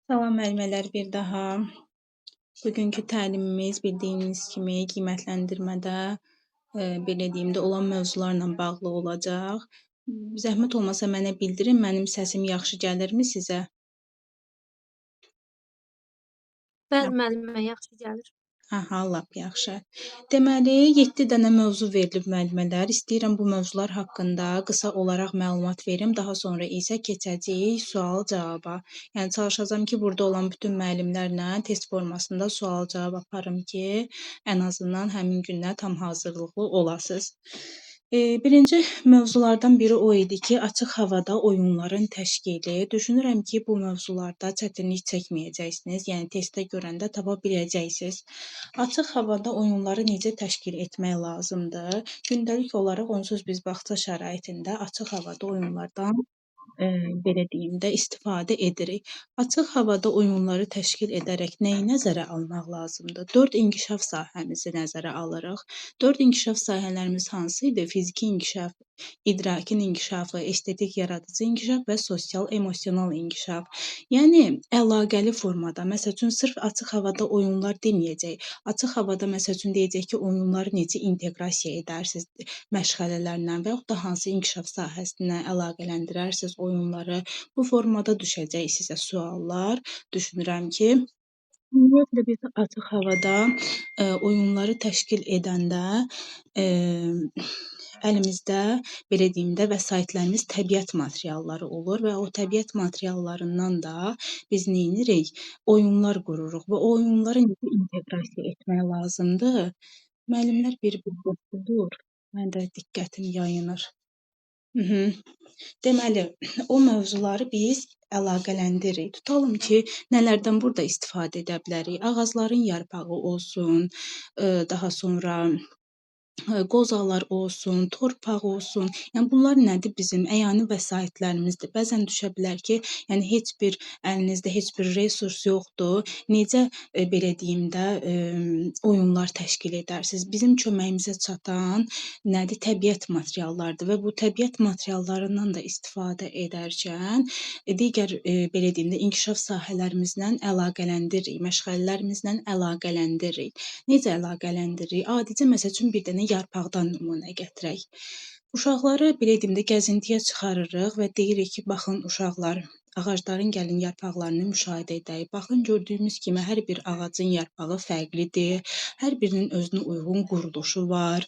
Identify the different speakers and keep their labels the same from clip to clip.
Speaker 1: Salam müəllimələr bir daha. Bugünkü təlimimiz bildiyiniz kimi qiymətləndirmədə, belə deyim də, olan mövzularla bağlı olacaq. Zəhmət olmasa mənə bildirin, mənim səsim yaxşı gəlirmi sizə?
Speaker 2: Bəli, müəllimə, yaxşı gəlir.
Speaker 1: Aha, lap yaxşı. Deməli, 7 dənə mövzu verilib müəllimələr. İstəyirəm bu mövzular haqqında qısa olaraq məlumat verim. Daha sonra isə keçəcəyik sual-cavaba. Yəni, çalışacağam ki, burada olan bütün müəllimlərlə test formasında sual-cavab aparım ki, ən azından həmin günə tam hazırlıqlı olasınız. Birinci mövzulardan biri o idi ki, açıq havada oyunların təşkili. Düşünürəm ki, bu mövzularda çətinlik çəkməyəcəksiniz, yəni testdə görəndə tapa biləcəksiniz. Açıq havada oyunları necə təşkil etmək lazımdır? Gündəlik olaraq onsuz biz bağça şəraitində açıq havada oyunlardan, belə deyim də, istifadə edirik. Açıq havada oyunları təşkil edərək nəyi nəzərə almaq lazımdır? 4 inkişaf sahəmizi nəzərə alırıq. 4 inkişaf sahələrimiz hansı idi? Fiziki inkişaf, idrakin inkişafı, estetik yaradıcı inkişaf və sosial emosional inkişaf. Yəni, əlaqəli formada, məsəl üçün, sırf açıq havada oyunlar deməyəcək. Açıq havada, məsəl üçün, deyəcək ki, oyunları necə inteqrasiya edərsiniz məşğələlərlə və yaxud da hansı inkişaf sahəsinə əlaqələndirərsiniz oyunları. Bu formada düşəcək sizə suallar. Düşünürəm ki, ümumiyyətlə, biz açıq havada oyunları təşkil edəndə, əlimizdə, belə deyim də, vəsaitlərimiz təbiət materialları olur və o təbiət materiallarından da biz neynirik? Oyunlar qururuq və o oyunları necə inteqrasiya etmək lazımdır? Müəllimlər bir-bir qoşulur. Mən də diqqətim yayınır. Deməli, o mövzuları biz əlaqələndiririk. Tutalım ki, nələrdən burada istifadə edə bilərik? Ağacların yarpağı olsun, daha sonra qozalar olsun, torpaq olsun. Yəni, bunlar nədir? Bizim əyani vəsaitlərimizdir. Bəzən düşə bilər ki, yəni heç bir əlinizdə heç bir resurs yoxdur. Necə, belə deyim də, oyunlar təşkil edərsiniz? Bizim köməyimizə çatan nədir? Təbiət materiallarıdır və bu təbiət materiallarından da istifadə edərkən, digər, belə deyim də, inkişaf sahələrimizlə əlaqələndiririk, məşğələlərimizlə əlaqələndiririk. Necə əlaqələndiririk? Adicə, məsəl üçün, bir dənə yarpaqdan nümunə gətirək. Uşaqları, belə deyim də, gəzintiyə çıxarırıq və deyirik ki, baxın uşaqlar, ağacların gəlin yarpaqlarını müşahidə edək. Baxın, gördüyümüz kimi hər bir ağacın yarpağı fərqlidir, hər birinin özünə uyğun quruluşu var.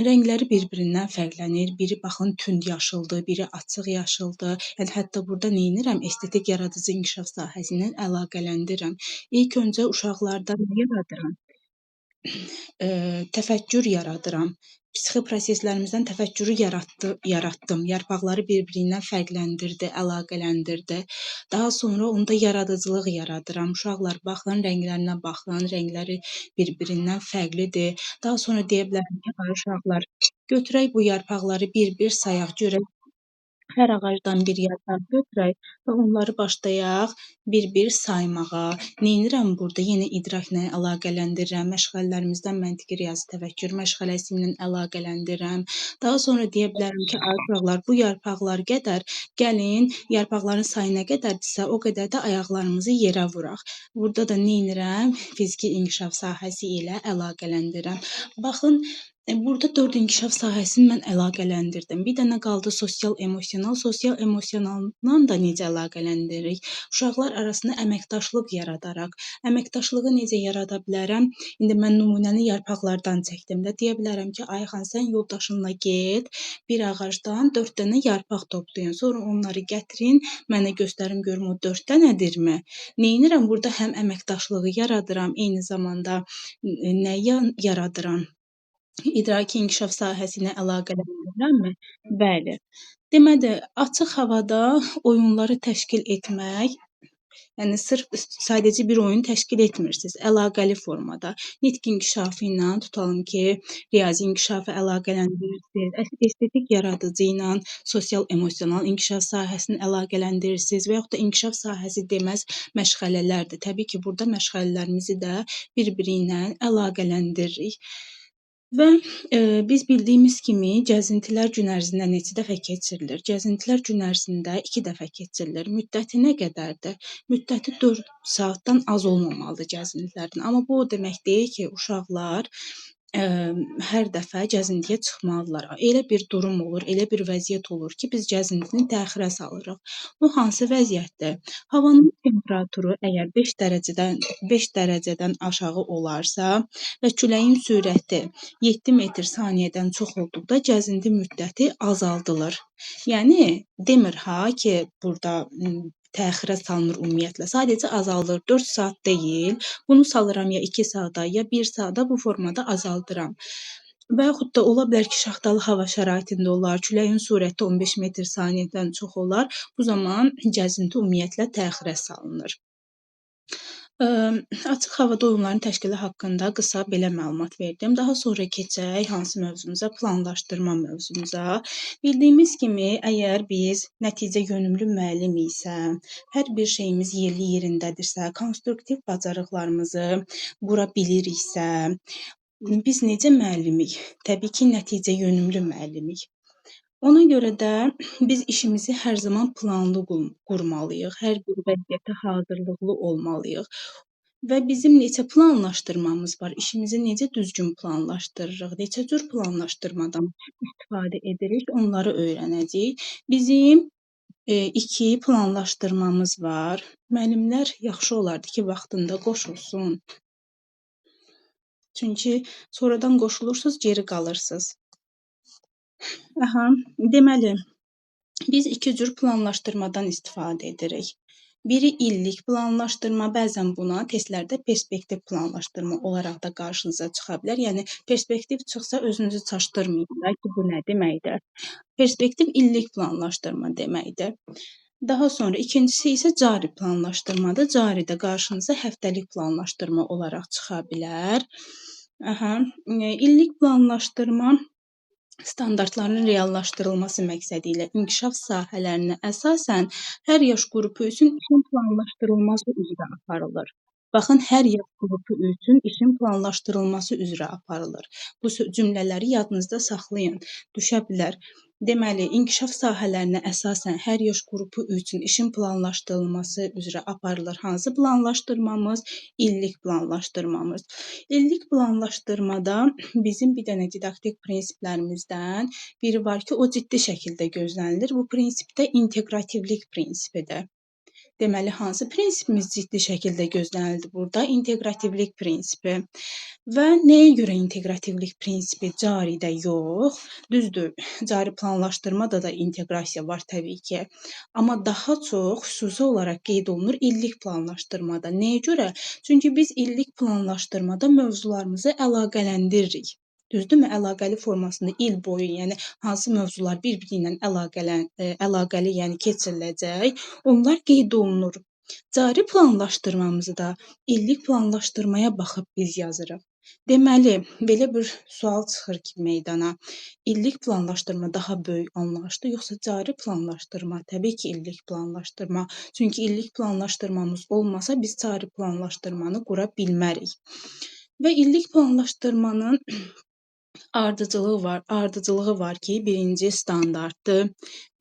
Speaker 1: Rəngləri bir-birindən fərqlənir. Biri, baxın, tünd yaşıldır, biri açıq yaşıldır. Yəni, hətta burada neynirəm? Estetik yaradıcı inkişaf sahəsi ilə əlaqələndirirəm. İlk öncə uşaqlarda nə yaradıram? Təfəkkür yaradıram. Psixi proseslərimizdən təfəkkürü yaratdım. Yarpaqları bir-birindən fərqləndirdi, əlaqələndirdi. Daha sonra onda yaradıcılıq yaradıram. Uşaqlar, baxın, rənglərinə baxın, rəngləri bir-birindən fərqlidir. Daha sonra deyə bilərəm ki, ay uşaqlar, götürək bu yarpaqları bir-bir sayaq, görək. Hər ağacdan bir yarpaq götürək və onları başlayaq bir-bir saymağa. Neynirəm burada? Yenə idrakla əlaqələndirirəm. Məşğələlərimizdən məntiqi riyazi təfəkkür məşğələsi ilə əlaqələndirirəm. Daha sonra deyə bilərəm ki, ay uşaqlar, bu yarpaqlar qədər, gəlin, yarpaqların sayı nə qədərdirsə, o qədər də ayaqlarımızı yerə vuraq. Burada da neynirəm? Fiziki inkişaf sahəsi ilə əlaqələndirirəm. Baxın, burada 4 inkişaf sahəsini mən əlaqələndirdim. Bir dənə qaldı sosial-emosional. Sosial-emosionalla da necə əlaqələndiririk? Uşaqlar arasında əməkdaşlıq yaradaraq. Əməkdaşlığı necə yarada bilərəm? İndi mən nümunəni yarpaqlardan çəkdim də. Deyə bilərəm ki, Ayxan, sən yoldaşınla get, bir ağacdan 4 dənə yarpaq toplayın. Sonra onları gətirin, mənə göstərim, görüm o 4 dənədirmi? Neynirəm? Burada həm əməkdaşlığı yaradıram, eyni zamanda nəyi yaradıram? İdraki inkişaf sahəsi ilə əlaqələndirirəmmi? Bəli. Deməli, açıq havada oyunları təşkil etmək, yəni sırf sadəcə bir oyun təşkil etmirsiniz, əlaqəli formada. Nitq inkişafı ilə, tutalım ki, riyazi inkişafı əlaqələndirirsiniz, estetik yaradıcı ilə, sosial-emosional inkişaf sahəsini əlaqələndirirsiniz və yaxud da inkişaf sahəsi deməz məşğələlərdir. Təbii ki, burada məşğələlərimizi də bir-biri ilə əlaqələndiririk. Və biz bildiyimiz kimi gəzintilər gün ərzində neçə dəfə keçirilir? Gəzintilər gün ərzində 2 dəfə keçirilir. Müddəti nə qədərdir? Müddəti 4 saatdan az olmamalıdır gəzintilərin. Amma bu o demək deyil ki, uşaqlar hər dəfə gəzintiyə çıxmalıdırlar. Elə bir durum olur, elə bir vəziyyət olur ki, biz gəzintini təxirə salırıq. Bu hansı vəziyyətdir? Havanın temperaturu əgər 5 dərəcədən aşağı olarsa və küləyin sürəti 7 metr saniyədən çox olduqda gəzinti müddəti azaldılır. Yəni demir ha ki, burada təxirə salınır ümumiyyətlə. Sadəcə azaldır. 4 saat deyil. Bunu salıram ya 2 saata, ya 1 saata, bu formada azaldıram. Və yaxud da ola bilər ki, şaxtalı hava şəraitində olar, küləyin sürəti 15 metr saniyədən çox olar. Bu zaman gəzinti ümumiyyətlə təxirə salınır. Açıq havada oyunların təşkili haqqında qısa belə məlumat verdim. Daha sonra keçək hansı mövzumuza? Planlaşdırma mövzumuza. Bildiyimiz kimi, əgər biz nəticə yönümlü müəllim isə, hər bir şeyimiz yerli yerindədirsə, konstruktiv bacarıqlarımızı qura biliriksə, biz necə müəllimik? Təbii ki, nəticə yönümlü müəllimik. Ona görə də biz işimizi hər zaman planlı qurmalıyıq, hər bir vəziyyətə hazırlıqlı olmalıyıq. Və bizim neçə planlaşdırmamız var, işimizi necə düzgün planlaşdırırıq, neçə cür planlaşdırmadan istifadə edirik, onları öyrənəcəyik. Bizim 2 planlaşdırmamız var. Müəllimlər yaxşı olardı ki, vaxtında qoşulsun. Çünki sonradan qoşulursunuz, geri qalırsınız. Aha, deməli, biz 2 cür planlaşdırmadan istifadə edirik. Biri illik planlaşdırma, bəzən buna testlərdə perspektiv planlaşdırma olaraq da qarşınıza çıxa bilər. Yəni, perspektiv çıxsa özünüzü çaşdırmayın da ki, bu nə deməkdir? Perspektiv illik planlaşdırma deməkdir. Daha sonra ikincisi isə cari planlaşdırmadır. Cari də qarşınıza həftəlik planlaşdırma olaraq çıxa bilər. Aha, illik planlaşdırma standartların reallaşdırılması məqsədi ilə inkişaf sahələrinə əsasən hər yaş qrupu üçün işin planlaşdırılması üzrə aparılır. Baxın, hər yaş qrupu üçün işin planlaşdırılması üzrə aparılır. Bu cümlələri yadınızda saxlayın, düşə bilər. Deməli, inkişaf sahələrinə əsasən hər yaş qrupu üçün işin planlaşdırılması üzrə aparılır. Hansı planlaşdırmamız? İllik planlaşdırmamız. İllik planlaşdırmada bizim bir dənə didaktik prinsiplərimizdən biri var ki, o ciddi şəkildə gözlənilir. Bu prinsip də inteqrativlik prinsipidir. Deməli, hansı prinsipimiz ciddi şəkildə gözlənildi burada? İnteqrativlik prinsipi. Və nəyə görə inteqrativlik prinsipi caridə yox? Düzdür, cari planlaşdırmada da inteqrasiya var təbii ki. Amma daha çox xüsusi olaraq qeyd olunur illik planlaşdırmada. Nəyə görə? Çünki biz illik planlaşdırmada mövzularımızı əlaqələndiririk. Düzdürmü? Əlaqəli formasında il boyu, yəni hansı mövzular bir-biri ilə əlaqəli, yəni keçiriləcək, onlar qeyd olunur. Cari planlaşdırmamızı da illik planlaşdırmaya baxıb biz yazırıq. Deməli, belə bir sual çıxır ki meydana. İllik planlaşdırma daha böyük anlayışdır, yoxsa cari planlaşdırma? Təbii ki, illik planlaşdırma. Çünki illik planlaşdırmamız olmasa biz cari planlaşdırmanı qura bilmərik. Və illik planlaşdırmanın ardıcılığı var ki, birinci standartdır,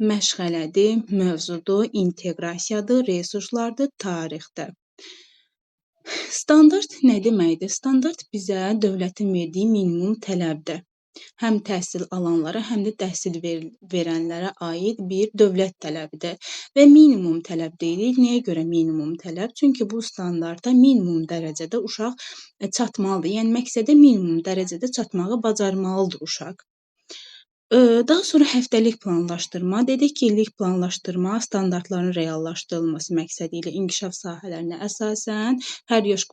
Speaker 1: məşğələdir, mövzudur, inteqrasiyadır, resurslardır, tarixdir. Standart nə deməkdir? Standart bizə dövlətin verdiyi minimum tələbdir. Həm təhsil alanlara, həm də təhsil verənlərə aid bir dövlət tələbidir. Və minimum tələb deyirik. Nəyə görə minimum tələb? Çünki bu standarta minimum dərəcədə uşaq çatmalıdır. Yəni, məqsədə minimum dərəcədə çatmağı bacarmalıdır uşaq. Daha sonra həftəlik planlaşdırma. Dedik ki, illik planlaşdırma standartların reallaşdırılması məqsədi ilə inkişaf sahələrinə əsasən hər yaş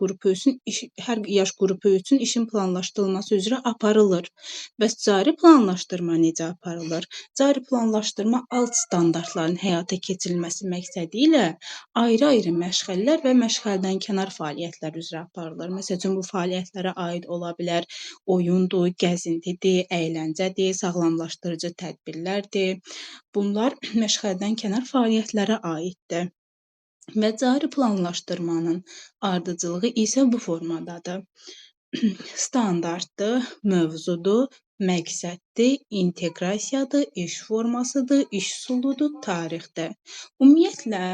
Speaker 1: qrupu üçün işin planlaşdırılması üzrə aparılır. Bəs cari planlaşdırma necə aparılır? Cari planlaşdırma alt standartların həyata keçirilməsi məqsədi ilə ayrı-ayrı məşğələlər və məşğələdən kənar fəaliyyətlər üzrə aparılır. Məsəl üçün, bu fəaliyyətlərə aid ola bilər oyundur, gəzintidir, əyləncədir, sağlamlaşdırmadır, tədbirlərdir. Bunlar məşğələdən kənar fəaliyyətlərə aiddir. Və cari planlaşdırmanın ardıcılığı isə bu formadadır. Standartdır, mövzudur, məqsəddir, inteqrasiyadır, iş formasıdır, iş üsuludur, tarixdir. Ümumiyyətlə,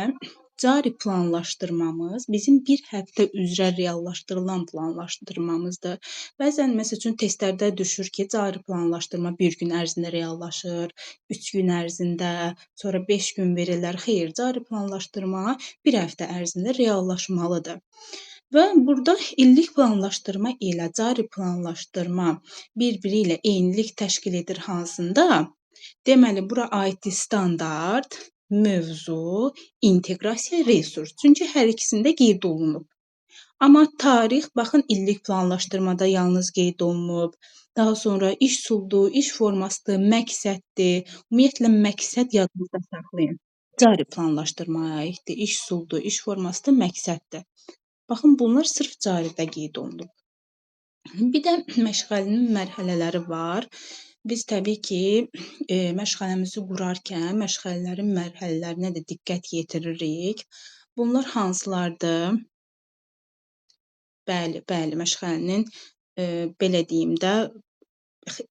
Speaker 1: cari planlaşdırmamız bizim bir həftə üzrə reallaşdırılan planlaşdırmamızdır. Bəzən, məsəl üçün, testlərdə düşür ki, cari planlaşdırma bir gün ərzində reallaşır, 3 gün ərzində, sonra 5 gün verirlər. Xeyr, cari planlaşdırma bir həftə ərzində reallaşmalıdır. Və burada illik planlaşdırma ilə cari planlaşdırma bir-biri ilə eynilik təşkil edir hansında? Deməli, bura aiddir standart, mövzu, inteqrasiya, resurs. Çünki hər ikisində qeyd olunub. Amma tarix, baxın, illik planlaşdırmada yalnız qeyd olunub. Daha sonra iş üsuludur, iş formasıdır, məqsəddir. Ümumiyyətlə, məqsəd yadınızda saxlayın. Cari planlaşdırmaya aiddir, iş üsuludur, iş formasıdır, məqsəddir. Baxın, bunlar sırf caridə qeyd olunub. Bir də məşğələnin mərhələləri var. Biz təbii ki, məşğələmizi qurarkən məşğələlərin mərhələlərinə də diqqət yetiririk. Bunlar hansılardır? Bəli, bəli, məşğələnin, belə deyim də,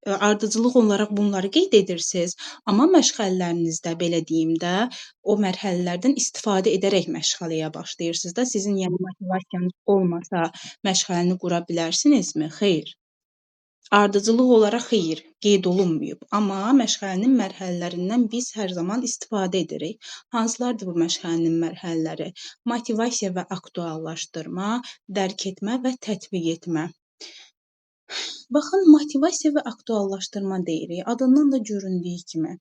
Speaker 1: ardıcıllıq olaraq bunları qeyd edirsiniz, amma məşğələlərinizdə, belə deyim də, o mərhələlərdən istifadə edərək məşğələyə başlayırsınız da. Sizin yəni motivasiyanız olmasa məşğələni qura bilərsinizmi? Xeyr. Ardıcıllıq olaraq xeyr, qeyd olunmayıb. Amma məşğələnin mərhələlərindən biz hər zaman istifadə edirik. Hansılardır bu məşğələnin mərhələləri? Motivasiya və aktuallaşdırma, dərk etmə və tətbiq etmə. Baxın, motivasiya və aktuallaşdırma deyirik. Adından da göründüyü kimi.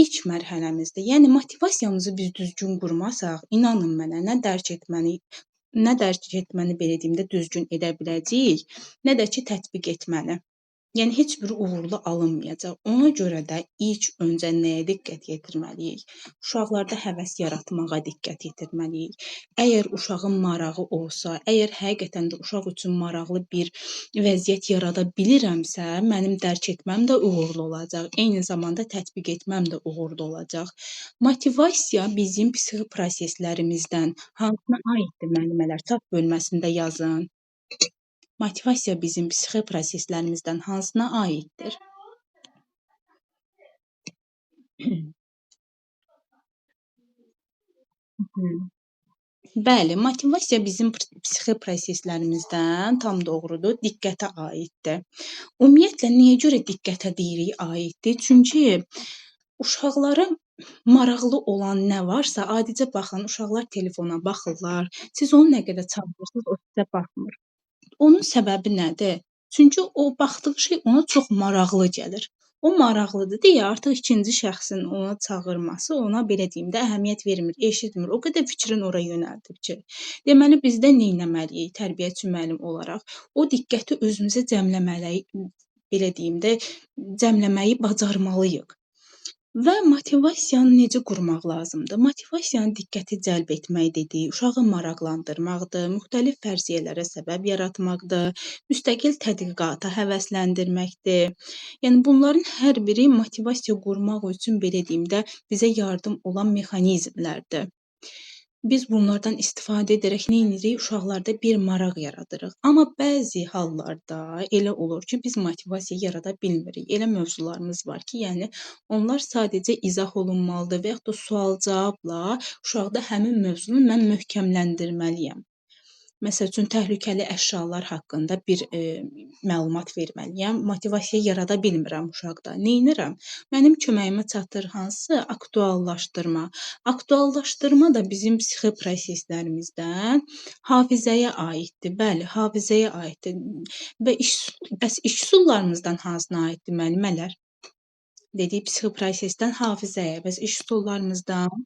Speaker 1: İlk mərhələmizdə, yəni motivasiyamızı biz düzgün qurmasaq, inanın mənə, nə dərk etməni belə deyim də düzgün edə biləcəyik, nə də ki tətbiq etməni. Yəni heç biri uğurlu alınmayacaq. Ona görə də ilk öncə nəyə diqqət yetirməliyik? Uşaqlarda həvəs yaratmağa diqqət yetirməliyik. Əgər uşağın marağı olsa, əgər həqiqətən də uşaq üçün maraqlı bir vəziyyət yarada bilirəmsə, mənim dərk etməm də uğurlu olacaq. Eyni zamanda tətbiq etməm də uğurlu olacaq. Motivasiya bizim psixi proseslərimizdən hansına aiddir müəllimələr? Chat bölməsində yazın. Motivasiya bizim psixi proseslərimizdən hansına aiddir? Bəli, motivasiya bizim psixi proseslərimizdən tam doğrudur, diqqətə aiddir. Ümumiyyətlə, niyə görə diqqətə deyirik aiddir? Çünki uşaqlara maraqlı olan nə varsa, adicə baxın, uşaqlar telefona baxırlar, siz onu nə qədər çağırırsınız, o sizə baxmır. Onun səbəbi nədir? Çünki o baxdığı şey ona çox maraqlı gəlir. O maraqlıdır deyə artıq ikinci şəxsin ona çağırması ona belə deyim də əhəmiyyət vermir, eşitmir. O qədər fikrin ora yönəldib ki. Deməli biz də nə etməliyik tərbiyəçi müəllim olaraq? O diqqəti özümüzə cəmləməliyik, belə deyim də, cəmləməyi bacarmalıyıq. Və motivasiyanı necə qurmaq lazımdır? Motivasiyanı diqqəti cəlb etmək dedik, uşağı maraqlandırmaqdır, müxtəlif fərziyyələrə səbəb yaratmaqdır, müstəqil tədqiqata həvəsləndirməkdir. Yəni bunların hər biri motivasiya qurmaq üçün belə deyim də bizə yardım olan mexanizmlərdir. Biz bunlardan istifadə edərək nə edirik? Uşaqlarda bir maraq yaradırıq. Amma bəzi hallarda elə olur ki, biz motivasiya yarada bilmirik. Elə mövzularımız var ki, yəni onlar sadəcə izah olunmalıdır və yaxud da sual-cavabla uşaqda həmin mövzunu mən möhkəmləndirməliyəm. Məsəl üçün, təhlükəli əşyalar haqqında bir məlumat verməliyəm. Motivasiya yarada bilmirəm uşaqda. Neynirəm? Mənim köməyimə çatır hansı? Aktuallaşdırma. Aktuallaşdırma da bizim psixi proseslərimizdən hafizəyə aiddir. Bəli, hafizəyə aiddir. Və bəs iş üsullarımızdan hansına aiddir müəllimələr? Dedik, psixi prosesdən hafizəyə. Bəs iş üsullarımızdan?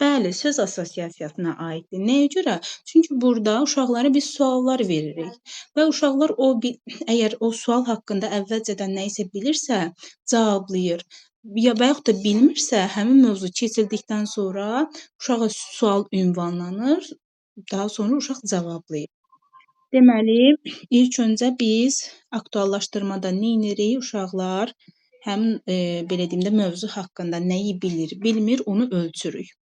Speaker 1: Bəli, söz assosiasiyasına aiddir. Nəyə görə? Çünki burada uşaqlara biz suallar veririk və uşaqlar əgər o sual haqqında əvvəlcədən nə isə bilirsə, cavablayır. Ya və yaxud da bilmirsə, həmin mövzu keçildikdən sonra uşağa sual ünvanlanır, daha sonra uşaq cavablayır. Deməli, ilk öncə biz aktuallaşdırmada nə edirik? Uşaqlar həmin, belə deyim də, mövzu haqqında nəyi bilir, bilmir, onu ölçürük.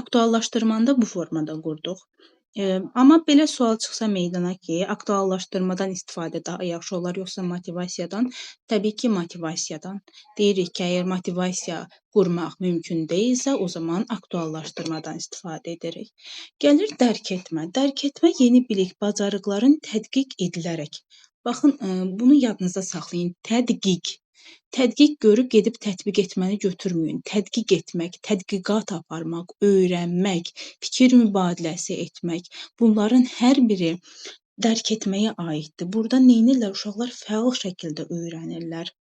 Speaker 1: Aktuallaşdırmanı da bu formada qurduq. Amma belə sual çıxsa meydana ki, aktuallaşdırmadan istifadə daha yaxşı olar yoxsa motivasiyadan? Təbii ki, motivasiyadan. Deyirik ki, əgər motivasiya qurmaq mümkün deyilsə, o zaman aktuallaşdırmadan istifadə edirik. Gəlir dərk etmə. Dərk etmə yeni bilik, bacarıqların tədqiq edilərək. Baxın, bunu yadınızda saxlayın. Tədqiq. Tədqiq görüb gedib tətbiq etməni götürməyin. Tədqiq etmək, tədqiqat aparmaq, öyrənmək, fikir mübadiləsi etmək, bunların hər biri dərk etməyə aiddir. Burada nə edirlər? Uşaqlar fəal şəkildə öyrənirlər.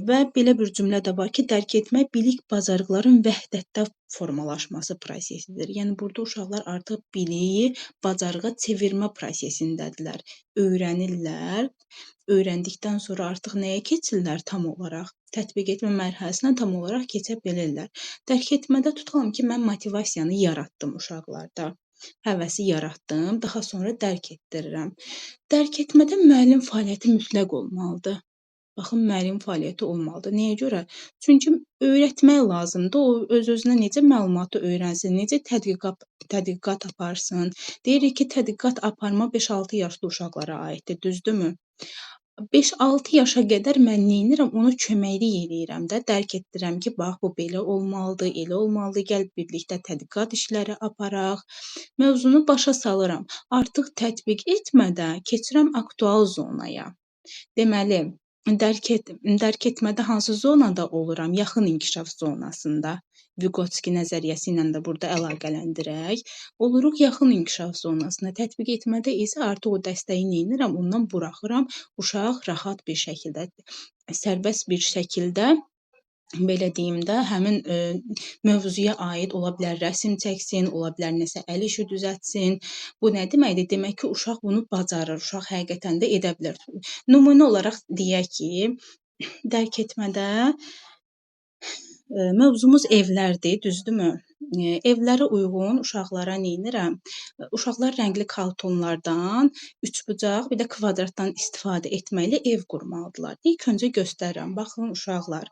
Speaker 1: Və belə bir cümlə də var ki, dərk etmə bilik bacarıqların vəhdətdə formalaşması prosesidir. Yəni burada uşaqlar artıq biliyi bacarığa çevirmə prosesindədirlər. Öyrənirlər. Öyrəndikdən sonra artıq nəyə keçirlər tam olaraq? Tətbiq etmə mərhələsinə tam olaraq keçə bilirlər. Dərk etmədə tutalım ki, mən motivasiyanı yaratdım uşaqlarda. Həvəsi yaratdım, daha sonra dərk etdirirəm. Dərk etmədə müəllim fəaliyyəti mütləq olmalıdır. Baxın, müəllim fəaliyyəti olmalıdır. Nəyə görə? Çünki öyrətmək lazımdır. O öz-özünə necə məlumatı öyrənsin, necə tədqiqat aparsın. Deyirik ki, tədqiqat aparma 5-6 yaşlı uşaqlara aiddir, düzdürmü? 5-6 yaşa qədər mən nə edirəm? Ona köməklik eləyirəm də, dərk etdirəm ki, bax, bu belə olmalıdır, elə olmalıdır, gəl birlikdə tədqiqat işləri aparaq. Mövzunu başa salıram. Artıq tətbiq etmədə keçirəm aktual zonaya. Deməli, dərk etmədə hansı zonada oluram? Yaxın inkişaf zonasında. Vyqotski nəzəriyyəsi ilə də burada əlaqələndirək. Oluruq yaxın inkişaf zonasında. Tətbiq etmədə isə artıq o dəstəyi nə edirəm? Ondan buraxıram. Uşaq rahat bir şəkildə, sərbəst bir şəkildə, belə deyim də, həmin mövzuya aid ola bilər rəsm çəksin, ola bilər nəsə əl işi düzəltsin. Bu nə deməkdir? Demək ki, uşaq bunu bacarır, uşaq həqiqətən də edə bilər. Nümunə olaraq deyək ki, dərk etmədə mövzumuz evlərdir, düzdürmü? Evlərə uyğun uşaqlara nə edirəm? Uşaqlar rəngli kartonlardan, üçbucaq, bir də kvadratdan istifadə etməklə ev qurmalıdırlar. İlk öncə göstərirəm. Baxın uşaqlar,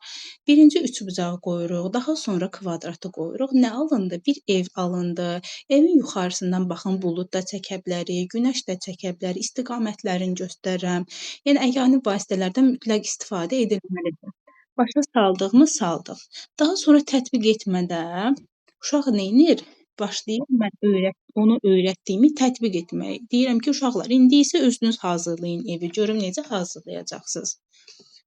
Speaker 1: birinci üçbucağı qoyuruq, daha sonra kvadratı qoyuruq. Nə alındı? Bir ev alındı. Evin yuxarısından baxın, bulud da çəkə bilərik, günəş də çəkə bilərik, istiqamətlərini göstərirəm. Yəni, əyani vasitələrdən mütləq istifadə edilməlidir. Başa saldığımı saldıq. Daha sonra tətbiq etmədə uşaq nə edir? Başlayır mən onu öyrətdiyimi tətbiq etməyə. Deyirəm ki, uşaqlar, indi isə özünüz hazırlayın evi, görüm necə hazırlayacaqsınız.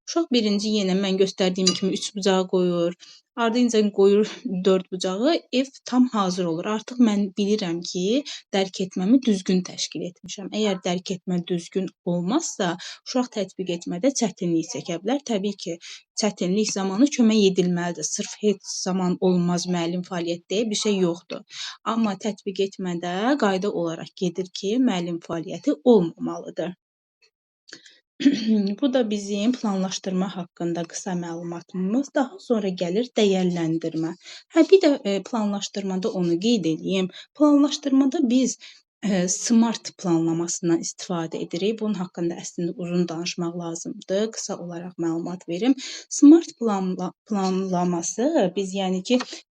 Speaker 1: Uşaq birinci yenə mən göstərdiyim kimi üçbucağı qoyur, ardınca qoyur dördbucağı, ev tam hazır olur. Artıq mən bilirəm ki, dərk etməmi düzgün təşkil etmişəm. Əgər dərk etmə düzgün olmazsa, uşaq tətbiq etmədə çətinlik çəkə bilər. Təbii ki, çətinlik zamanı kömək edilməlidir. Sırf heç zaman olmaz müəllim fəaliyyət deyə bir şey yoxdur. Amma tətbiq etmədə qayda olaraq gedir ki, müəllim fəaliyyəti olmamalıdır. Bu da bizim planlaşdırma haqqında qısa məlumatımız. Daha sonra gəlir dəyərləndirmə. Bir də planlaşdırmada onu qeyd edeyim. Planlaşdırmada biz SMART planlamasından istifadə edirik. Bunun haqqında əslində uzun danışmaq lazımdır. Qısa olaraq məlumat verim. SMART planlaması biz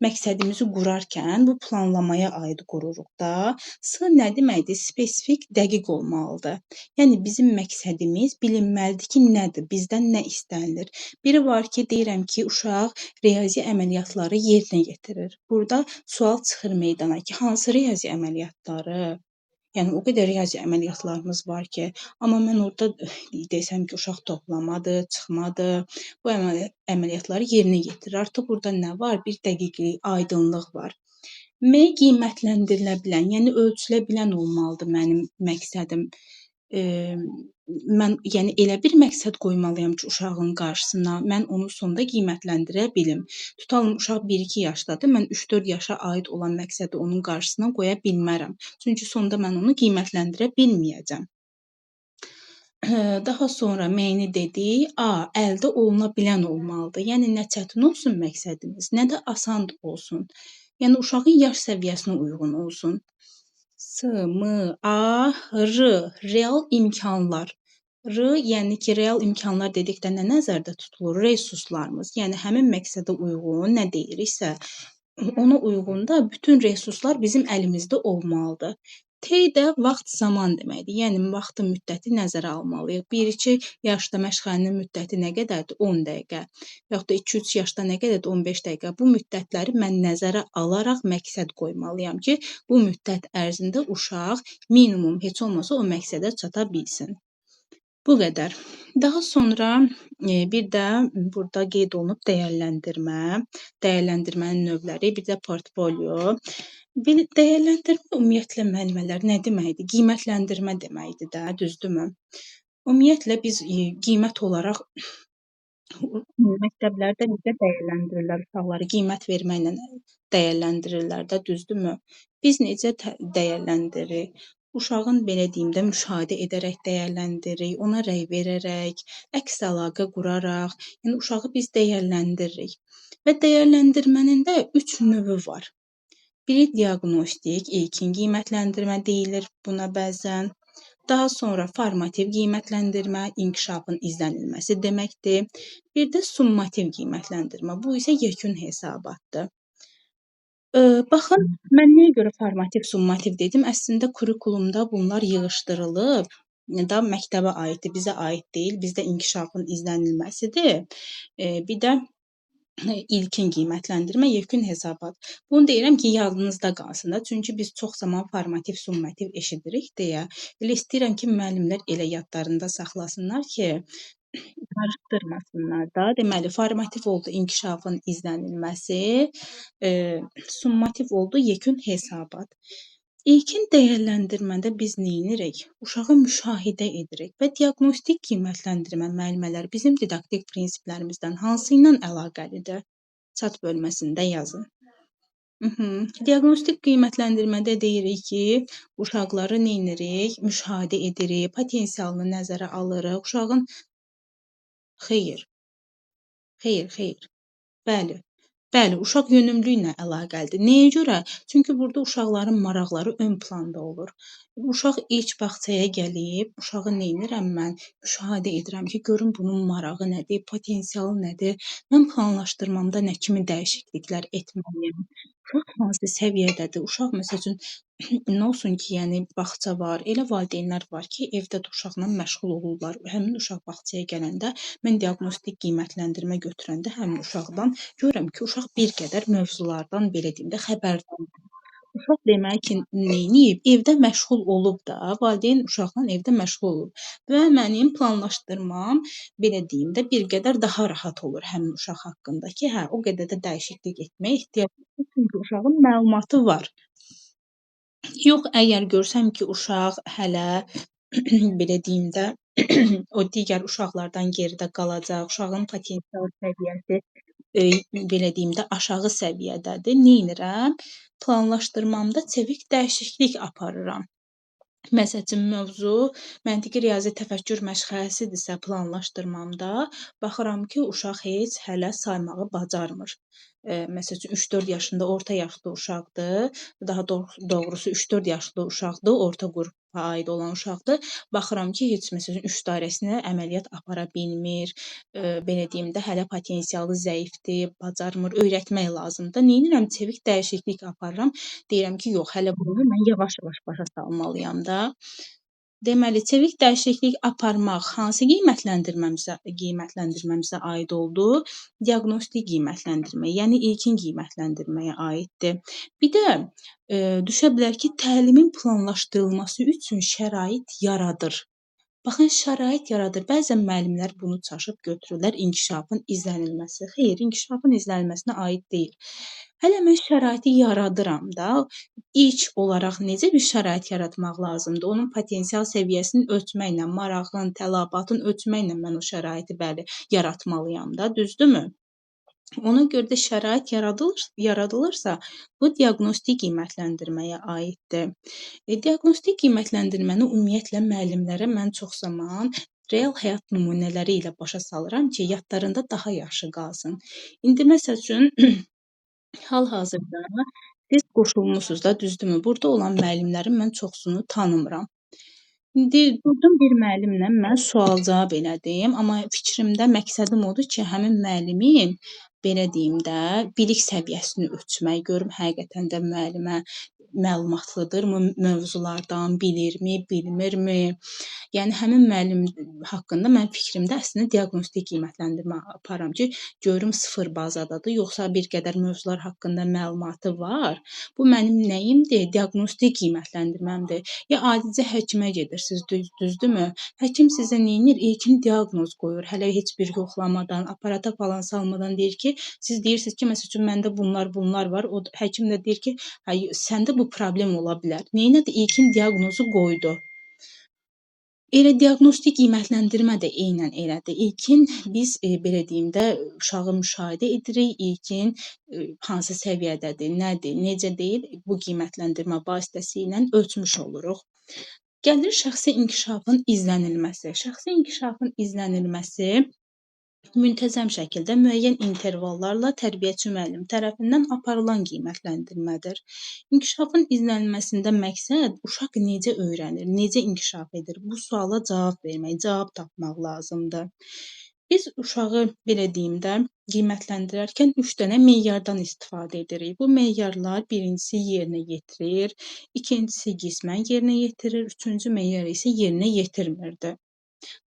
Speaker 1: məqsədimizi qurarkən bu planlamaya aid qururuq da. S nə deməkdir? Spesifik, dəqiq olmalıdır. Yəni bizim məqsədimiz bilinməlidir ki, nədir, bizdən nə istənilir. Biri var ki, deyirəm ki, uşaq riyazi əməliyyatları yerinə yetirir. Burada sual çıxır meydana ki, hansı riyazi əməliyyatları? Yəni, o qədər riyazi əməliyyatlarımız var ki, amma mən orada desəm ki, uşaq toplamadır, çıxmadır, bu əməliyyatları yerinə yetirir. Artıq burada nə var? Bir dəqiqlik, aydınlıq var. M qiymətləndirilə bilən, yəni ölçülə bilən olmalıdır mənim məqsədim. Mən elə bir məqsəd qoymalıyam ki, uşağın qarşısına mən onu sonda qiymətləndirə bilim. Tutalım, uşaq 1-2 yaşdadır, mən 3-4 yaşa aid olan məqsədi onun qarşısına qoya bilmərəm. Çünki sonda mən onu qiymətləndirə bilməyəcəm. Daha sonra M-ni dedik, A, əldə oluna bilən olmalıdır. Yəni, nə çətin olsun məqsədimiz, nə də asan olsun. Yəni, uşağın yaş səviyyəsinə uyğun olsun. S, M, A, R, real imkanlar. R, yəni ki, real imkanlar dedikdə nə nəzərdə tutulur? Resurslarımız. Yəni həmin məqsədə uyğun nə deyiriksə, ona uyğun da bütün resurslar bizim əlimizdə olmalıdır. T də vaxt, zaman deməkdir. Yəni vaxtın müddəti nəzərə almalıyıq. 1-2 yaşda məşğələnin müddəti nə qədərdir? 10 dəqiqə. Yaxud da 2-3 yaşda nə qədərdir? 15 dəqiqə. Bu müddətləri mən nəzərə alaraq məqsəd qoymalıyam ki, bu müddət ərzində uşaq minimum heç olmasa o məqsədə çata bilsin. Bu qədər. Daha sonra bir də burada qeyd olunub dəyərləndirmə, dəyərləndirmənin növləri, bir də portfolio. Dəyərləndirmə ümumiyyətlə müəllimələr nə deməkdir? Qiymətləndirmə deməkdir də, düzdürmü? Ümumiyyətlə biz qiymət olaraq məktəblərdə necə dəyərləndirirlər uşaqları? Qiymət verməklə dəyərləndirirlər də, düzdürmü? Biz necə dəyərləndiririk? Uşağın belə deyim də müşahidə edərək dəyərləndiririk, ona rəy verərək, əks əlaqə quraraq, yəni uşağı biz dəyərləndiririk. Və dəyərləndirmənin də üç növü var. Biri diaqnostik, ilkin qiymətləndirmə deyilir buna bəzən. Daha sonra formativ qiymətləndirmə, inkişafın izlənilməsi deməkdir. Bir də summativ qiymətləndirmə, bu isə yekun hesabatdır. Baxın, mən nəyə görə formativ, summativ dedim? Əslində kurikulumda bunlar yığışdırılıb, da məktəbə aiddir, bizə aid deyil, bizdə inkişafın izlənilməsidir. Bir də ilkin qiymətləndirmə, yekun hesabat. Bunu deyirəm ki, yadınızda qalsın da, çünki biz çox zaman formativ, summativ eşidirik deyə. Elə istəyirəm ki, müəllimlər elə yadlarında saxlasınlar ki, qarışdırmasınlar da. Deməli, formativ oldu inkişafın izlənilməsi, summativ oldu yekun hesabat. İlkin dəyərləndirmədə biz nə edirik? Uşağı müşahidə edirik və diaqnostik qiymətləndirmə müəllimələr bizim didaktik prinsiplərimizdən hansı ilə əlaqəlidir? Chat bölməsində yazın. Diaqnostik qiymətləndirmədə deyirik ki, uşaqları nə edirik? Müşahidə edirik, potensialını nəzərə alırıq. Uşağın xeyr, xeyr, xeyr. Bəli. Bəli, uşaq yönümlü ilə əlaqəlidir. Nəyə görə? Çünki burada uşaqların maraqları ön planda olur. Uşaq ilk bağçaya gəlib, uşağı nə edirəm mən? Müşahidə edirəm ki, görüm bunun marağı nədir, potensialı nədir? Mən planlaşdırmamda nə kimi dəyişikliklər etməliyəm? Uşaq hansı səviyyədədir? Uşaq məsəl üçün nə olsun ki, yəni bağça var, elə valideynlər var ki, evdə də uşaqla məşğul olurlar. Həmin uşaq bağçaya gələndə mən diaqnostik qiymətləndirmə götürəndə həmin uşaqdan görürəm ki, uşaq bir qədər mövzulardan belə deyim də xəbərdardır. Uşaq demək ki, neyniyib? Evdə məşğul olub da, valideyn uşaqla evdə məşğul olub və mənim planlaşdırmam, belə deyim də, bir qədər daha rahat olur həmin uşaq haqqında ki, hə, o qədər də dəyişiklik etməyə ehtiyac yoxdur, çünki uşağın məlumatı var. Yox, əgər görsəm ki, uşaq hələ belə deyim də, o digər uşaqlardan geridə qalacaq, uşağın potensial səviyyəsi, belə deyim də, aşağı səviyyədədir. Neynirəm? Planlaşdırmamda çevik dəyişiklik aparıram. Məsəl üçün, mövzu məntiqi riyazi təfəkkür məşğələsidirsə planlaşdırmamda, baxıram ki, uşaq heç hələ saymağı bacarmır. Məsəl üçün, 3-4 yaşında orta yaşlı uşaqdır, daha doğrusu 3-4 yaşlı uşaqdır, orta qrupa aid olan uşaqdır. Baxıram ki, heç məsəl üçün 3 dairəsinə əməliyyat apara bilmir, belə deyim də, hələ potensialı zəifdir, bacarmır, öyrətmək lazımdır. Neynirəm? Çevik dəyişiklik aparıram. Deyirəm ki, yox, hələ bunu mən yavaş-yavaş başa salmalıyam da. Deməli, çevik dəyişiklik aparmaq hansı qiymətləndirməmizə aid oldu? Diaqnostik qiymətləndirmə, yəni ilkin qiymətləndirməyə aiddir. Bir də düşə bilər ki, təlimin planlaşdırılması üçün şərait yaradır. Baxın, şərait yaradır. Bəzən müəllimlər bunu çaşıb götürürlər, inkişafın izlənilməsi. Xeyr, inkişafın izlənilməsinə aid deyil. Hələ mən şəraiti yaradıram da, ilk olaraq necə bir şərait yaratmaq lazımdır? Onun potensial səviyyəsini ölçməklə, marağın, tələbatın ölçməklə mən o şəraiti, bəli, yaratmalıyam da, düzdürmü? Ona görə də şərait yaradılırsa, bu diaqnostik qiymətləndirməyə aiddir. Diaqnostik qiymətləndirməni ümumiyyətlə müəllimlərə mən çox zaman real həyat nümunələri ilə başa salıram ki, yadlarında daha yaxşı qalsın. İndi məsəl üçün, hal-hazırda siz qoşulmuşsunuz da, düzdürmü? Burada olan müəllimlərin mən çoxsunu tanımıram. İndi durdum bir müəllimlə mən sual-cavab elədim, amma fikrimdə məqsədim odur ki, həmin müəllimin belə deyim də, bilik səviyyəsini ölçmək, görüm həqiqətən də müəllimə məlumatlıdırmı mövzulardan, bilirmi, bilmirmi? Yəni həmin müəllim haqqında mən fikrimdə əslində diaqnostik qiymətləndirmə aparıram ki, görüm sıfır bazadadır, yoxsa bir qədər mövzular haqqında məlumatı var. Bu mənim nəyimdir? Diaqnostik qiymətləndirməmdir. Ya adicə həkimə gedirsiniz, düzdürmü? Həkim sizə nə edir? İlkin diaqnoz qoyur. Hələ heç bir yoxlamadan, aparata falan salmadan deyir ki, siz deyirsiniz ki, məsəl üçün məndə bunlar, bunlar var. O həkim də deyir ki, hə, səndə bu problem ola bilər. Neynədir? İlkin diaqnozu qoydu. Elə diaqnostik qiymətləndirmə də eynən elədir. İlkin biz belə deyim də uşağı müşahidə edirik, ilkin hansı səviyyədədir, nədir, necə deyil, bu qiymətləndirmə vasitəsilə ölçmüş oluruq. Gəlir şəxsi inkişafın izlənilməsi. Şəxsi inkişafın izlənilməsi müntəzəm şəkildə müəyyən intervallarla tərbiyəçi müəllim tərəfindən aparılan qiymətləndirmədir. İnkişafın izlənilməsində məqsəd uşaq necə öyrənir, necə inkişaf edir? Bu suala cavab vermək, cavab tapmaq lazımdır. Biz uşağı belə deyim də qiymətləndirərkən 3 dənə meyardan istifadə edirik. Bu meyarlar birincisi yerinə yetirir, ikincisi qismən yerinə yetirir, üçüncü meyar isə yerinə yetirmirdi.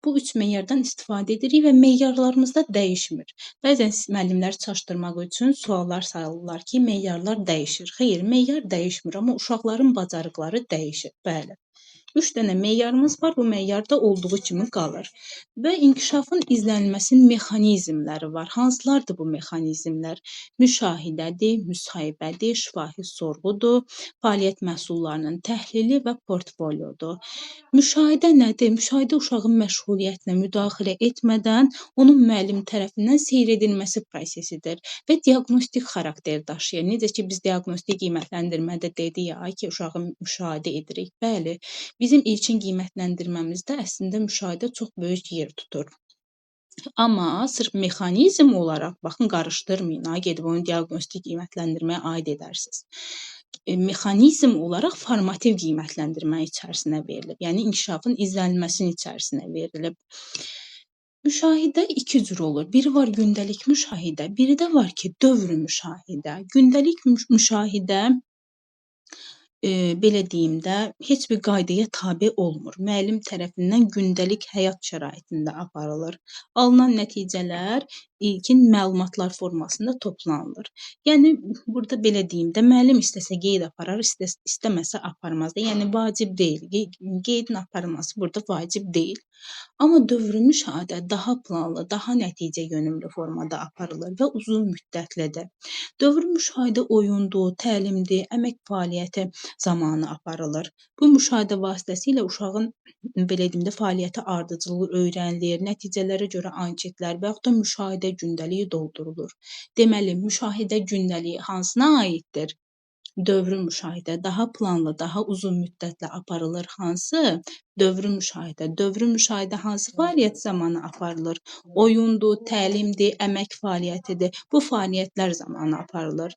Speaker 1: Bu üç meyardan istifadə edirik və meyarlarımız da dəyişmir. Bəzən müəllimlər çaşdırmaq üçün suallar salırlar ki, meyarlar dəyişir. Xeyr, meyar dəyişmir, amma uşaqların bacarıqları dəyişir. Bəli. 3 dənə meyarımız var, bu meyar da olduğu kimi qalır. Və inkişafın izlənilməsinin mexanizmləri var. Hansılardır bu mexanizmlər? Müşahidədir, müsahibədir, şifahi sorğudur, fəaliyyət məhsullarının təhlili və portfolyodur. Müşahidə nədir? Müşahidə uşağın məşğuliyyətinə müdaxilə etmədən onun müəllim tərəfindən seyr edilməsi prosesidir və diaqnostik xarakter daşıyır. Necə ki, biz diaqnostik qiymətləndirmədə dedik ya ki, uşağı müşahidə edirik. Bəli, bizim ilkin qiymətləndirməmizdə əslində müşahidə çox böyük yer tutur. Amma sırf mexanizm olaraq, baxın, qarışdırmayın, ha, gedib onu diaqnostik qiymətləndirməyə aid edərsiniz. Mexanizm olaraq formativ qiymətləndirmə içərisinə verilib, yəni inkişafın izlənilməsinin içərisinə verilib. Müşahidə iki cür olur. Biri var gündəlik müşahidə, biri də var ki, dövrü müşahidə. Gündəlik müşahidə belə deyim də, heç bir qaydaya tabe olmur. Müəllim tərəfindən gündəlik həyat şəraitində aparılır. Alınan nəticələr ilkin məlumatlar formasında toplanılır. Yəni burada belə deyim də, müəllim istəsə qeyd aparar, istəməsə aparmaz da. Yəni vacib deyil. Qeydin aparılması burada vacib deyil. Amma dövrü müşahidə daha planlı, daha nəticə yönümlü formada aparılır və uzun müddətlidir. Dövrü müşahidə oyundur, təlimdir, əmək fəaliyyəti zamanı aparılır. Bu müşahidə vasitəsilə uşağın belə deyim də fəaliyyəti ardıcıllığı öyrənilir, nəticələrə görə anketlər və yaxud da müşahidə gündəliyi doldurulur. Deməli, müşahidə gündəliyi hansına aiddir? Dövrü müşahidə daha planlı, daha uzun müddətlə aparılır. Hansı? Dövrü müşahidə. Dövrü müşahidə hansı fəaliyyət zamanı aparılır? Oyundur, təlimdir, əmək fəaliyyətidir. Bu fəaliyyətlər zamanı aparılır.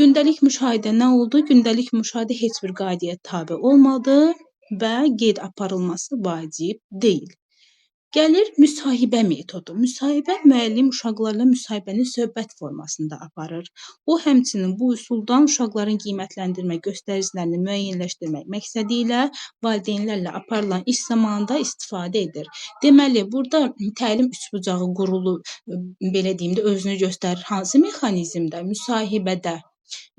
Speaker 1: Gündəlik müşahidə nə oldu? Gündəlik müşahidə heç bir qaydaya tabe olmadı və qeyd aparılması vacib deyil. Gəlir müsahibə metodu. Müsahibə müəllim uşaqlarla müsahibəni söhbət formasında aparır. O, həmçinin bu üsuldan uşaqların qiymətləndirmə göstəricilərini müəyyənləşdirmək məqsədi ilə valideynlərlə aparılan iş zamanında istifadə edir. Deməli, burada təlim üçbucağı qurulu, belə deyim də, özünü göstərir. Hansı mexanizmdə? Müsahibədə.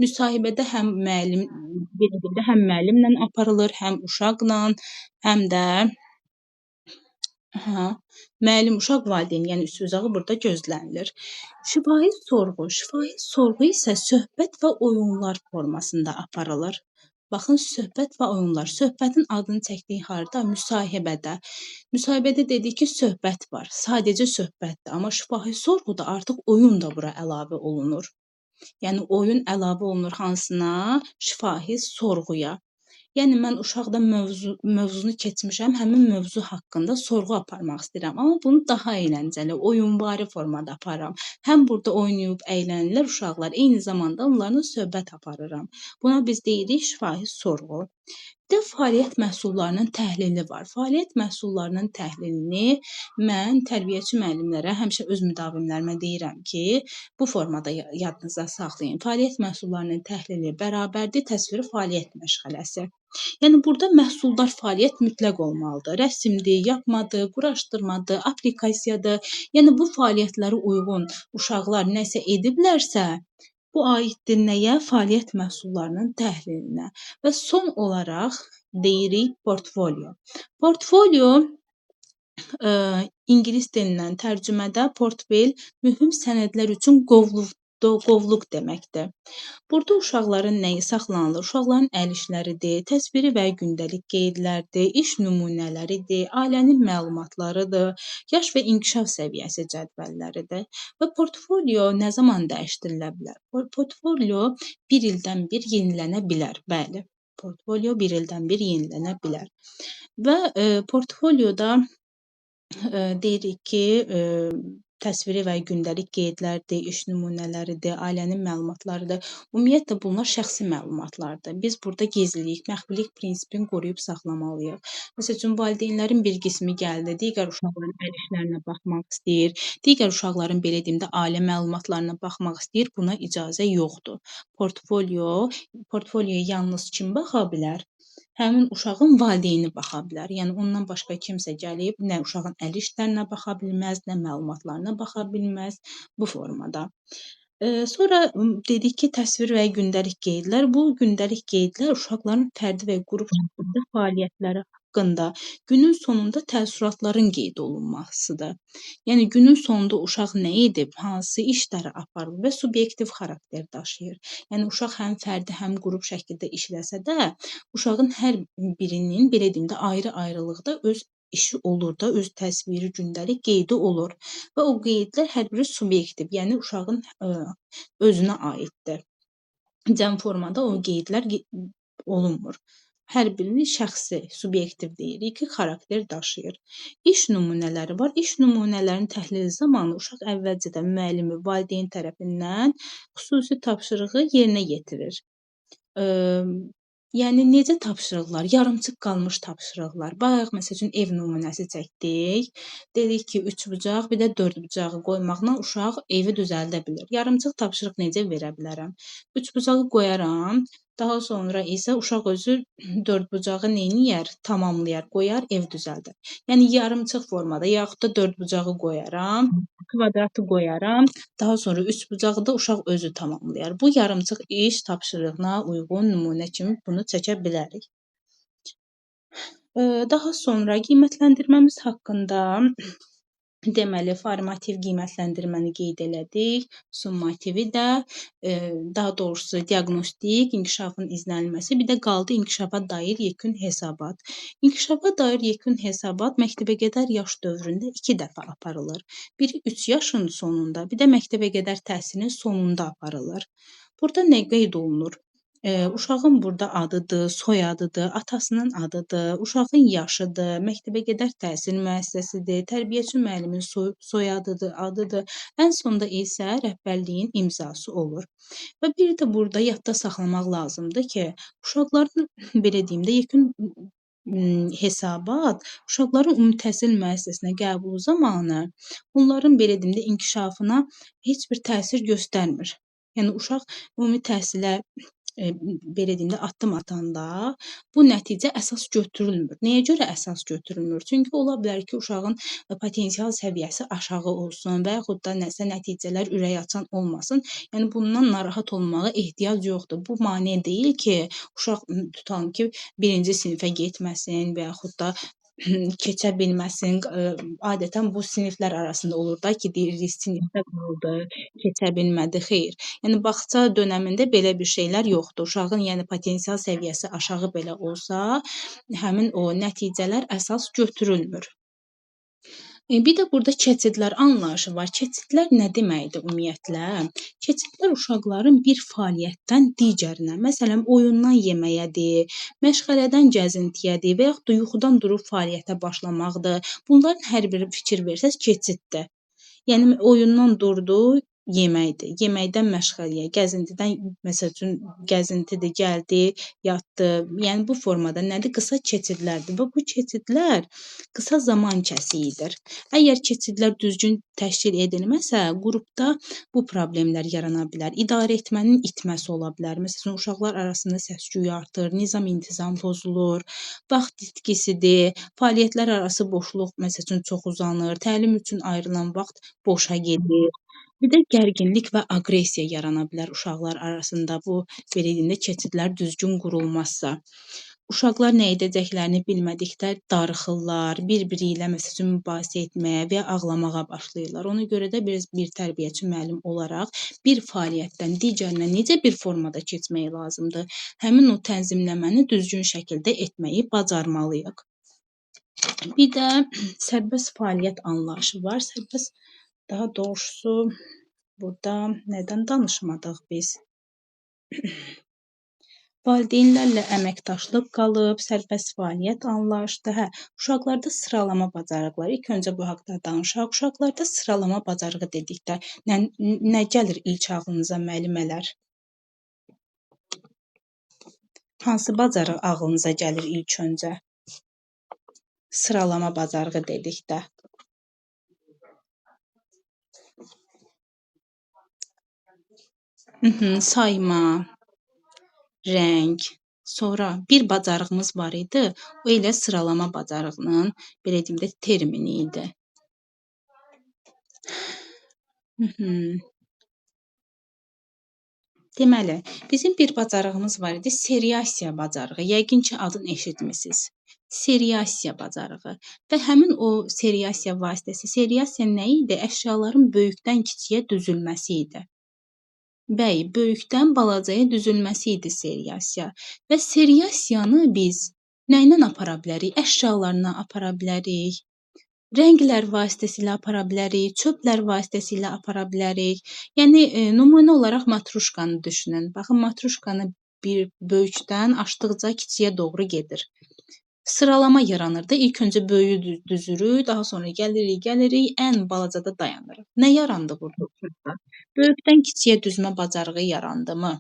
Speaker 1: Müsahibədə həm müəllim, belə deyim də, həm müəllimlə aparılır, həm uşaqla, həm də müəllim, uşaq, valideyn, yəni üçbucağı burada gözlənilir. Şifahi sorğu. Şifahi sorğu isə söhbət və oyunlar formasında aparılır. Baxın, söhbət və oyunlar. Söhbətin adını çəkdiyi harda? Müsahibədə. Müsahibədə dedik ki, söhbət var. Sadəcə söhbətdir. Amma şifahi sorğuda artıq oyun da bura əlavə olunur. Yəni, oyun əlavə olunur hansına? Şifahi sorğuya. Yəni, mən uşaqda mövzunu keçmişəm, həmin mövzu haqqında sorğu aparmaq istəyirəm. Amma bunu daha əyləncəli, oyunvari formada aparıram. Həm burada oynayıb əylənirlər uşaqlar, eyni zamanda onlarla söhbət aparıram. Buna biz deyirik şifahi sorğu. Bir də fəaliyyət məhsullarının təhlili var. Fəaliyyət məhsullarının təhlilini mən tərbiyəçi müəllimlərə həmişə öz müdavimlərimə deyirəm ki, bu formada yadınızda saxlayın. Fəaliyyət məhsullarının təhlili bərabərdir təsviri fəaliyyət məşğələsi. Yəni burada məhsuldar fəaliyyət mütləq olmalıdır. Rəsmdir, yapmadır, quraşdırmadır, applikasiyadır. Yəni bu fəaliyyətlərə uyğun uşaqlar nəsə ediblərsə, bu aiddir nəyə? Fəaliyyət məhsullarının təhlilinə. Və son olaraq deyirik portfolio. Portfolio ingilis dilindən tərcümədə portfel mühüm sənədlər üçün qovluq deməkdir. Burada uşaqların nəyi saxlanılır? Uşaqların əl işləridir, təsviri və gündəlik qeydlərdir, iş nümunələridir, ailənin məlumatlarıdır, yaş və inkişaf səviyyəsi cədvəlləridir. Və portfolio nə zaman dəyişdirilə bilər? Portfolio bir ildən bir yenilənə bilər. Bəli, portfolio bir ildən bir yenilənə bilər. Və portfolioda deyirik ki, təsviri və gündəlik qeydlərdir, iş nümunələridir, ailənin məlumatlarıdır. Ümumiyyətlə, bunlar şəxsi məlumatlardır. Biz burada gizlilik, məxfilik prinsipini qoruyub saxlamalıyıq. Məsəl üçün, valideynlərin bir qismi gəldi, digər uşaqların əl işlərinə baxmaq istəyir, digər uşaqların, belə deyim də, ailə məlumatlarına baxmaq istəyir, buna icazə yoxdur. Portfolioya yalnız kim baxa bilər? Həmin uşağın valideyni baxa bilər. Yəni ondan başqa kimsə gəlib nə uşağın əl işlərinə baxa bilməz, nə məlumatlarına baxa bilməz bu formada. Sonra dedik ki, təsvir və gündəlik qeydlər. Bu gündəlik qeydlər uşaqların fərdi və qrup şəklində fəaliyyətləri haqqında günün sonunda təəssüratların qeyd olunmasıdır. Yəni günün sonunda uşaq nə edib, hansı işləri aparıb və subyektiv xarakter daşıyır. Yəni uşaq həm fərdi, həm qrup şəkildə işləsə də, uşağın hər birinin, belə deyim də, ayrı-ayrılıqda öz işi olur da, öz təsviri gündəlik qeydi olur və o qeydlər hər biri subyektiv, yəni uşağın özünə aiddir. Cəm formada o qeydlər olunmur. Hər birini şəxsi, subyektiv deyirik ki, xarakter daşıyır. İş nümunələri var. İş nümunələrinin təhlili zamanı uşaq əvvəlcədən müəllimi, valideyn tərəfindən xüsusi tapşırığı yerinə yetirir. Yəni necə tapşırıqlar? Yarımçıq qalmış tapşırıqlar. Bayaq məsəl üçün ev nümunəsi çəkdik. Dedik ki, 3 bucaq, bir də 4 bucağı qoymaqla uşaq evi düzəldə bilər. Yarımçıq tapşırıq necə verə bilərəm? 3 bucağı qoyaram. Daha sonra isə uşaq özü 4 bucağı neyniyər? Tamamlayar, qoyar, ev düzəldər. Yəni yarımçıq formada yaxud da 4 bucağı qoyaram, kvadratı qoyaram. Daha sonra 3 bucağı da uşaq özü tamamlayar. Bu yarımçıq iş tapşırığına uyğun nümunə kimi bunu çəkə bilərik. Daha sonra qiymətləndirməmiz haqqında deməli, formativ qiymətləndirməni qeyd elədik, summativi də, daha doğrusu diaqnostik, inkişafın izlənilməsi, bir də qaldı inkişafa dair yekun hesabat. İnkişafa dair yekun hesabat məktəbəqədər yaş dövründə 2 dəfə aparılır. Biri 3 yaşın sonunda, bir də məktəbəqədər təhsilin sonunda aparılır. Burada nə qeyd olunur? Uşağın burada adıdır, soyadıdır, atasının adıdır, uşağın yaşıdır, məktəbəqədər təhsil müəssisəsidir, tərbiyəçi müəllimin soyadıdır, adıdır. Ən sonda isə rəhbərliyin imzası olur. Və bir də burada yadda saxlamaq lazımdır ki, uşaqların, belə deyim də, yekun hesabat uşaqların ümumi təhsil müəssisəsinə qəbulu zamanı onların, belə deyim də, inkişafına heç bir təsir göstərmir. Yəni uşaq ümumi təhsilə, belə deyim də, addım atanda bu nəticə əsas götürülmür. Nəyə görə əsas götürülmür? Çünki ola bilər ki, uşağın potensial səviyyəsi aşağı olsun və yaxud da nəsə nəticələr ürək açan olmasın. Yəni bundan narahat olmağa ehtiyac yoxdur. Bu mane deyil ki, uşaq tutalım ki, 1-ci sinifə getməsin və yaxud da keçə bilməsin. Adətən bu siniflər arasında olur da ki, deyirik sinifdə qaldı, keçə bilmədi. Xeyr. Yəni bağça dönəmində belə bir şeylər yoxdur. Uşağın, yəni potensial səviyyəsi aşağı belə olsa, həmin o nəticələr əsas götürülmür. Bir də burada keçidlər anlayışı var. Keçidlər nə deməkdir ümumiyyətlə? Keçidlər uşaqların bir fəaliyyətdən digərinə, məsələn, oyundan yeməyədir, məşğələdən gəzintiyədir və yaxud da yuxudan durub fəaliyyətə başlamaqdır. Bunların hər biri fikir versəz keçiddir. Yəni oyundan durdu, Yeməkdir. Yeməkdən məşğələyə, gəzintidən, məsəl üçün, gəzintidir, gəldi, yatdı. Yəni bu formada nədir? Qısa keçidlərdir və bu keçidlər qısa zaman kəsiyidir. Əgər keçidlər düzgün təşkil edilməsə, qrupda bu problemlər yarana bilər. İdarə etmənin itməsi ola bilər. Məsəl üçün, uşaqlar arasında səs-küy artır, nizam-intizam pozulur, vaxt itkisidir, fəaliyyətlər arası boşluq, məsəl üçün, çox uzanır, təlim üçün ayrılan vaxt boşa gedir. Bir də gərginlik və aqressiya yarana bilər uşaqlar arasında bu, belə deyim də, keçidlər düzgün qurulmazsa. Uşaqlar nə edəcəklərini bilmədikdə darıxırlar, bir-biri ilə məsəl üçün mübahisə etməyə və ya ağlamağa başlayırlar. Ona görə də biz bir tərbiyəçi müəllim olaraq bir fəaliyyətdən digərinə necə bir formada keçmək lazımdır, həmin o tənzimləməni düzgün şəkildə etməyi bacarmalıyıq. Bir də sərbəst fəaliyyət anlayışı var. Sərbəst, daha doğrusu burada nədən danışmadıq biz? Valideynlərlə əməkdaşlıq qalıb, sərbəst fəaliyyət anlayışıdır. Hə, uşaqlarda sıralama bacarıqları. İlk öncə bu haqda danışaq. Uşaqlarda sıralama bacarığı dedikdə nə gəlir ilk ağlınıza müəllimələr? Hansı bacarıq ağlınıza gəlir ilk öncə? Sıralama bacarığı dedikdə. Sayma, rəng, sonra bir bacarığımız var idi, o elə sıralama bacarığının, belə deyim də, termini idi. Deməli, bizim bir bacarığımız var idi, seriasiya bacarığı. Yəqin ki, adını eşitmisiniz. Seriasiya bacarığı və həmin o seriasiya vasitəsi, seriasiya nə idi? Əşyaların böyükdən kiçiyə düzülməsi idi. Bəli, böyükdən balacaya düzülməsi idi seriasiya. Və seriasiyanı biz nə ilə apara bilərik? Əşyalarla apara bilərik, rənglər vasitəsilə apara bilərik, çöplər vasitəsilə apara bilərik. Yəni, nümunə olaraq matruşkanı düşünün. Baxın, matruşkanı bir böyükdən açdıqca kiçiyə doğru gedir. Sıralama yaranır da, ilk öncə böyüyü düzürük, daha sonra gəlirik, gəlirik, ən balacada dayanırıq. Nə yarandı burada uşaqda? Böyükdən kiçiyə düzmə bacarığı yarandımı?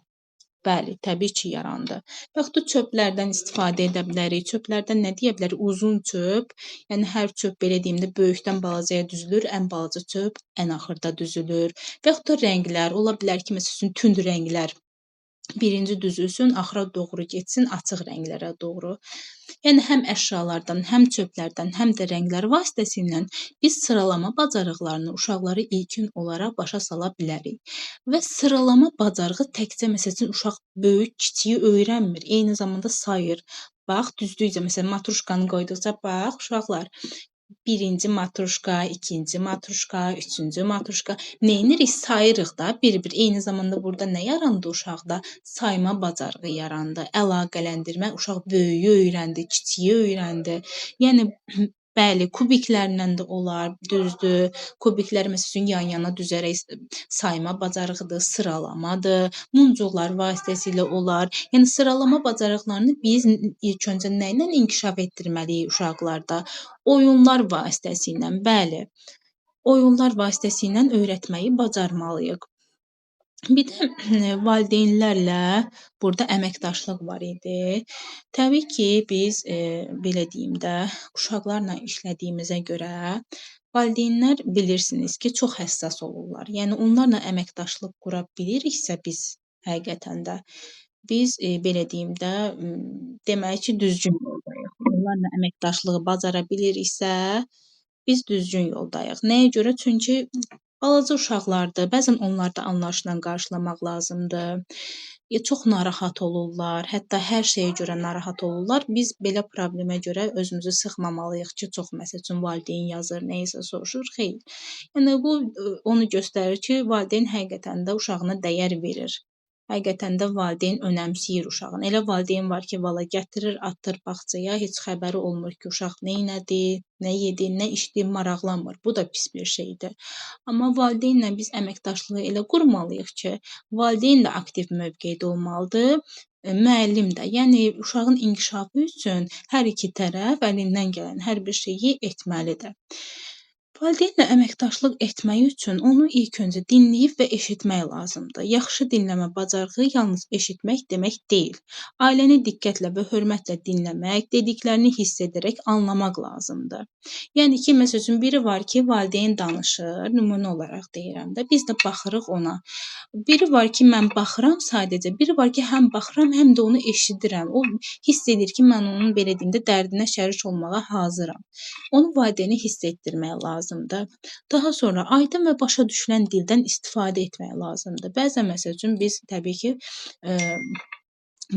Speaker 1: Bəli, təbii ki, yarandı. Və yaxud da çöplərdən istifadə edə bilərik. Çöplərdən nə deyə bilərik? Uzun çöp, yəni hər çöp, belə deyim də, böyükdən balacaya düzülür, ən balaca çöp ən axırda düzülür. Və yaxud da rənglər, ola bilər ki, məsəl üçün, tünd rənglər birinci düzülsün, axıra doğru getsin, açıq rənglərə doğru. Yəni, həm əşyalardan, həm çöplərdən, həm də rənglər vasitəsilə biz sıralama bacarıqlarını uşaqları ilkin olaraq başa sala bilərik. Və sıralama bacarığı təkcə, məsəl üçün, uşaq böyük, kiçiyi öyrənmir, eyni zamanda sayır. Bax, düzdükcə, məsələn, matruşkanı qoyduqca, bax, uşaqlar, birinci matruşka, ikinci matruşka, üçüncü matruşka. Neynirik? Sayırıq da bir-bir. Eyni zamanda burada nə yarandı uşaqda? Sayma bacarığı yarandı, əlaqələndirmə, uşaq böyüyü öyrəndi, kiçiyi öyrəndi. Yəni, bəli, kubiklərlə də olar, düzdür. Kubikləri, məsəl üçün, yan-yana düzərək sayma bacarığıdır, sıralamadır, muncuqlar vasitəsilə olar. Yəni, sıralama bacarıqlarını biz ilk öncə nə ilə inkişaf etdirməliyik uşaqlarda? Oyunlar vasitəsilə, bəli. Oyunlar vasitəsilə öyrətməyi bacarmalıyıq. Bir də valideynlərlə burada əməkdaşlıq var idi. Təbii ki, biz, belə deyim də, uşaqlarla işlədiyimizə görə valideynlər bilirsiniz ki, çox həssas olurlar. Yəni, onlarla əməkdaşlıq qura biliriksə biz həqiqətən də, biz, belə deyim də, deməli ki, düzgün yoldayıq. Onlarla əməkdaşlığı bacara biliriksə, biz düzgün yoldayıq. Nəyə görə? Çünki balaca uşaqlardır, bəzən onları da anlayışla qarşılamaq lazımdır. Çox narahat olurlar, hətta hər şeyə görə narahat olurlar. Biz belə problemə görə özümüzü sıxmamalıyıq ki, çox, məsəl üçün, valideyn yazır, nəyisə soruşur. Xeyr. Yəni, bu, onu göstərir ki, valideyn həqiqətən də uşağına dəyər verir. Həqiqətən də valideyn önəmsəyir uşağını. Elə valideyn var ki, vala gətirir, atır bağçaya, heç xəbəri olmur ki, uşaq nə elədi, nə yedi, nə içdi, maraqlanmır. Bu da pis bir şeydir. Amma valideynlə biz əməkdaşlığı elə qurmalıyıq ki, valideyn də aktiv mövqeydə olmalıdır, müəllim də. Yəni, uşağın inkişafı üçün hər iki tərəf əlindən gələn hər bir şeyi etməlidir. Valideynlə əməkdaşlıq etmək üçün onu ilk öncə dinləyib və eşitmək lazımdır. Yaxşı dinləmə bacarığı yalnız eşitmək demək deyil. Ailəni diqqətlə və hörmətlə dinləmək, dediklərini hiss edərək anlamaq lazımdır. Yəni ki, məsəl üçün biri var ki, valideyn danışır, nümunə olaraq deyirəm də, biz də baxırıq ona. Biri var ki, mən baxıram sadəcə, biri var ki, həm baxıram, həm də onu eşidirəm. O hiss edir ki, mən onun belə deyim də dərdinə şərik olmağa hazıram. Onu valideynə hiss etdirmək lazımdır. Daha sonra aydın və başa düşülən dildən istifadə etmək lazımdır. Bəzən məsəl üçün biz təbii ki,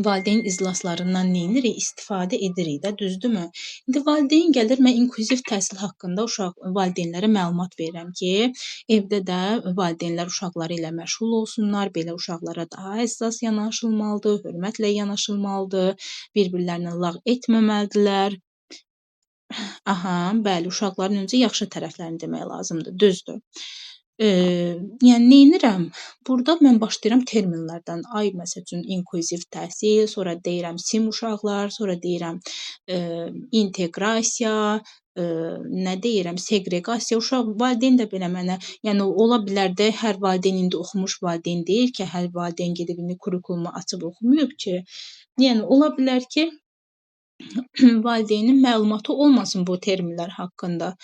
Speaker 1: valideyn iclaslarından neynirik? İstifadə edirik də, düzdürmü? İndi valideyn gəlir, mən inklüziv təhsil haqqında uşaq valideynlərə məlumat verirəm ki, evdə də valideynlər uşaqları ilə məşğul olsunlar, belə uşaqlara daha həssas yanaşılmalıdır, hörmətlə yanaşılmalıdır, bir-birlərinə lağ etməməlidirlər. Aha, bəli, uşaqların öncə yaxşı tərəflərini demək lazımdır, düzdür. Yəni neynirəm? Burada mən başlayıram terminlərdən. Ay, məsəl üçün, inklüziv təhsil, sonra deyirəm sim uşaqlar, sonra deyirəm inteqrasiya, nə deyirəm, seqreqasiya. Uşaq, valideyn də belə mənə, yəni ola bilər də hər valideyn indi oxumuş valideyn deyir ki, hər valideyn gedib indi kurikulumu açıb oxumayıb ki. Yəni ola bilər ki, valideynin məlumatı olmasın bu terminlər haqqında.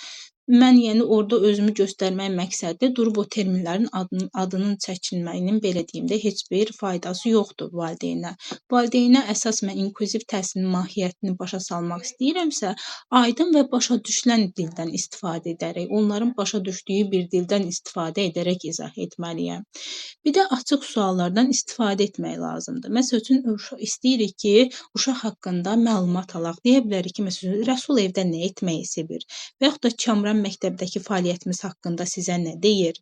Speaker 1: Mən yəni orada özümü göstərmək məqsədli durub o terminlərin adının çəkilməyinin belə deyim də heç bir faydası yoxdur valideynə. Valideynə əsas mən inklüziv təhsilin mahiyyətini başa salmaq istəyirəmsə, aydın və başa düşülən dildən istifadə edərək, onların başa düşdüyü bir dildən istifadə edərək izah etməliyəm. Bir də açıq suallardan istifadə etmək lazımdır. Məsəl üçün, istəyirik ki, uşaq haqqında məlumat alaq. Deyə bilərik ki, məsəl üçün, Rəsul evdə nə etməyi sevir? Və yaxud da Kamran məktəbdəki fəaliyyətimiz haqqında sizə nə deyir?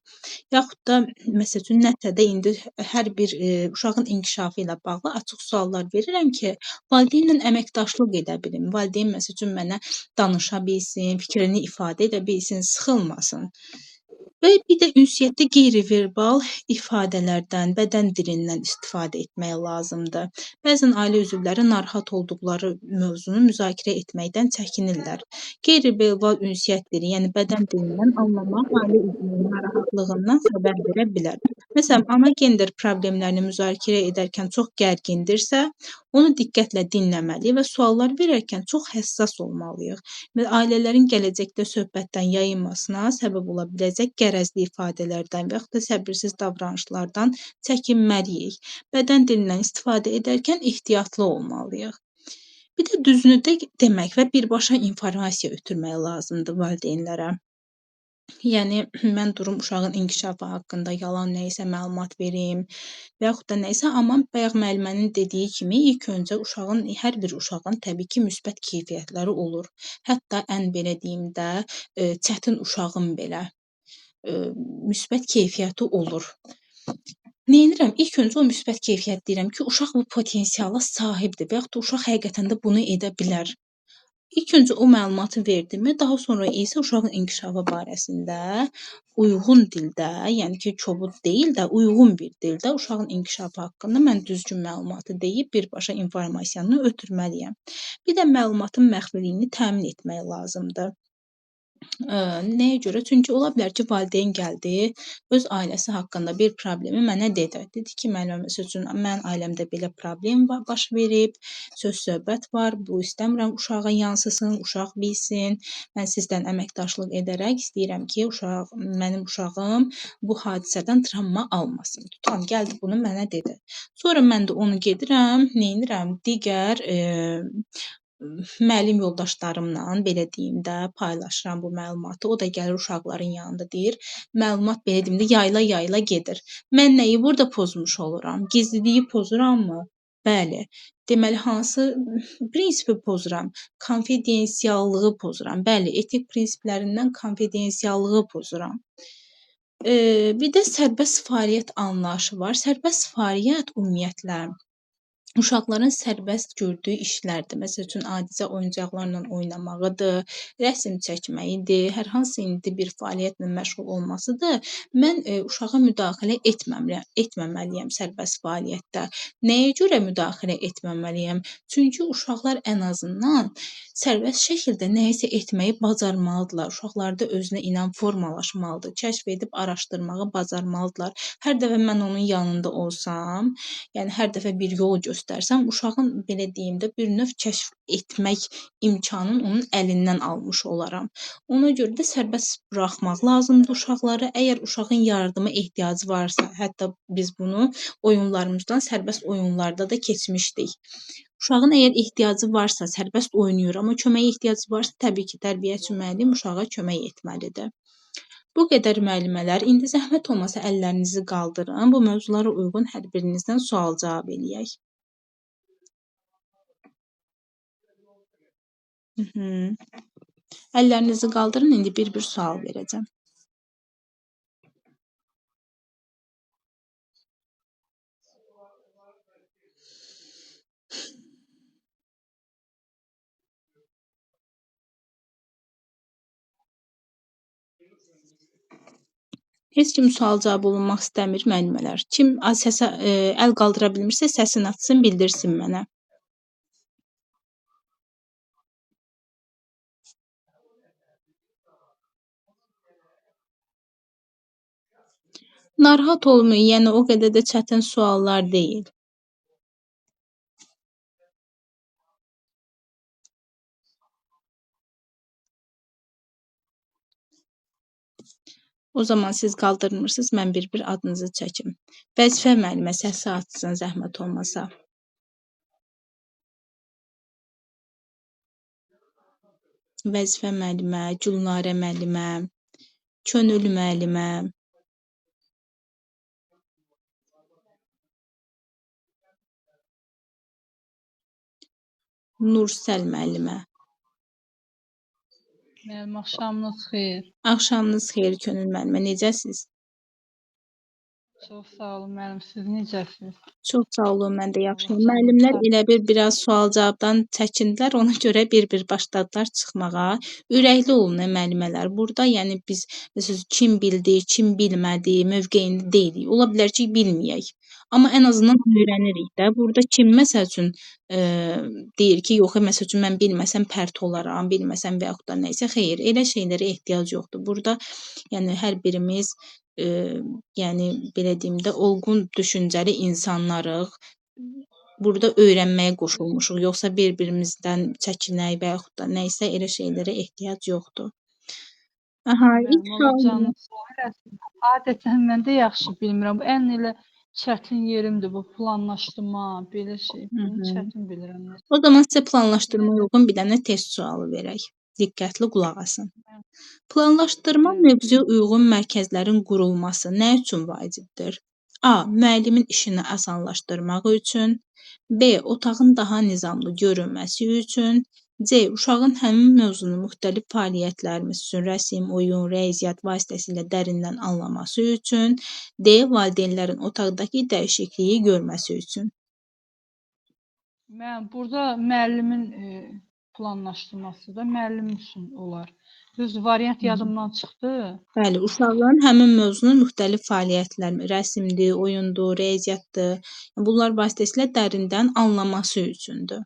Speaker 1: Yaxud da, məsəl üçün, nəsə də indi hər bir uşağın inkişafı ilə bağlı açıq suallar verirəm ki, valideynlə əməkdaşlıq edə bilim. Valideyn, məsəl üçün, mənə danışa bilsin, fikrini ifadə edə bilsin, sıxılmasın. Və bir də ünsiyyətdə qeyri-verbal ifadələrdən, bədən dilindən istifadə etmək lazımdır. Bəzən ailə üzvləri narahat olduqları mövzunu müzakirə etməkdən çəkinirlər. Qeyri-verbal ünsiyyət dili, yəni bədən dilindən anlamaq ailə üzvünün narahatlığından xəbər verə bilər. Məsələn, ana gender problemlərini müzakirə edərkən çox gərgindirsə, onu diqqətlə dinləməli və suallar verərkən çox həssas olmalıyıq. Və ailələrin gələcəkdə söhbətdən yayınmasına səbəb ola biləcək qərəzli ifadələrdən və yaxud da səbirsiz davranışlardan çəkinməliyik. Bədən dilindən istifadə edərkən ehtiyatlı olmalıyıq. Bir də düzünü də demək və birbaşa informasiya ötürmək lazımdır valideynlərə. Yəni mən durum uşağın inkişafı haqqında yalan nə isə məlumat verim və yaxud da nə isə, amma bayaq müəllimənin dediyi kimi ilk öncə uşağın, hər bir uşağın təbii ki, müsbət keyfiyyətləri olur. Hətta ən belə deyim də, çətin uşağın belə müsbət keyfiyyəti olur. Neynirəm? İlk öncə o müsbət keyfiyyət deyirəm ki, uşaq bu potensiala sahibdir və yaxud da uşaq həqiqətən də bunu edə bilər. İlk öncə o məlumatı verdimmi, daha sonra isə uşağın inkişafı barəsində uyğun dildə, yəni ki, kobud deyil də, uyğun bir dildə uşağın inkişafı haqqında mən düzgün məlumatı deyib birbaşa informasiyanı ötürməliyəm. Bir də məlumatın məxfiliyini təmin etmək lazımdır. Nəyə görə? Çünki ola bilər ki, valideyn gəldi, öz ailəsi haqqında bir problemi mənə dedi. Dedi ki, müəllimə, məsəl üçün, mən ailəmdə belə problem baş verib, söz-söhbət var, bu istəmirəm uşağa yansısın, uşaq bilsin. Mən sizdən əməkdaşlıq edərək istəyirəm ki, mənim uşağım bu hadisədən travma almasın. Tutam, gəldi bunu mənə dedi. Sonra mən də onu gedirəm, neynirəm? Digər müəllim yoldaşlarımla, belə deyim də, paylaşıram bu məlumatı. O da gəlir uşaqların yanında deyir. Məlumat belə deyim də, yayıla-yayıla gedir. Mən nəyi burada pozmuş oluram? Gizliliyi pozurammy? Bəli. Deməli, hansı prinsipi pozuram? Konfidensiallığı pozuram. Bəli, etik prinsiplərindən konfidensiallığı pozuram. Bir də sərbəst fəaliyyət anlayışı var. Sərbəst fəaliyyət ümumiyyətlə Uşaqların sərbəst gördüyü işlərdir. Məsəl üçün, adicə oyuncaqlarla oynamağıdır, rəsm çəkməyidir, hər hansı indi bir fəaliyyətlə məşğul olmasıdır. Mən uşağa müdaxilə etməməliyəm sərbəst fəaliyyətdə. Nəyə görə müdaxilə etməməliyəm? Çünki uşaqlar ən azından sərbəst şəkildə nəyisə etməyi bacarmalıdırlar. Uşaqlarda özünə inam formalaşmalıdır. Kəşf edib araşdırmağı bacarmalıdırlar. Hər dəfə mən onun yanında olsam, yəni hər dəfə bir yol göstərsəm, uşağın belə deyim də bir növ kəşf etmək imkanını onun əlindən almış olaram. Ona görə də sərbəst buraxmaq lazımdır uşaqları. Əgər uşağın yardıma ehtiyacı varsa, hətta biz bunu oyunlarımızdan sərbəst oyunlarda da keçmişdik. Uşağın əgər ehtiyacı varsa, sərbəst oynayır, amma köməyə ehtiyacı varsa, təbii ki, tərbiyəçi müəllim uşağa kömək etməlidir. Bu qədər müəllimələr, indi zəhmət olmasa əllərinizi qaldırın. Bu mövzulara uyğun hər birinizdən sual-cavab eləyək. Hı -hı. Əllərinizi qaldırın, indi bir-bir sual verəcəm. Heç kim sual-cavab olunmaq istəmir müəllimələr. Kim səsə, əl qaldıra bilmirsə, səsini açsın, bildirsin mənə. Narahat olmayın, yəni o qədər də çətin suallar deyil. O zaman siz qaldırmırsınız, mən bir-bir adınızı çəkim. Vəzifə müəllimə səsi açsın, zəhmət olmasa. Vəzifə müəllimə, Gülnarə müəllimə, Könül müəllimə. Nursəl müəllimə.
Speaker 3: Müəllim, axşamınız xeyir.
Speaker 1: Axşamınız xeyir Könül müəllimə, necəsiz?
Speaker 3: Çox sağ olun müəllim, siz necəsiniz?
Speaker 1: Çox sağ olun, mən də yaxşıyam.
Speaker 3: Allah canınızı
Speaker 1: Müəllimlər
Speaker 3: sağ
Speaker 1: elə bir biraz sual-cavabdan çəkindilər, ona görə bir-bir başladılar çıxmağa. Ürəkli olun, müəllimələr. Burada yəni biz məsələn, kim bildi, kim bilmədi mövqeyində deyilik. Ola bilər ki, bilməyək. Amma ən azından öyrənirik də. Burada kim məsəl üçün, deyir ki, yox, məsəl üçün mən bilməsəm pərt olaram, bilməsəm və yaxud da nə isə. Xeyr, elə şeylərə ehtiyac yoxdur. Burada yəni hər birimiz, yəni belə deyim də, olğun düşüncəli insanlarıq. Burada öyrənməyə qoşulmuşuq, yoxsa bir-birimizdən çəkinək və yaxud da nə isə elə şeylərə ehtiyac yoxdur. Aha, ilk
Speaker 3: Müəllim, Allah
Speaker 1: sualım.
Speaker 3: canınız sağ eləsin. Adətən mən də yaxşı bilmirəm. Bu ən elə çətin yerimdir bu planlaşdırma, belə şey. Bunu çətin bilirəm.
Speaker 1: O zaman sizə planlaşdırma uyğun bir dənə test sualı verək. Diqqətli qulaq asın. Planlaşdırma mövzuya uyğun mərkəzlərin qurulması nə üçün vacibdir? A. Müəllimin işini asanlaşdırmaq üçün. B. Otağın daha nizamlı görünməsi üçün. C. Uşağın həmin mövzunu müxtəlif fəaliyyətlərimiz üçün rəsm, oyun, riyaziyyat vasitəsilə dərindən anlaması üçün. D. Valideynlərin otaqdakı dəyişikliyi görməsi üçün.
Speaker 3: Mən burada müəllimin planlaşdırması da müəllim üçün olar. Düz variant yadımdan çıxdı.
Speaker 1: Bəli, uşağın həmin mövzunu müxtəlif fəaliyyətlər, rəsmdir, oyundur, riyaziyyatdır, bunlar vasitəsilə dərindən anlaması üçündür.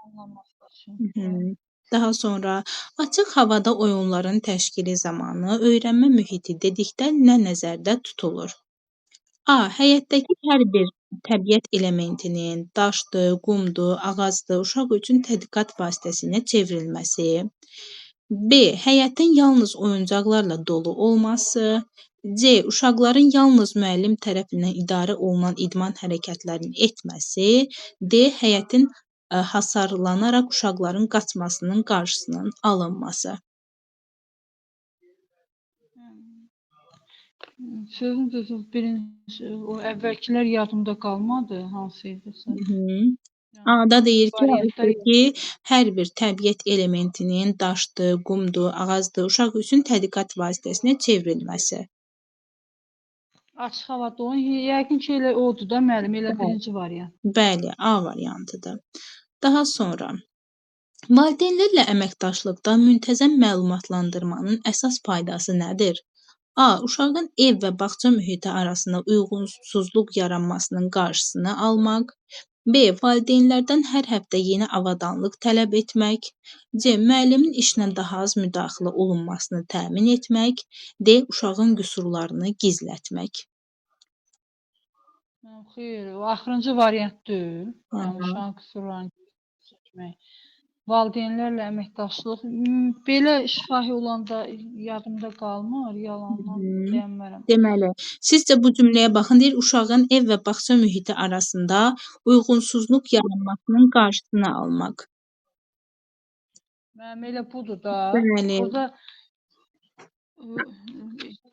Speaker 3: Anlaması üçün.
Speaker 1: Daha sonra açıq havada oyunların təşkili zamanı öyrənmə mühiti dedikdə nə nəzərdə tutulur? A. Həyətdəki hər bir təbiət elementinin daşdır, qumdur, ağacdır, uşaq üçün tədqiqat vasitəsinə çevrilməsi. B. Həyətin yalnız oyuncaqlarla dolu olması. C. Uşaqların yalnız müəllim tərəfindən idarə olunan idman hərəkətlərini etməsi. D. Həyətin hasarlanaraq uşaqların qaçmasının qarşısının alınması.
Speaker 3: Sözün düzü, birinci, o əvvəlkilər yadımda qalmadı, hansı idisə.
Speaker 1: A-da deyir ki,
Speaker 3: Variantlar
Speaker 1: ki, hər bir təbiət elementinin daşdır, qumdur, ağacdır, uşaq üçün tədqiqat vasitəsinə çevrilməsi.
Speaker 3: Açıq havada oyun, yəqin ki, elə odur da müəllim, elə birinci variant.
Speaker 1: Bəli, A variantıdır. Daha sonra valideynlərlə əməkdaşlıqda müntəzəm məlumatlandırmanın əsas faydası nədir? A. Uşağın ev və bağça mühiti arasında uyğunsuzluq yaranmasının qarşısını almaq. B. Valideynlərdən hər həftə yeni avadanlıq tələb etmək. C. Müəllimin işinə daha az müdaxilə olunmasını təmin etmək. D. Uşağın qüsurlarını gizlətmək.
Speaker 3: Xeyr, o axırıncı variant deyil. Yəni uşağın qüsurlarını gizlətmək. Valideynlərlə əməkdaşlıq belə şifahi olanda yadımda qalmır, yalandan deyənmərəm.
Speaker 1: Deməli, sizcə bu cümləyə baxın, deyir, uşağın ev və bağça mühiti arasında uyğunsuzluq yaranmasının qarşısını almaq.
Speaker 3: Mənim elə budur da.
Speaker 1: Bəli.
Speaker 3: Burada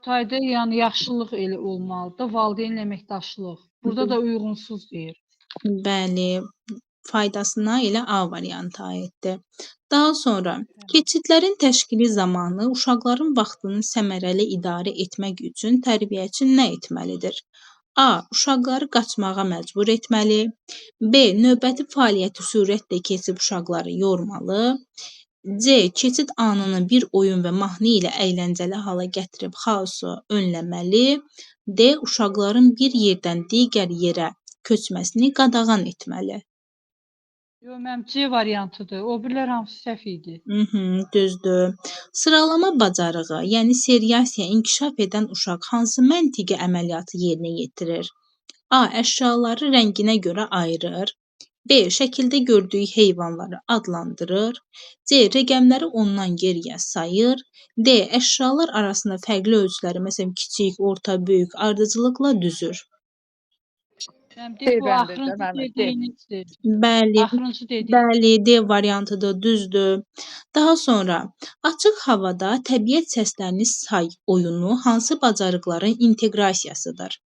Speaker 3: tayda yəni yaxşılıq elə olmalıdır, valideynlə əməkdaşlıq. Burada da uyğunsuz deyir.
Speaker 1: Bəli. Faydasına elə A variantı aiddir. Daha sonra keçidlərin təşkili zamanı uşaqların vaxtını səmərəli idarə etmək üçün tərbiyəçi nə etməlidir? A. Uşaqları qaçmağa məcbur etməli. B. Növbəti fəaliyyəti sürətlə keçib uşaqları yormalı. C. Keçid anını bir oyun və mahnı ilə əyləncəli hala gətirib xaosu önləməli. D. Uşaqların bir yerdən digər yerə köçməsini qadağan etməli.
Speaker 3: Yox, mənim C variantıdır. O birilər hamısı səhv idi.
Speaker 1: Düzdür. Sıralama bacarığı, yəni seriasiya inkişaf edən uşaq hansı məntiqi əməliyyatı yerinə yetirir? A. Əşyaları rənginə görə ayırır. B. Şəkildə gördüyü heyvanları adlandırır. C. Rəqəmləri ondan geriyə sayır. D. Əşyalar arasında fərqli ölçüləri, məsələn, kiçik, orta, böyük ardıcıllıqla düzür.
Speaker 3: D bu axırıncı dediyinizdir.
Speaker 1: Bəli,
Speaker 3: axırıncı dediyiniz.
Speaker 1: Bəli, D variantıdır, düzdür. Daha sonra açıq havada təbiət səslərini say oyunu hansı bacarıqların inteqrasiyasıdır?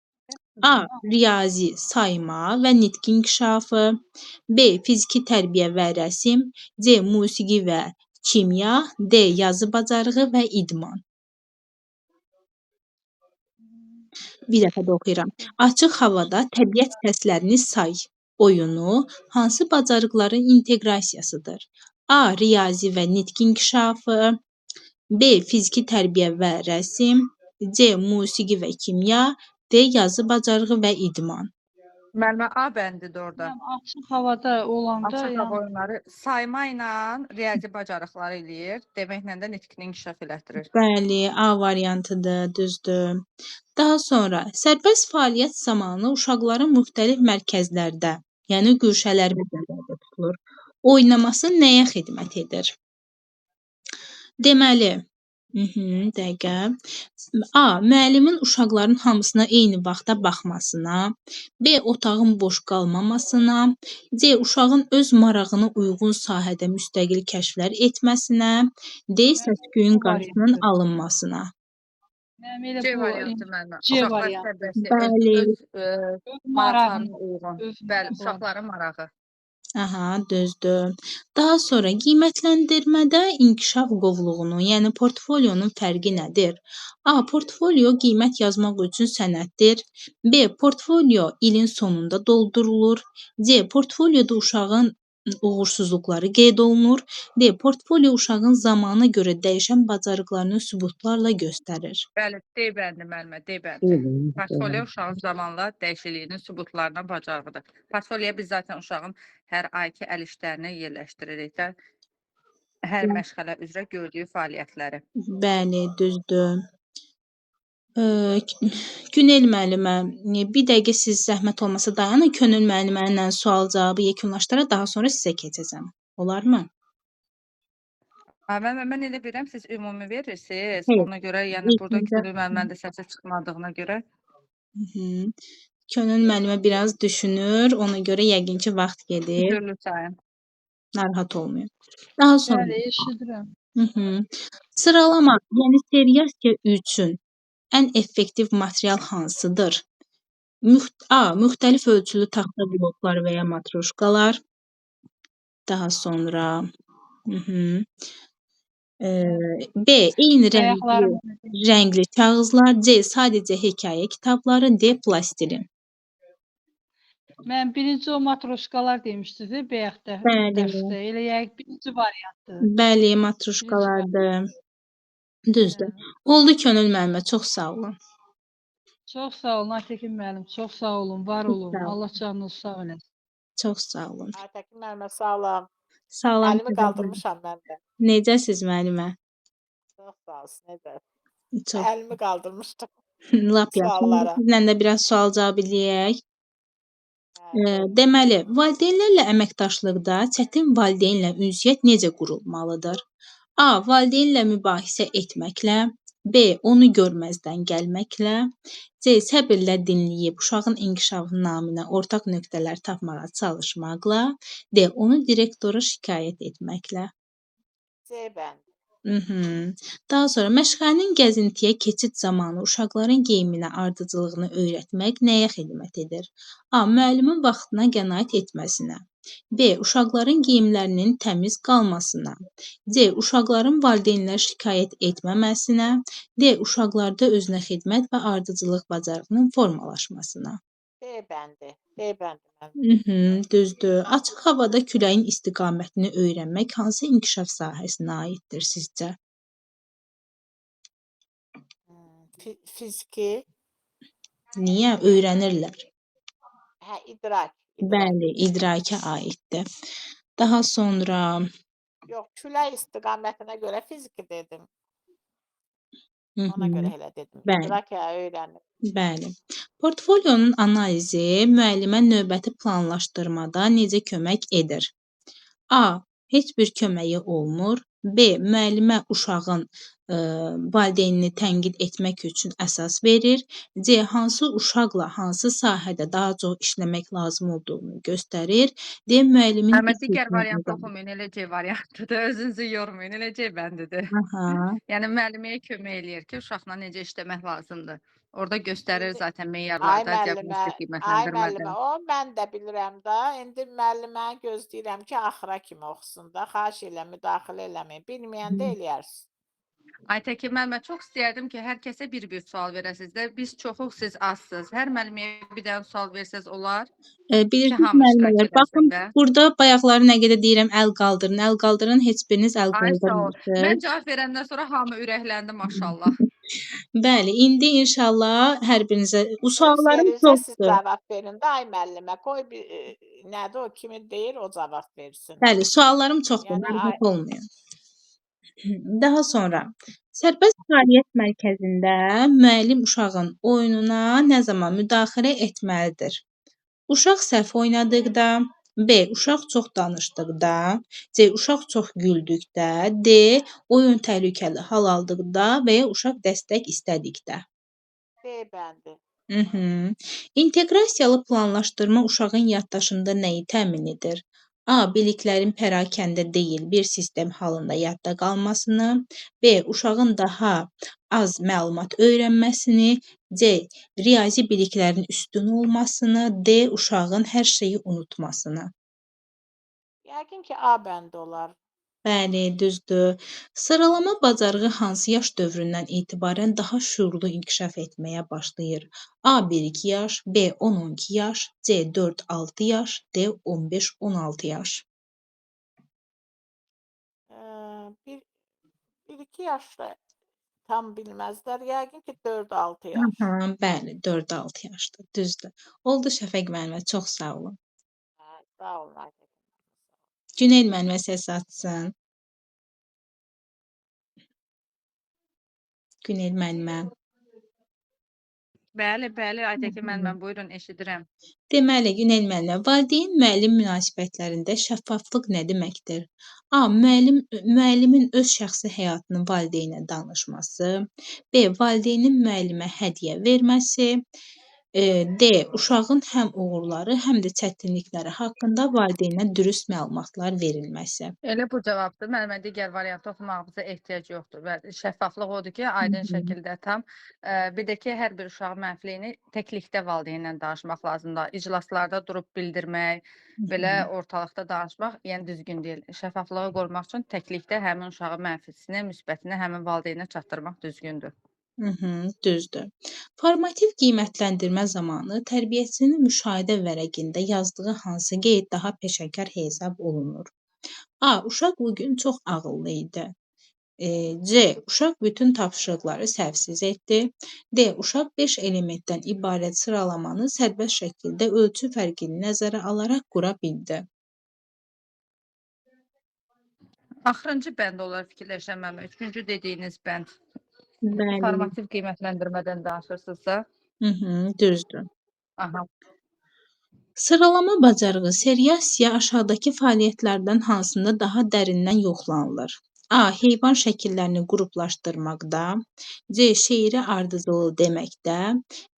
Speaker 1: A. Riyazi, sayma və nitq inkişafı. B. Fiziki tərbiyə və rəsm. C. Musiqi və kimya. D. Yazı bacarığı və idman. Bir dəfə də oxuyuram. Açıq havada təbiət səslərini say oyunu hansı bacarıqların inteqrasiyasıdır? A. Riyazi və nitq inkişafı. B. Fiziki tərbiyə və rəsm. C. Musiqi və kimya. D. Yazı bacarığı və idman.
Speaker 4: Müəllimə, A bəndidir orada.
Speaker 3: Açıq havada olanda...
Speaker 4: Açıq hava oyunları sayma ilə riyazi bacarıqları eləyir, deməklə də nitqini inkişaf elətdirir.
Speaker 1: Bəli, A variantıdır, düzdür. Daha sonra, sərbəst fəaliyyət zamanı uşaqların müxtəlif mərkəzlərdə, yəni güşələr nəzərdə tutulur, oynaması nəyə xidmət edir? Deməli, dəqiqə. A. Müəllimin uşaqların hamısına eyni vaxtda baxmasına. B. Otağın boş qalmamasına. C. Uşağın öz marağına uyğun sahədə müstəqil kəşflər etməsinə. D. Səs-küyün qarşısının alınmasına.
Speaker 4: C variantı müəllimə.
Speaker 3: C
Speaker 4: Uşaqlar
Speaker 3: variantı.
Speaker 4: sərbəstliyi,
Speaker 1: Bəli.
Speaker 4: öz maraqlarına uyğun. Bəli, uşaqların marağı.
Speaker 1: Aha, düzdür. Daha sonra qiymətləndirmədə inkişaf qovluğunun, yəni portfolyonun fərqi nədir? A. Portfolyo qiymət yazmaq üçün sənəddir. B. Portfolyo ilin sonunda doldurulur. C. Portfolyoda uşağın uğursuzluqları qeyd olunur. D. Portfolyo uşağın zamana görə dəyişən bacarıqlarını sübutlarla göstərir.
Speaker 4: Bəli, D bəndi müəllimə, D bəndi. Portfolyo uşağın zamanla dəyişikliyinin sübutlarına bacarığıdır. Portfolyoya biz zaten uşağın hər ayki əl işlərini yerləşdiririk də. Hər məşğələ üzrə gördüyü fəaliyyətləri.
Speaker 1: Bəli, düzdür. Günel müəllimə, bir dəqiqə siz zəhmət olmasa dayanın, Könül müəllimə ilə sual-cavabı yekunlaşdıraq, daha sonra sizə keçəcəm. Olarmı?
Speaker 4: Mən elə bilirəm, siz ümumi verirsiniz.
Speaker 1: Xeyr.
Speaker 4: Ona görə, yəni burada Könül müəllimənin də səsi çıxmadığına görə.
Speaker 1: Könül müəllimə biraz düşünür, ona görə yəqin ki, vaxt gedir.
Speaker 4: Üzürlü sayın.
Speaker 1: Narahat olmayın. Daha sonra.
Speaker 3: Bəli, eşidirəm.
Speaker 1: Sıralama, yəni seriasiya üçün ən effektiv material hansıdır? A. Müxtəlif ölçülü taxta bloklar və ya matruşkalar. Daha sonra B. Eyni rəngli,
Speaker 3: Bayaqlarım
Speaker 1: rəngli kağızlar. C. Sadəcə hekayə kitabları. D. Plastilin.
Speaker 3: Mən birinci o matroşkalar demişdiniz, bayaq də
Speaker 1: Bəli.
Speaker 3: dərsdə. Elə yəqin birinci variantdır.
Speaker 1: Bəli,
Speaker 3: Birinci variant.
Speaker 1: matruşkalardır. Düzdür.
Speaker 3: Hə.
Speaker 1: Oldu Könül müəllimə, çox sağ olun.
Speaker 3: Çox sağ olun Aytəkin müəllim, çox sağ olun, var
Speaker 1: Çox
Speaker 3: olun.
Speaker 1: sağ olun.
Speaker 3: Allah canınızı sağ eləsin.
Speaker 1: Çox sağ olun.
Speaker 5: Aytəkin müəllimə salam.
Speaker 1: Salam
Speaker 5: Əlimi
Speaker 1: Səbə müəllimə.
Speaker 5: qaldırmışam mən də.
Speaker 1: Necəsiz müəllimə?
Speaker 5: Çox sağ olsun, necə?
Speaker 1: Çox.
Speaker 5: Əlimi qaldırmışdım
Speaker 1: Lap yaxşı. İndi
Speaker 5: suallara.
Speaker 1: sizlə də biraz sual-cavab eləyək.
Speaker 5: Hə, buyurun.
Speaker 1: Deməli, valideynlərlə əməkdaşlıqda çətin valideynlə ünsiyyət necə qurulmalıdır? A. Valideynlə mübahisə etməklə, B. Onu görməzdən gəlməklə, C. Səbirlə dinləyib uşağın inkişafı naminə ortaq nöqtələr tapmağa çalışmaqla, D. Onu direktora şikayət etməklə.
Speaker 5: C bəndi.
Speaker 1: Daha sonra məşğələnin gəzintiyə keçid zamanı uşaqların geyiminə ardıcıllığını öyrətmək nəyə xidmət edir? A. Müəllimin vaxtına qənaət etməsinə. B. Uşaqların geyimlərinin təmiz qalmasına. C. Uşaqların valideynlər şikayət etməməsinə. D. Uşaqlarda özünə xidmət və ardıcıllıq bacarığının formalaşmasına.
Speaker 5: D bəndi. D bəndi müəllim.
Speaker 1: Düzdür. Açıq havada küləyin istiqamətini öyrənmək hansı inkişaf sahəsinə aiddir sizcə?
Speaker 5: Fiziki.
Speaker 1: Niyə öyrənirlər?
Speaker 5: Hə, idrak, idrak.
Speaker 1: Bəli, idrakə aiddir. Daha sonra
Speaker 5: Yox, külək istiqamətinə görə fiziki dedim. Ona görə elə dedim.
Speaker 1: Bəli.
Speaker 5: İdrak hə, öyrənir.
Speaker 1: Bəli. Portfolionun analizi müəllimə növbəti planlaşdırmada necə kömək edir? A. Heç bir köməyi olmur. B. Müəllimə uşağın valideynini tənqid etmək üçün əsas verir. C. Hansı uşaqla hansı sahədə daha çox işləmək lazım olduğunu göstərir. D. Müəllimin
Speaker 4: Amma
Speaker 1: iş
Speaker 4: digər
Speaker 1: yükünü
Speaker 4: variantı
Speaker 1: azaldır.
Speaker 4: oxumayın, elə C variantıdır. Özünüzü yormayın, elə C bəndidir.
Speaker 1: Aha.
Speaker 4: Yəni müəlliməyə kömək eləyir ki, uşaqla necə işləmək lazımdır. Orada göstərir
Speaker 5: İndi
Speaker 4: zaten
Speaker 5: ay
Speaker 4: meyarlarda,
Speaker 5: müəllimə,
Speaker 4: diaqnostik
Speaker 5: ay
Speaker 4: qiymətləndirmədə.
Speaker 5: müəllimə, o mən də bilirəm də. İndi müəlliməni gözləyirəm ki, axıra kimi oxusun da. Xahiş eləyirəm, müdaxilə eləməyin. Bilməyəndə eləyərsin.
Speaker 4: Aytəkin müəllimə, çox istəyərdim ki, hər kəsə bir-bir sual verəsiniz də. Biz çoxuq, siz azsınız. Hər müəlliməyə bir dənə sual versəz olar ki,
Speaker 1: Bilirsiniz
Speaker 4: hamı iştirak
Speaker 1: müəllimələr,
Speaker 4: eləsin
Speaker 1: baxın,
Speaker 4: də.
Speaker 1: burada bayaqları nə qədər deyirəm, əl qaldırın, əl qaldırın, heç biriniz əl
Speaker 4: Ay, sağ ol.
Speaker 1: qaldırmırsınız.
Speaker 4: Mən cavab verəndən sonra hamı ürəkləndi maşallah.
Speaker 1: Bəli, indi inşallah hər birinizə bu
Speaker 5: Öz
Speaker 1: suallarım
Speaker 5: yerinizə siz
Speaker 1: çoxdur.
Speaker 5: cavab verin də ay müəllimə. Qoy bir nədir o kimi deyir, o cavab versin.
Speaker 1: Bəli, suallarım çoxdur,
Speaker 5: Yəni ay
Speaker 1: narahat olmayın. Daha sonra sərbəst fəaliyyət mərkəzində müəllim uşağın oyununa nə zaman müdaxilə etməlidir? Uşaq səhv oynadıqda, B. Uşaq çox danışdıqda, C. Uşaq çox güldükdə, D. Oyun təhlükəli hal aldıqda və ya uşaq dəstək istədikdə.
Speaker 5: D bəndi.
Speaker 1: İnteqrasiyalı planlaşdırma uşağın yaddaşında nəyi təmin edir? A. Biliklərin pərakəndə deyil, bir sistem halında yadda qalmasını. B. Uşağın daha az məlumat öyrənməsini. C. Riyazi biliklərin üstün olmasını. D. Uşağın hər şeyi unutmasını.
Speaker 5: Yəqin ki, A bəndi olar.
Speaker 1: Bəli, düzdür. Sıralama bacarığı hansı yaş dövründən etibarən daha şüurlu inkişaf etməyə başlayır? A. 1-2 yaş, B. 10-12 yaş, C. 4-6 yaş, D. 15-16 yaş.
Speaker 5: Bir, 1-2 yaşda tam bilməzlər. Yəqin ki, 4-6 yaş.
Speaker 1: Aha, bəli, 4-6 yaşda, düzdür. Oldu Şəfəq müəllimə, çox sağ olun.
Speaker 5: Hə, sağ olun Aytəkin.
Speaker 1: Günel müəllimə səs açsın. Günel müəllimə.
Speaker 4: Bəli, bəli, Aytəkin müəllimə, buyurun, eşidirəm.
Speaker 1: Deməli, Günel müəllimə, valideyn müəllim münasibətlərində şəffaflıq nə deməkdir? A. Müəllimin öz şəxsi həyatını valideynə danışması. B. Valideynin müəllimə hədiyyə verməsi. D. Uşağın həm uğurları, həm də çətinlikləri haqqında valideynə dürüst məlumatlar verilməsi.
Speaker 4: Elə bu cavabdır. Müəllimə, digər variantı oxumağımıza ehtiyac yoxdur. Və şəffaflıq odur ki, aydın şəkildə tam. Bir də ki, hər bir uşağın mənfiliyini təklikdə valideynlə danışmaq lazımdır. İclaslarda durub bildirmək, belə ortalıqda danışmaq, yəni düzgün deyil. Şəffaflığı qorumaq üçün təklikdə həmin uşağın mənfisini, müsbətini həmin valideynə çatdırmaq düzgündür.
Speaker 1: Düzdür. Formativ qiymətləndirmə zamanı tərbiyəçinin müşahidə vərəqində yazdığı hansı qeyd daha peşəkar hesab olunur? A. Uşaq bu gün çox ağıllı idi. C. Uşaq bütün tapşırıqları səhvsiz etdi. D. Uşaq 5 elementdən ibarət sıralamanı sərbəst şəkildə ölçü fərqini nəzərə alaraq qura bildi.
Speaker 4: Axırıncı bənd olaraq fikirləşirəm mən. Üçüncü dediyiniz bənd.
Speaker 1: Bəli.
Speaker 4: Formativ qiymətləndirmədən danışırsınızsa.
Speaker 1: Düzdür.
Speaker 4: Aha.
Speaker 1: Sıralama bacarığı seriasiya aşağıdakı fəaliyyətlərdən hansında daha dərindən yoxlanılır? A. Heyvan şəkillərini qruplaşdırmaqda. C. Şeiri ardıcılı deməkdə.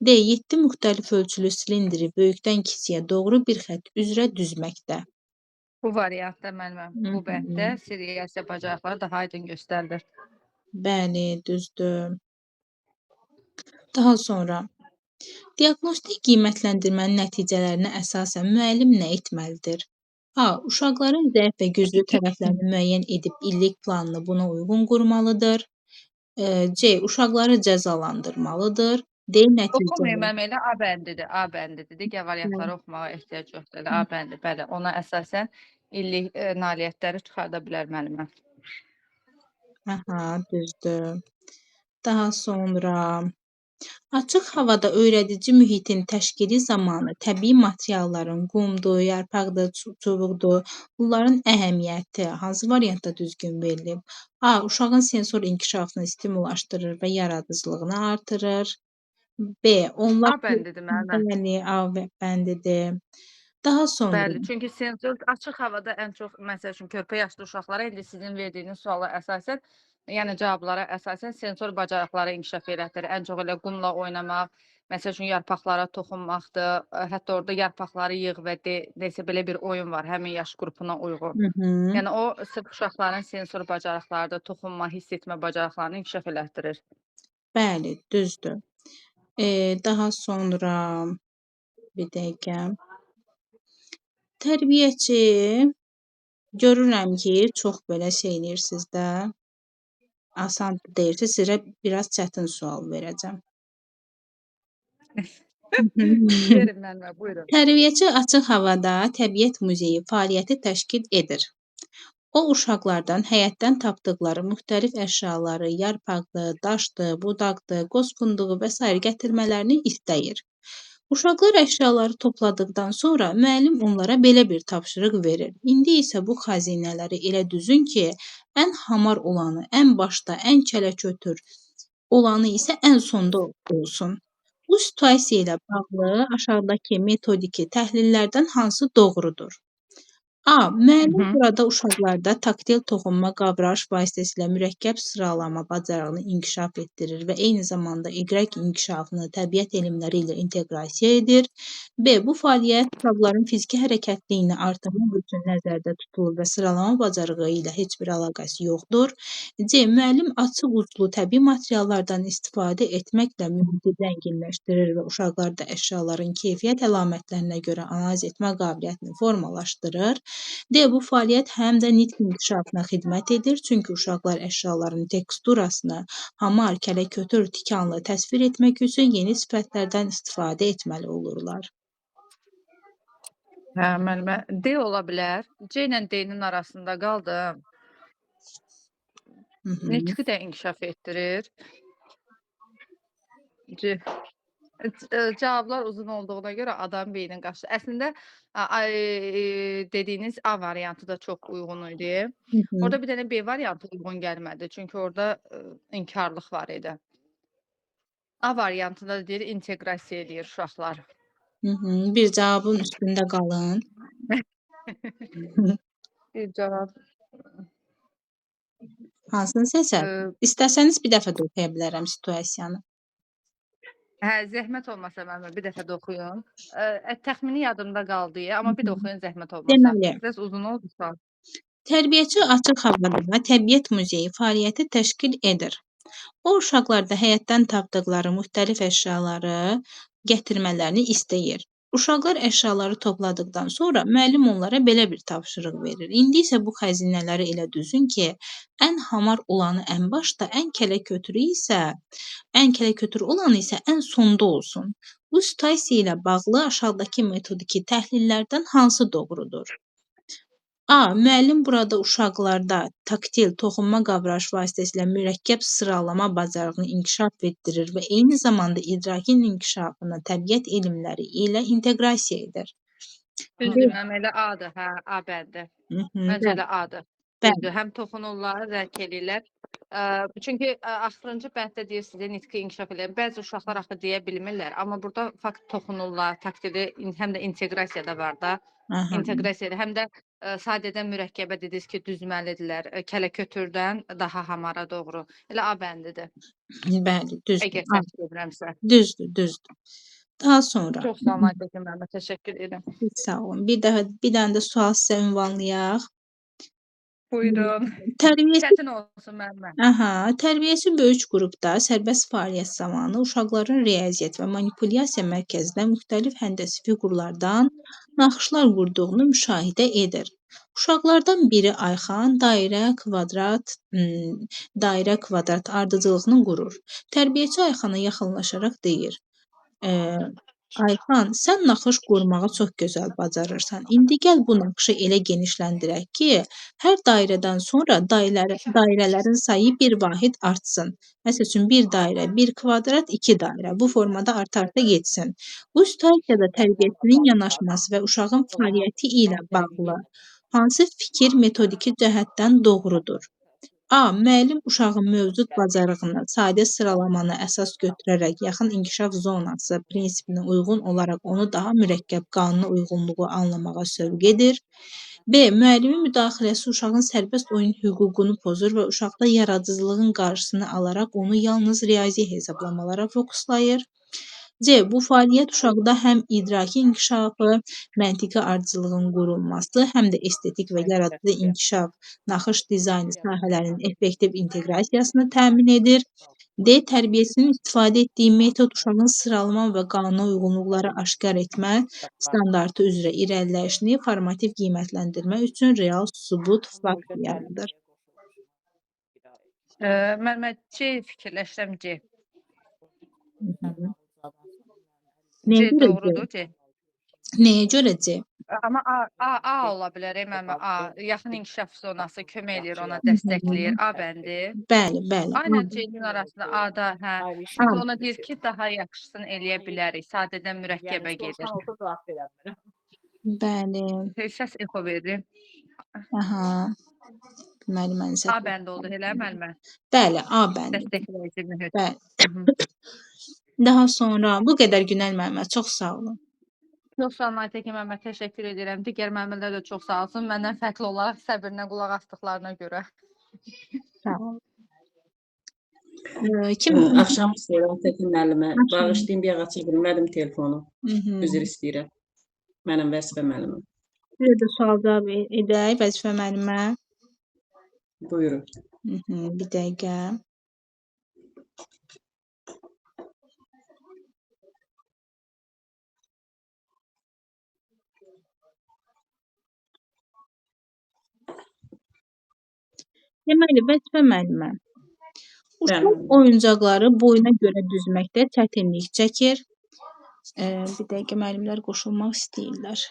Speaker 1: D. 7 müxtəlif ölçülü silindiri böyükdən kiçiyə doğru bir xətt üzrə düzməkdə.
Speaker 4: Bu variantda müəllimə, bu bənddə seriasiya bacarıqları daha aydın göstərilir.
Speaker 1: Bəli, düzdür. Daha sonra diaqnostik qiymətləndirmənin nəticələrinə əsasən müəllim nə etməlidir? A. Uşaqların zəif və güclü tərəflərini müəyyən edib illik planını buna uyğun qurmalıdır. C. Uşaqları cəzalandırmalıdır. D.
Speaker 4: Oxumayın,
Speaker 1: Nəticələr.
Speaker 4: müəllim, elə A bəndidir, A bəndidir. Digər variantları oxumağa ehtiyac yoxdur. Elə A bəndi, bəli. Ona əsasən illik nailiyyətləri çıxarda bilər müəllimə.
Speaker 1: Aha, düzdür. Daha sonra açıq havada öyrədici mühitin təşkili zamanı təbii materialların qumdur, yarpaqdır, çubuqdur, bunların əhəmiyyəti hansı variantda düzgün verilib? A. Uşağın sensor inkişafını stimullaşdırır və yaradıcılığını artırır. B. Onlar
Speaker 4: A bəndidir müəllimə.
Speaker 1: Bəli, A bəndidir. Daha sonra
Speaker 4: Bəli, çünki sensor açıq havada ən çox, məsəl üçün körpə yaşlı uşaqlara indi sizin verdiyiniz suala əsasən, yəni cavablara əsasən sensor bacarıqları inkişaf elətdirir. Ən çox elə qumla oynamaq, məsəl üçün yarpaqlara toxunmaqdır. Hətta orada yarpaqları yığ və de, nəsə belə bir oyun var həmin yaş qrupuna uyğun. Yəni o sırf uşaqların sensor bacarıqlarıdır, toxunma, hiss etmə bacarıqlarını inkişaf elətdirir.
Speaker 1: Bəli, düzdür. Daha sonra bir dəqiqə. Tərbiyəçi, görürəm ki, çox belə şey eləyirsiniz də. Asan deyirsiniz, sizə biraz çətin sual verəcəm.
Speaker 4: Verin müəllimə, buyurun.
Speaker 1: Tərbiyəçi açıq havada təbiət muzeyi fəaliyyəti təşkil edir. O, uşaqlardan həyətdən tapdıqları müxtəlif əşyaları, yarpaqdır, daşdır, budaqdır, qoz fındığı və sair gətirmələrini istəyir. Uşaqlar əşyaları topladıqdan sonra müəllim onlara belə bir tapşırıq verir. İndi isə bu xəzinələri elə düzün ki, ən hamar olanı ən başda, ən kələkötür olanı isə ən sonda olsun. Bu situasiya ilə bağlı aşağıdakı metodiki təhlillərdən hansı doğrudur? A. Müəllim burada uşaqlarda taktil toxunma, qavrayış vasitəsilə mürəkkəb sıralama bacarığını inkişaf etdirir və eyni zamanda idrak inkişafını təbiət elmləri ilə inteqrasiya edir. B. Bu fəaliyyət uşaqların fiziki hərəkətliyini artırmaq üçün nəzərdə tutulur və sıralama bacarığı ilə heç bir əlaqəsi yoxdur. C. Müəllim açıq uclu təbii materiallardan istifadə etməklə mühiti zənginləşdirir və uşaqlarda əşyaların keyfiyyət əlamətlərinə görə analiz etmə qabiliyyətini formalaşdırır. D. Bu fəaliyyət həm də nitq inkişafına xidmət edir, çünki uşaqlar əşyaların teksturasını hamar, kələkötür, tikanlı təsvir etmək üçün yeni sifətlərdən istifadə etməli olurlar.
Speaker 4: Hə, müəllimə, D ola bilər. C ilə D-nin arasında qaldım. Nitqi də inkişaf etdirir. C. Cavablar uzun olduğuna görə adam beynin qaçdı. Əslində dediyiniz A variantı da çox uyğun idi. Orada bir dənə B variantı uyğun gəlmədi. Çünki orada inkarlıq var idi. A variantında da deyir, inteqrasiya eləyir uşaqlar.
Speaker 1: Bir cavabın üstündə qalın.
Speaker 4: Bir cavab.
Speaker 1: Hansını seçər? İstəsəniz bir dəfə də oxuya bilərəm situasiyanı.
Speaker 4: Hə, zəhmət olmasa müəllimə bir dəfə də oxuyun. Təxmini yadımda qaldı, amma bir də oxuyun zəhmət olmasa.
Speaker 1: Deməli,
Speaker 4: Biraz uzun oldu sual.
Speaker 1: Tərbiyəçi açıq havada təbiət muzeyi fəaliyyəti təşkil edir. O uşaqlarda həyətdən tapdıqları müxtəlif əşyaları gətirmələrini istəyir. Uşaqlar əşyaları topladıqdan sonra müəllim onlara belə bir tapşırıq verir. İndi isə bu xəzinələri elə düzün ki, ən hamar olanı ən başda, ən kələkötürü isə, ən kələkötür olanı isə ən sonda olsun. Bu situasiya ilə bağlı aşağıdakı metodiki təhlillərdən hansı doğrudur? A. Müəllim burada uşaqlarda taktil, toxunma qavrayış vasitəsilə mürəkkəb sıralama bacarığını inkişaf etdirir və eyni zamanda idrakin inkişafını təbiət elmləri ilə inteqrasiya edir.
Speaker 4: Düzdür, müəllimə, elə A-dır, hə, A bəndi. Məncə elə A-dır. Düzdür, həm toxunurlar, zərk eləyirlər. Çünki axırıncı bənddə deyirsiniz, nitqi inkişaf eləyir. Bəzi uşaqlar axı deyə bilmirlər, amma burada fakt toxunurlar, taktili, həm də inteqrasiya da var da. İnteqrasiyada həm də sadədən mürəkkəbə dediniz ki, düzməlidirlər. Kələkötürdən daha hamara doğru. Elə A bəndidir.
Speaker 1: Bəli, düzdür.
Speaker 4: Əgər səhv demirəmsə.
Speaker 1: Düzdür, düzdür. Daha sonra.
Speaker 4: Çox sağ olun Aytəkin müəllimə, təşəkkür edirəm.
Speaker 1: Sağ olun. Bir daha bir dənə də sual sizə ünvanlayaq.
Speaker 4: Buyurun.
Speaker 1: Tərbiyəçi
Speaker 4: Çətin olsun müəllimə.
Speaker 1: Aha, tərbiyəçi böyük qrupda sərbəst fəaliyyət zamanı uşaqların riyaziyyat və manipulyasiya mərkəzində müxtəlif həndəsi fiqurlardan naxışlar qurduğunu müşahidə edir. Uşaqlardan biri Ayxan dairə, kvadrat, dairə, kvadrat ardıcıllığını qurur. Tərbiyəçi Ayxana yaxınlaşaraq deyir: Ayxan, sən naxış qurmağı çox gözəl bacarırsan. İndi gəl bu naxışı elə genişləndirək ki, hər dairədən sonra dairələrin sayı bir vahid artsın. Məsəl üçün, bir dairə, bir kvadrat, iki dairə. Bu formada artarsa getsin. Bu situasiyada tərbiyəçinin yanaşması və uşağın fəaliyyəti ilə bağlı hansı fikir metodiki cəhətdən doğrudur? A. Müəllim uşağın mövcud bacarığını, sadə sıralamanı əsas götürərək yaxın inkişaf zonası prinsipinə uyğun olaraq onu daha mürəkkəb qanuna uyğunluğu anlamağa sövq edir. B. Müəllimin müdaxiləsi uşağın sərbəst oyun hüququnu pozur və uşaqda yaradıcılığın qarşısını alaraq onu yalnız riyazi hesablamalara fokuslayır. C. Bu fəaliyyət uşaqda həm idraki inkişafı, məntiqi ardıcıllığın qurulması, həm də estetik və yaradıcı inkişaf, naxış dizaynı sahələrinin effektiv inteqrasiyasını təmin edir. D. Tərbiyəçinin istifadə etdiyi metod uşağın sıralama və qanuna uyğunluqları aşkar etmə standartı üzrə irəliləyişini formativ qiymətləndirmə üçün real sübut fakt yaradır.
Speaker 4: Mən C fikirləşirəm, C.
Speaker 1: Nəyə
Speaker 4: C
Speaker 1: görə C?
Speaker 4: doğrudur, C.
Speaker 1: Nəyə görə C?
Speaker 4: Amma A ola bilər, müəllimə, A. Yaxın inkişaf zonası kömək eləyir, ona dəstəkləyir. A bəndi.
Speaker 1: Bəli, bəli.
Speaker 4: A ilə C-nin arasında A-da, hə. Çünki ona deyir ki, daha yaxşısını eləyə bilərik. Sadədən mürəkkəbə gedir.
Speaker 1: Bəli.
Speaker 4: Səs exo verir.
Speaker 1: Aha. Deməli, mən
Speaker 4: A bəndi oldu, elə müəllimə?
Speaker 1: Bəli, A bəndi.
Speaker 4: Dəstəkləyici mühit.
Speaker 1: Bəli. Daha sonra bu qədər Günel müəllimə, çox sağ olun.
Speaker 4: Çox sağ olun Aytəkin müəllimə, təşəkkür edirəm. Digər müəllimlər də çox sağ olsun. Məndən fərqli olaraq səbirlə qulaq asdıqlarına görə.
Speaker 1: Sağ olun. Kim?
Speaker 6: Axşamınız xeyir Aytəkin müəllimə. Bağışlayın, bir ağa aça bilmədim telefonu. Üzr istəyirəm. Mənəm Vəzifə müəllimə.
Speaker 1: Sizə də sual cavab edək Vəzifə müəllimə.
Speaker 6: Buyurun.
Speaker 1: Bir dəqiqə. Deməli, Vəzifə müəllimə, uşaq oyuncaqları boyuna görə düzməkdə çətinlik çəkir. Bir dəqiqə, müəllimlər qoşulmaq istəyirlər.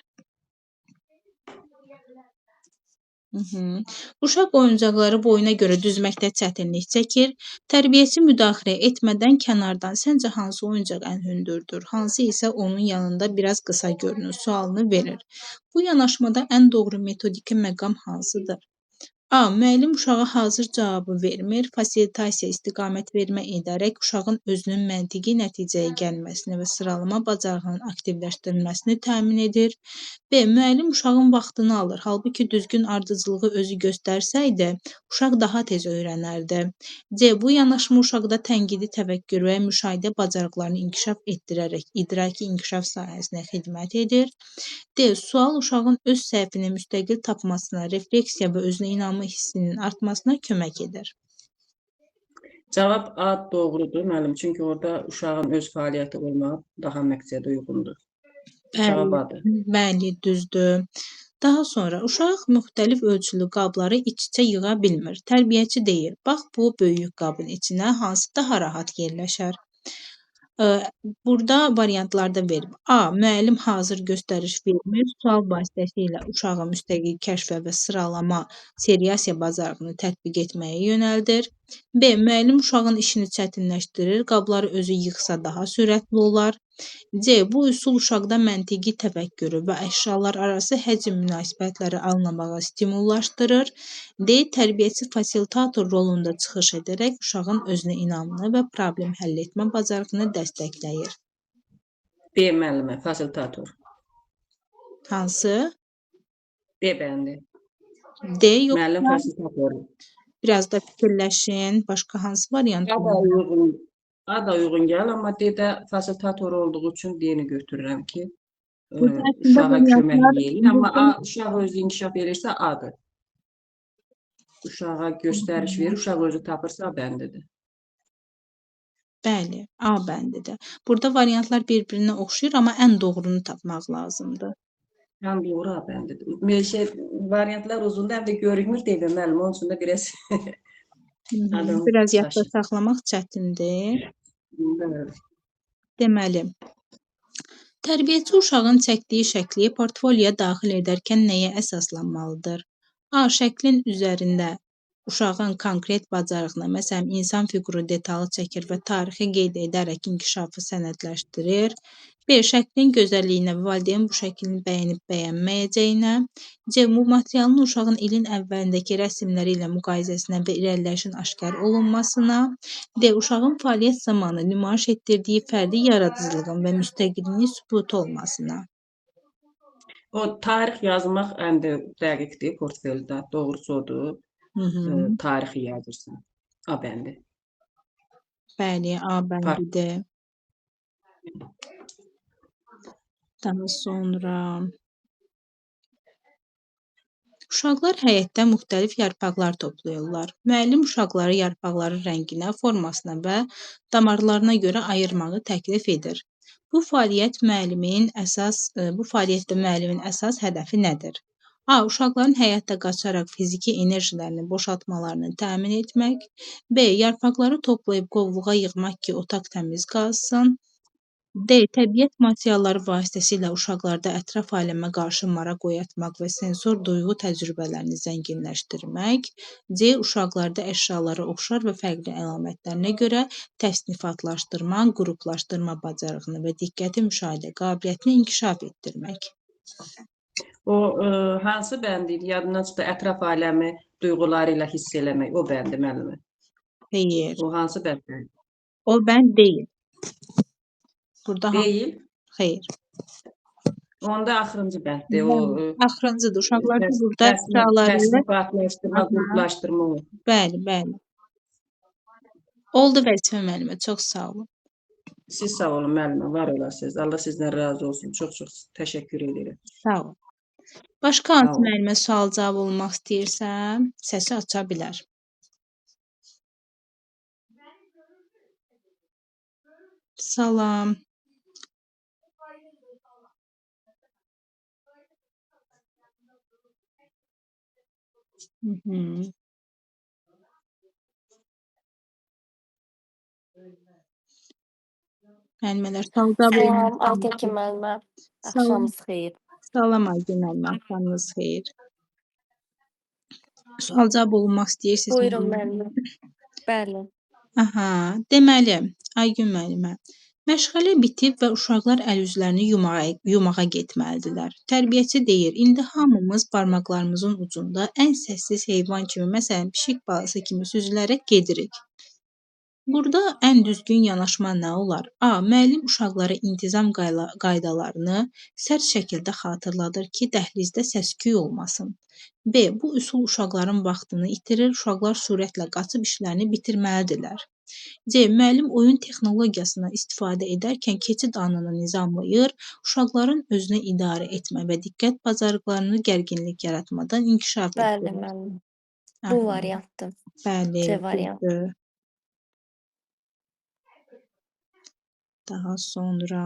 Speaker 1: Uşaq oyuncaqları boyuna görə düzməkdə çətinlik çəkir. Tərbiyəçi müdaxilə etmədən kənardan səncə hansı oyuncaq ən hündürdür, hansı isə onun yanında biraz qısa görünür sualını verir. Bu yanaşmada ən doğru metodiki məqam hansıdır? A. Müəllim uşağa hazır cavabı vermir, fasilitasiya istiqamət vermə edərək uşağın özünün məntiqi nəticəyə gəlməsini və sıralama bacarığının aktivləşdirilməsini təmin edir. B. Müəllim uşağın vaxtını alır. Halbuki düzgün ardıcıllığı özü göstərsəydi, uşaq daha tez öyrənərdi. C. Bu yanaşma uşaqda tənqidi təfəkkür və müşahidə bacarıqlarını inkişaf etdirərək idraki inkişaf sahəsinə xidmət edir. D. Sual uşağın öz səhvini müstəqil tapmasına, refleksiya və özünə inanma hissinin artmasına kömək edir.
Speaker 6: Cavab A doğrudur müəllim. Çünki orada uşağın öz fəaliyyəti olmağı daha məqsədə uyğundur. Cavab
Speaker 1: Bəli,
Speaker 6: A-dır.
Speaker 1: bəli, düzdür. Daha sonra uşaq müxtəlif ölçülü qabları iç-içə yığa bilmir. Tərbiyəçi deyir, bax bu böyük qabın içinə hansı daha rahat yerləşər? Burada variantlarda verib. A. Müəllim hazır göstəriş vermir. Sual vasitəsilə uşağı müstəqil kəşfə və sıralama, seriasiya bacarığını tətbiq etməyə yönəldir. B. Müəllim uşağın işini çətinləşdirir. Qabları özü yığsa daha sürətli olar. C. Bu üsul uşaqda məntiqi təfəkkürü və əşyalar arası həcm münasibətləri anlamağı stimullaşdırır. D. Tərbiyəçi fasilitator rolunda çıxış edərək uşağın özünə inamını və problem həll etmə bacarığını dəstəkləyir.
Speaker 6: B müəllimə, fasilitator.
Speaker 1: Hansı?
Speaker 6: D bəndi.
Speaker 1: D yoxsa
Speaker 6: Müəllim fasilitator.
Speaker 1: biraz da fikirləşin. Başqa hansı variant
Speaker 6: A da
Speaker 1: olar?
Speaker 6: uyğun, A da uyğun gəlir, amma D də fasilitator olduğu üçün D-ni götürürəm ki,
Speaker 1: Burada əslində
Speaker 6: uşağa
Speaker 1: variantlar
Speaker 6: kömək eləyir. Amma A, uşaq özü inkişaf eləyirsə A-dır. Uşağa göstəriş verir, uşaq özü tapırsa A bəndidir.
Speaker 1: Bəli, A bəndidir. Burada variantlar bir-birinə oxşayır, amma ən doğrunu tapmaq lazımdır.
Speaker 6: Ən doğru A bəndidir. Şey, variantlar uzundur, həm də görünmür deyil müəllim, onun üçün də biraz adam
Speaker 1: Biraz yadda
Speaker 6: çaşır.
Speaker 1: saxlamaq çətindir.
Speaker 6: Bəli.
Speaker 1: Deməli, tərbiyəçi uşağın çəkdiyi şəkli portfolioya daxil edərkən nəyə əsaslanmalıdır? A. Şəklin üzərində uşağın konkret bacarığına, məsələn, insan fiquru detalı çəkir və tarixi qeyd edərək inkişafı sənədləşdirir. B. Şəklin gözəlliyinə və valideyn bu şəklini bəyənib bəyənməyəcəyinə. C. Bu materialın uşağın ilin əvvəlindəki rəsmləri ilə müqayisəsinə və irəliləyişin aşkar olunmasına. D. Uşağın fəaliyyət zamanı nümayiş etdirdiyi fərdi yaradıcılığın və müstəqilliyinin sübutu olmasına.
Speaker 6: O tarix yazmaq ən də dəqiqdir portfeldə. Doğrusu odur. Tarixi yazırsan. A bəndi.
Speaker 1: Bəli, A bəndidir. Daha sonra uşaqlar həyətdə müxtəlif yarpaqlar toplayırlar. Müəllim uşaqları yarpaqların rənginə, formasına və damarlarına görə ayırmağı təklif edir. Bu fəaliyyət müəllimin əsas bu fəaliyyətdə müəllimin əsas hədəfi nədir? A. Uşaqların həyətdə qaçaraq fiziki enerjilərini boşaltmalarını təmin etmək. B. Yarpaqları toplayıb qovluğa yığmaq ki, otaq təmiz qalsın. D. Təbiət materialları vasitəsilə uşaqlarda ətraf aləmə qarşı maraq oyatmaq və sensor duyğu təcrübələrini zənginləşdirmək. C. Uşaqlarda əşyaları oxşar və fərqli əlamətlərinə görə təsnifatlaşdırma, qruplaşdırma bacarığını və diqqəti müşahidə qabiliyyətini inkişaf etdirmək.
Speaker 6: O hansı bəndi idi? Yadımdan çıxdı. Ətraf aləmi duyğuları ilə hiss eləmək. O bəndi müəllimə.
Speaker 1: Xeyr.
Speaker 6: O hansı bənddir?
Speaker 1: O bənd deyil. Burada
Speaker 6: deyil.
Speaker 1: Xeyr.
Speaker 6: Onda axırıncı bənddir. O
Speaker 1: axırıncıdır. Uşaqlar burada əşyaları
Speaker 6: təsnifatlaşdırma, qruplaşdırma.
Speaker 1: Bəli, bəli. Oldu vəzifə müəllimə. Çox sağ olun.
Speaker 6: Siz sağ olun müəllimə, var olasınız. Allah sizdən razı olsun. Çox-çox təşəkkür edirəm.
Speaker 1: Sağ olun. Başqa hansı müəllimə sual-cavab olmaq istəyirsə, səsi aça bilər. Salam. Müəllimələr, sual-cavab olmaq
Speaker 7: Salam, Altəkin müəllimə. Axşamınız xeyir.
Speaker 1: Salam Aygün müəllimə, axşamınız xeyir. Sual-cavab olunmaq istəyirsiniz?
Speaker 7: Buyurun müəllimə. Bəli.
Speaker 1: Aha, deməli, Aygün müəllimə, Məşğələ bitib və uşaqlar əl-üzlərini yumağa getməlidirlər. Tərbiyəçi deyir, indi hamımız barmaqlarımızın ucunda ən səssiz heyvan kimi, məsələn, pişik balası kimi süzülərək gedirik. Burada ən düzgün yanaşma nə olar? A. Müəllim uşaqlara intizam qaydalarını sərt şəkildə xatırladır ki, dəhlizdə səs-küy olmasın. B. Bu üsul uşaqların vaxtını itirir, uşaqlar sürətlə qaçıb işlərini bitirməlidirlər. C. Müəllim oyun texnologiyasından istifadə edərkən keçid anını nizamlayır, uşaqların özünə idarə etmə və diqqət bacarıqlarını gərginlik yaratmadan inkişaf
Speaker 7: Bəli,
Speaker 1: etdirir.
Speaker 7: müəllim. Bu
Speaker 1: Aha.
Speaker 7: variantdır.
Speaker 1: Bəli,
Speaker 7: C variantı.
Speaker 1: düzdür. Daha sonra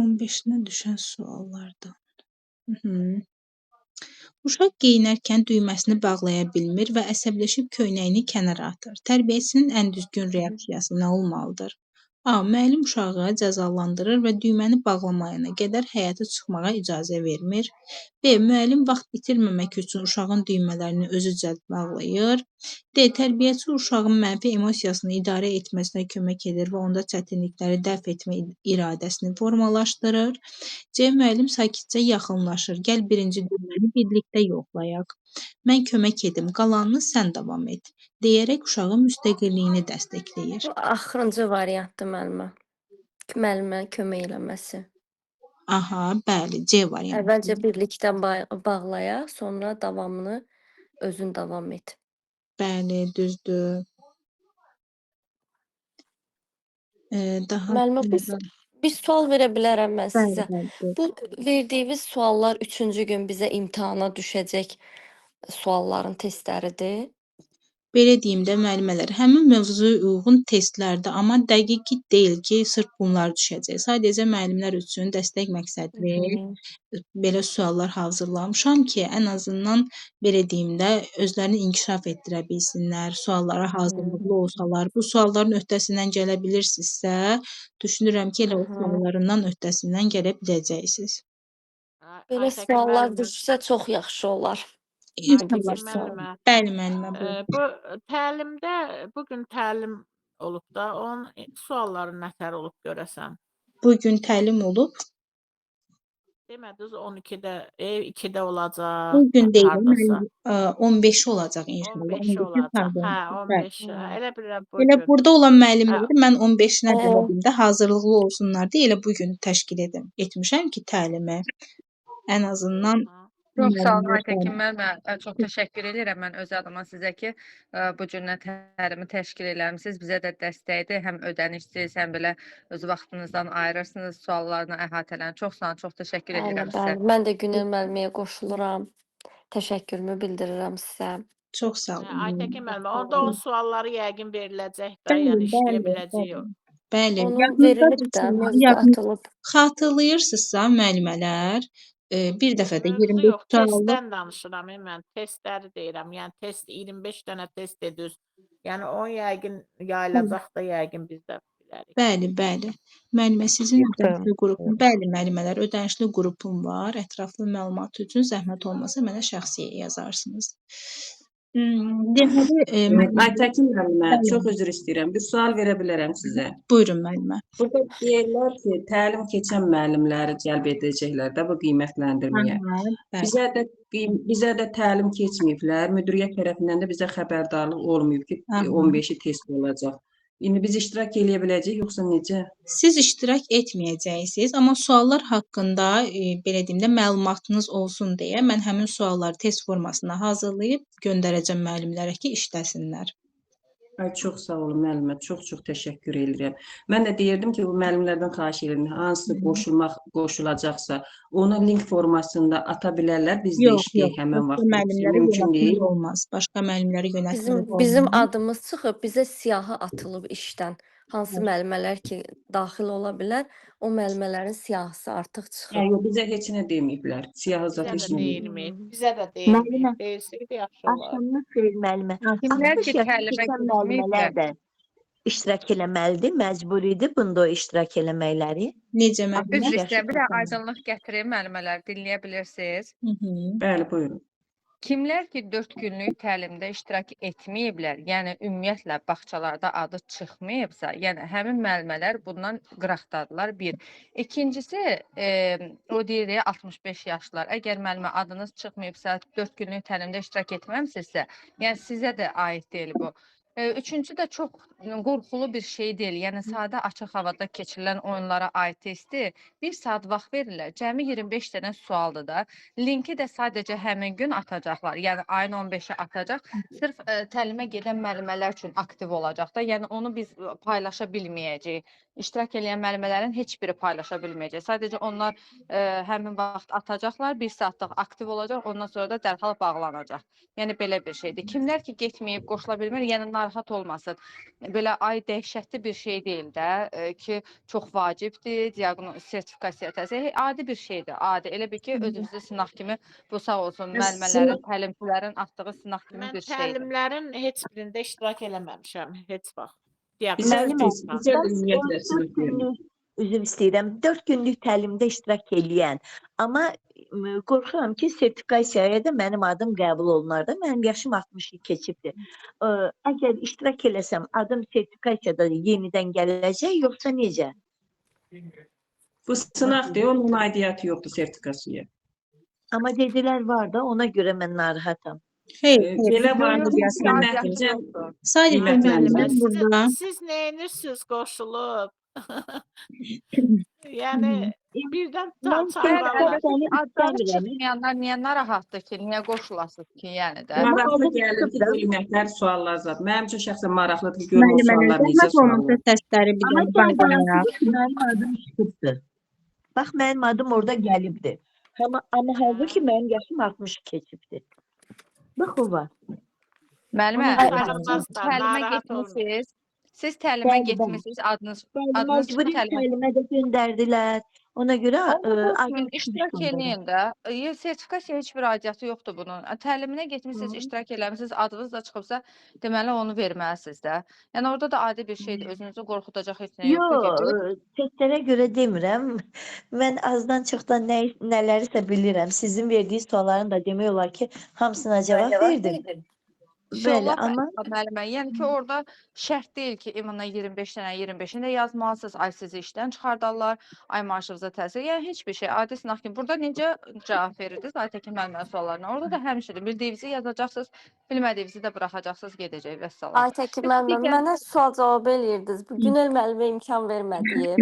Speaker 1: 15-nə düşən suallardan. Uşaq geyinərkən düyməsini bağlaya bilmir və əsəbləşib köynəyini kənara atır. Tərbiyəçinin ən düzgün reaksiyası nə olmalıdır? A. Müəllim uşağı cəzalandırır və düyməni bağlamayana qədər həyətə çıxmağa icazə vermir. B. Müəllim vaxt itirməmək üçün uşağın düymələrini özü cəld bağlayır. D. Tərbiyəçi uşağın mənfi emosiyasını idarə etməsinə kömək edir və onda çətinlikləri dəf etmə iradəsini formalaşdırır. C. Müəllim sakitcə yaxınlaşır. Gəl birinci düyməni birlikdə yoxlayaq. Mən kömək edim, qalanını sən davam et, deyərək uşağın müstəqilliyini dəstəkləyir.
Speaker 7: Bu axırıncı variantdır müəllimə. Müəllimə kömək eləməsi.
Speaker 1: Aha, bəli, C variantı.
Speaker 7: Əvvəlcə birlikdə bağlayaq, sonra davamını özün davam et.
Speaker 1: Bəli, düzdür. Daha
Speaker 7: Müəllimə,
Speaker 1: sonra...
Speaker 7: bir sual verə bilərəm mən
Speaker 1: Bəli,
Speaker 7: sizə.
Speaker 1: bəli, buyurun.
Speaker 7: Bu verdiyiniz suallar üçüncü gün bizə imtahana düşəcək sualların testləridir.
Speaker 1: Belə deyim də müəllimələr, həmin mövzuya uyğun testlərdir, amma dəqiq deyil ki, sırf bunlar düşəcək. Sadəcə müəllimlər üçün dəstək məqsədli belə suallar hazırlamışam ki, ən azından belə deyim də özlərini inkişaf etdirə bilsinlər, suallara hazırlıqlı olsalar. Bu sualların öhdəsindən gələ bilirsinizsə, düşünürəm ki, elə o suallarından öhdəsindən gələ biləcəksiniz.
Speaker 7: Belə
Speaker 5: Aytəkin
Speaker 7: suallar
Speaker 5: müəllimə.
Speaker 7: düşsə çox yaxşı olar.
Speaker 1: İnşallah.
Speaker 5: Aytəkin müəllimə.
Speaker 1: Bəli, müəllimə, buyurun.
Speaker 5: Bu təlimdə bu gün təlim olub da, onun sualları nətər olub görəsən?
Speaker 1: Bu gün təlim olub.
Speaker 5: Demədiniz 12-də, 2-də olacaq,
Speaker 1: Bu gün deyil,
Speaker 5: hardasa.
Speaker 1: müəllim, 15-i olacaq inşallah.
Speaker 5: 15-i
Speaker 1: 15-i
Speaker 5: olacaq.
Speaker 1: pardon.
Speaker 5: Hə,
Speaker 1: Bəli.
Speaker 5: 15-i. Elə bilirəm bu
Speaker 1: Elə
Speaker 5: gün.
Speaker 1: burada olan
Speaker 5: Hə.
Speaker 1: müəllimləri mən 15-inə
Speaker 7: Ə,
Speaker 1: belə deyim də hazırlıqlı olsunlar deyə elə bu gün təşkil etmişəm ki, təlimi ən azından
Speaker 4: Çox sağ olun
Speaker 1: müəllimlər
Speaker 4: Aytəkin müəllimə. Çox təşəkkür edirəm mən öz adıma sizə ki, bu cür təlimi təşkil eləmisiniz. Bizə də dəstəkdir, həm ödənişsiz, həm belə öz vaxtınızdan ayırırsınız, suallarla əhatələnir. Çox sağ olun, çox təşəkkür
Speaker 7: Bəli,
Speaker 4: edirəm sizə.
Speaker 7: bəli. Mən də Günel müəlliməyə qoşuluram. Təşəkkürümü bildirirəm sizə.
Speaker 1: Çox sağ olun.
Speaker 5: Aytəkin müəllimə, onda onun sualları yəqin veriləcək də,
Speaker 1: Bəli,
Speaker 5: yəni işləyə
Speaker 1: bəli,
Speaker 5: biləcəyik.
Speaker 1: bəli. Bəli,
Speaker 7: Onun
Speaker 1: yadınızda
Speaker 7: verilib də,
Speaker 1: dursun,
Speaker 7: mövzu atılıb.
Speaker 1: Xatırlayırsınızsa müəllimələr, bir dəfə də
Speaker 5: Mövzu
Speaker 1: 25
Speaker 5: yox,
Speaker 1: suallı
Speaker 5: testdən danışıram mən, testləri deyirəm. Yəni test 25 dənə test edirsiniz. Yəni onun yəqin yayılacaq da yəqin biz də bilərik.
Speaker 1: Bəli, bəli. Müəllimə, sizin
Speaker 8: Yoxdur.
Speaker 1: ödənişli qrupum, bəli müəllimələr, ödənişli qrupum var. Ətraflı məlumat üçün zəhmət olmasa mənə şəxsiyə yazarsınız. Deməli, müəllimə,
Speaker 6: Aytəkin müəllimə,
Speaker 1: bəli.
Speaker 6: çox üzr istəyirəm. Bir sual verə bilərəm sizə.
Speaker 1: Buyurun müəllimə.
Speaker 6: Burada deyirlər ki, təlim keçən müəllimləri cəlb edəcəklər də bu qiymətləndirməyə.
Speaker 1: Aha, bəli.
Speaker 6: Bizə də təlim keçməyiblər. Müdiriyyət tərəfindən də bizə xəbərdarlıq olmayıb ki, 15-i test olacaq. İndi biz iştirak eləyə biləcəyik yoxsa necə?
Speaker 1: Siz iştirak etməyəcəksiniz, amma suallar haqqında belə deyim də məlumatınız olsun deyə mən həmin sualları test formasında hazırlayıb göndərəcəm müəllimlərə ki, işləsinlər.
Speaker 6: Ay, çox sağ olun müəllimə, çox-çox təşəkkür edirəm. Mən də deyirdim ki, bu müəllimlərdən xahiş edirəm, hansı qoşulacaqsa, onu link formasında ata bilərlər, biz də
Speaker 1: Yox,
Speaker 6: işləyək
Speaker 1: yox,
Speaker 6: həmin
Speaker 1: başqa
Speaker 6: vaxt.
Speaker 1: müəllimlərə
Speaker 6: Mümkün
Speaker 1: yönəltmək
Speaker 6: deyil.
Speaker 1: olmaz. Başqa müəllimlərə yönəltmək
Speaker 7: Bizim
Speaker 1: olmaz.
Speaker 7: adımız çıxıb, bizə siyahı atılıb işdən. Hansı müəllimələr ki, daxil ola bilər, o müəllimələrin siyahısı artıq çıxıb.
Speaker 6: Hə, yox, bizə heç nə deməyiblər. Siyahı zat
Speaker 5: Bizə
Speaker 6: heç
Speaker 5: də
Speaker 6: nə
Speaker 5: deyilməyib. Bizə də deyilməyib.
Speaker 8: Müəllimə,
Speaker 5: Deyilsəydi yaxşı olardı.
Speaker 8: axşamınız xeyir müəllimə.
Speaker 4: Kimlər
Speaker 8: 60
Speaker 4: ki,
Speaker 8: yaşı
Speaker 4: təlimə
Speaker 8: keçən
Speaker 4: getməyiblər?
Speaker 8: müəllimələr də iştirak eləməlidir, məcburidir bunda o iştirak eləməkləri.
Speaker 1: Necə müəllimə?
Speaker 4: Üzr
Speaker 8: 60 yaşı
Speaker 4: istəyirəm, bir də
Speaker 8: keçən.
Speaker 4: aydınlıq gətirim müəllimələr, dinləyə bilirsiniz.
Speaker 6: Bəli, buyurun.
Speaker 4: Kimlər ki 4 günlük təlimdə iştirak etməyiblər, yəni ümumiyyətlə bağçalarda adı çıxmayıbsa, yəni həmin müəllimələr bundan qıraqdadılar bir. İkincisi, o deyir 65 yaşlılar. Əgər müəllimə adınız çıxmayıbsa, 4 günlük təlimdə iştirak etməmisinizsə, yəni sizə də aid deyil bu. Üçüncü də çox qorxulu bir şey deyil. Yəni sadə açıq havada keçirilən oyunlara aid testi 1 saat vaxt verirlər. Cəmi 25 dənə sualdır da. Linki də sadəcə həmin gün atacaqlar. Yəni ayın 15-i atacaq. Sırf təlimə gedən müəllimələr üçün aktiv olacaq da. Yəni onu biz paylaşa bilməyəcəyik. İştirak edən müəllimələrin heç biri paylaşa bilməyəcək. Sadəcə onlar həmin vaxt atacaqlar, 1 saatlıq aktiv olacaq, ondan sonra da dərhal bağlanacaq. Yəni belə bir şeydir. Kimlər ki getməyib, qoşula bilmir, yəni narahat olmasın. Belə ay dəhşətli bir şey deyil də ki, çox vacibdir, diaqnoz, sertifikasiya təsiri adi bir şeydir. Adi. Elə bil ki, özünüzü sınaq kimi bu sağ olsun müəllimələrin, təlimçilərin atdığı sınaq kimi
Speaker 5: Mən
Speaker 4: bir şeydir.
Speaker 5: təlimlərin heç birində iştirak eləməmişəm, heç vaxt.
Speaker 6: Bizə
Speaker 5: Diaqnoz
Speaker 6: bizə də ümumiyyətlə sınaq verir.
Speaker 8: Üzr istəyirəm. 4 günlük təlimdə iştirak eləyən, amma qorxuram ki, sertifikasiyaya da mənim adım qəbul olunar da. Mənim yaşım 60-ı keçibdir. Əgər iştirak eləsəm, adım sertifikasiyada yenidən gələcək, yoxsa necə?
Speaker 6: Bu sınaqdır, onun aidiyyatı yoxdur sertifikasiyaya.
Speaker 8: Amma dedilər var da, ona görə mən narahatam.
Speaker 1: Xeyr, xeyr.
Speaker 6: Belə var,
Speaker 1: Yox,
Speaker 6: nəticə
Speaker 1: Sadəcə
Speaker 6: qiymətləndirmə.
Speaker 1: müəlliməm burada.
Speaker 5: Siz nə edirsiniz qoşulub? Yəni birdən
Speaker 8: Mən
Speaker 5: çağırarlar.
Speaker 8: sertifikasiyanı
Speaker 4: Adları
Speaker 8: istəmirəm.
Speaker 4: çıxmayanlar niyə narahatdır ki, niyə qoşulasınız ki, yəni də?
Speaker 6: Maraqlı
Speaker 8: adım
Speaker 6: gəlir ki,
Speaker 8: çıxıb da.
Speaker 6: qiymətlər, suallar zat. Mənim üçün şəxsən maraqlıdır ki, görüm o
Speaker 1: Müəllimələr,
Speaker 6: suallar necə
Speaker 1: zəhmət olmasa
Speaker 6: suallar.
Speaker 1: səsləri bir
Speaker 8: Amma
Speaker 1: dənə bağlayaq.
Speaker 8: gəldi ki, mənim adım çıxıbdır. Bax, mənim adım orada gəlibdir. Amma halbuki mənim yaşım 60 keçibdir. Bax o var.
Speaker 4: Müəllimə,
Speaker 5: Narahat
Speaker 4: siz təlimə
Speaker 5: narahat olmayın.
Speaker 4: getmisiniz. Siz təlimə
Speaker 8: Bəli, bəli.
Speaker 4: getmisiniz, adınız
Speaker 8: Bəli,
Speaker 4: adınız çıxıb
Speaker 8: məcburi
Speaker 4: təlimə.
Speaker 8: təlimə də göndərdilər. Ona görə
Speaker 4: Onda qoşmayın,
Speaker 8: adım
Speaker 4: iştirak
Speaker 8: çıxmışdı onda da.
Speaker 4: eləyin də. Sertifikasiya heç bir aidiyyatı yoxdur bunun. Təliminə getmisiniz, iştirak eləmisiniz, adınız da çıxıbsa, deməli onu verməlisiniz də. Yəni orada da adi bir şeydir, özünüzü qorxudacaq heç nə yoxdur ki.
Speaker 8: Yox, testlərə görə demirəm. Mən azdan çoxdan nələrisə bilirəm. Sizin verdiyi sualların da demək olar ki, hamısına cavab verdim. Bəli,
Speaker 4: Suallar
Speaker 8: amma
Speaker 4: müəllimə, yəni ki, orada şərt deyil ki, imana 25 dənə 25-ini də yazmalısınız, ay sizi işdən çıxardarlar, ay maaşınıza təsir, yəni heç bir şey, adi sınaq kimi. Burada necə cavab verirdiniz Aytəkin müəllimənin suallarına? Orada da həmişə də bildiyinizi yazacaqsınız, bilmədiyinizi də buraxacaqsınız, gedəcək vəssalam.
Speaker 7: Aytəkin
Speaker 4: Bir
Speaker 7: müəllimə,
Speaker 4: digər
Speaker 7: mənə sual cavab eləyirdiniz. Bu Günel müəllimə imkan vermədi.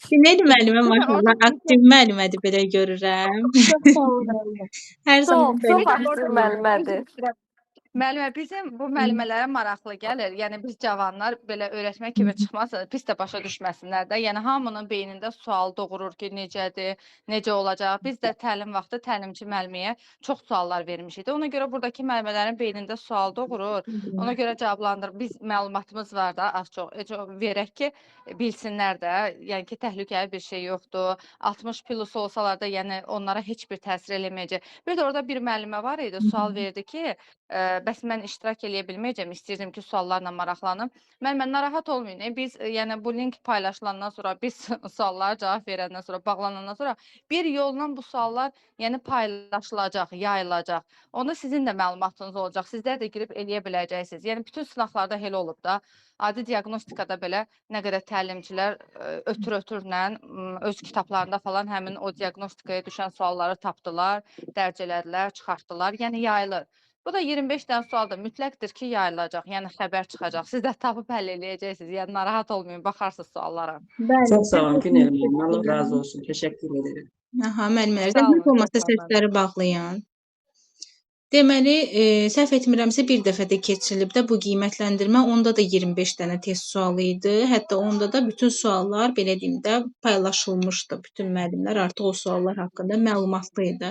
Speaker 1: Günel müəllimə
Speaker 4: Bir də
Speaker 1: maşallah
Speaker 4: orada bir
Speaker 1: aktiv müəllimədir belə görürəm.
Speaker 8: çox sağ olun müəllimə.
Speaker 1: Hər zaman
Speaker 7: Çox,
Speaker 1: belə
Speaker 7: çox
Speaker 4: Bir də
Speaker 7: aktiv
Speaker 4: orada üzr
Speaker 7: müəllimədir.
Speaker 4: istəyirəm. Müəllimə, bizim bu müəllimələrə maraqlı gəlir. Yəni biz cavanlar belə öyrətmə kimi çıxmasa, pis də başa düşməsinlər də. Yəni hamının beynində sual doğurur ki, necədir, necə olacaq. Biz də təlim vaxtı təlimçi müəlliməyə çox suallar vermişik. Ona görə buradakı müəllimələrin beynində sual doğurur. Ona görə cavablandır. Biz məlumatımız var da az çox verək ki, bilsinlər də. Yəni ki, təhlükəli bir şey yoxdur. 60 plus olsalar da, yəni onlara heç bir təsir eləməyəcək. Bir də orada bir müəllimə var idi, sual verdi ki, bəs mən iştirak eləyə bilməyəcəm, istəyirdim ki, suallarla maraqlanım. Müəllimə, narahat olmayın. Biz yəni bu link paylaşılandan sonra, biz suallara cavab verəndən sonra, bağlanandan sonra bir yolla bu suallar yəni paylaşılacaq, yayılacaq. Onda sizin də məlumatınız olacaq. Sizlər də girib eləyə biləcəksiniz. Yəni bütün sınaqlarda elə olub da. Adi diaqnostikada belə nə qədər təlimçilər ötür-ötürlə öz kitablarında falan həmin o diaqnostikaya düşən sualları tapdılar, dərc elədilər, çıxartdılar. Yəni yayılır. Bu da 25 dənə sualdır. Mütləqdir ki, yayılacaq. Yəni xəbər çıxacaq. Siz də tapıb həll eləyəcəksiniz. Yəni narahat olmayın, baxarsınız suallara.
Speaker 1: Bəli.
Speaker 6: Çox sağ olun Günel müəllim. Allah razı olsun. Təşəkkür edirəm.
Speaker 1: Aha, müəllimələr,
Speaker 4: Sağ
Speaker 1: zəhmət
Speaker 4: olun,
Speaker 1: olmasa
Speaker 4: çox sağ olun.
Speaker 1: səsləri bağlayın. Deməli, səhv etmirəmsə bir dəfə də keçirilib də bu qiymətləndirmə, onda da 25 dənə test sualı idi. Hətta onda da bütün suallar, belə deyim də, paylaşılmışdı. Bütün müəllimlər artıq o suallar haqqında məlumatlı idi.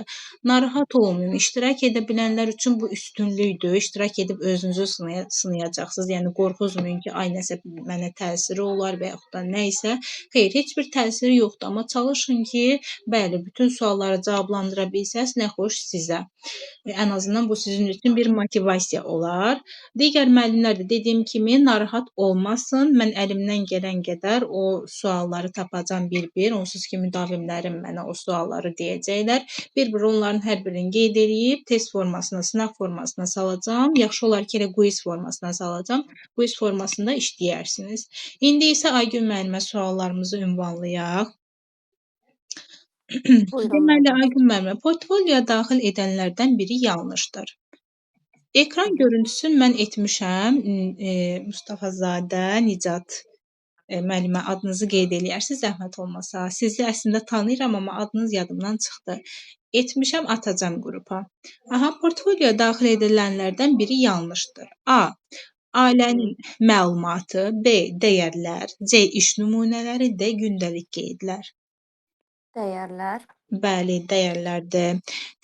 Speaker 1: Narahat olmayın, iştirak edə bilənlər üçün bu üstünlükdür. İştirak edib özünüzü sınayacaqsınız. Yəni qorxuzmayın ki, ay nəsə mənə təsiri olar və yaxud da nə isə. Xeyr, heç bir təsiri yoxdur. Amma çalışın ki, bəli, bütün sualları cavablandıra bilsəz, nə xoş sizə. Ən azından azından bu sizin üçün bir motivasiya olar. Digər müəllimlər də dediyim kimi narahat olmasın. Mən əlimdən gələn qədər o sualları tapacam bir-bir. Onsuz ki, müdavimlərim mənə o sualları deyəcəklər. Bir-bir onların hər birini qeyd eləyib test formasına, sınaq formasına salacağam. Yaxşı olar ki, elə quiz formasına salacağam. Quiz formasında işləyərsiniz. İndi isə Aygün müəllimə suallarımızı ünvanlayaq.
Speaker 7: Buyurun
Speaker 1: Deməli,
Speaker 7: müəllimə.
Speaker 1: Aygün müəllimə, portfolioya daxil edənlərdən biri yanlışdır. Ekran görüntüsünü mən etmişəm. Mustafazadə Nicat müəllimə adınızı qeyd eləyərsiniz, zəhmət olmasa. Sizi əslində tanıyıram, amma adınız yadımdan çıxdı. Etmişəm, atacam qrupa. Aha, portfolioya daxil edilənlərdən biri yanlışdır. A. Ailənin məlumatı, B. Dəyərlər, C. İş nümunələri, D. Gündəlik qeydlər.
Speaker 7: Dəyərlər.
Speaker 1: Bəli, dəyərlərdir.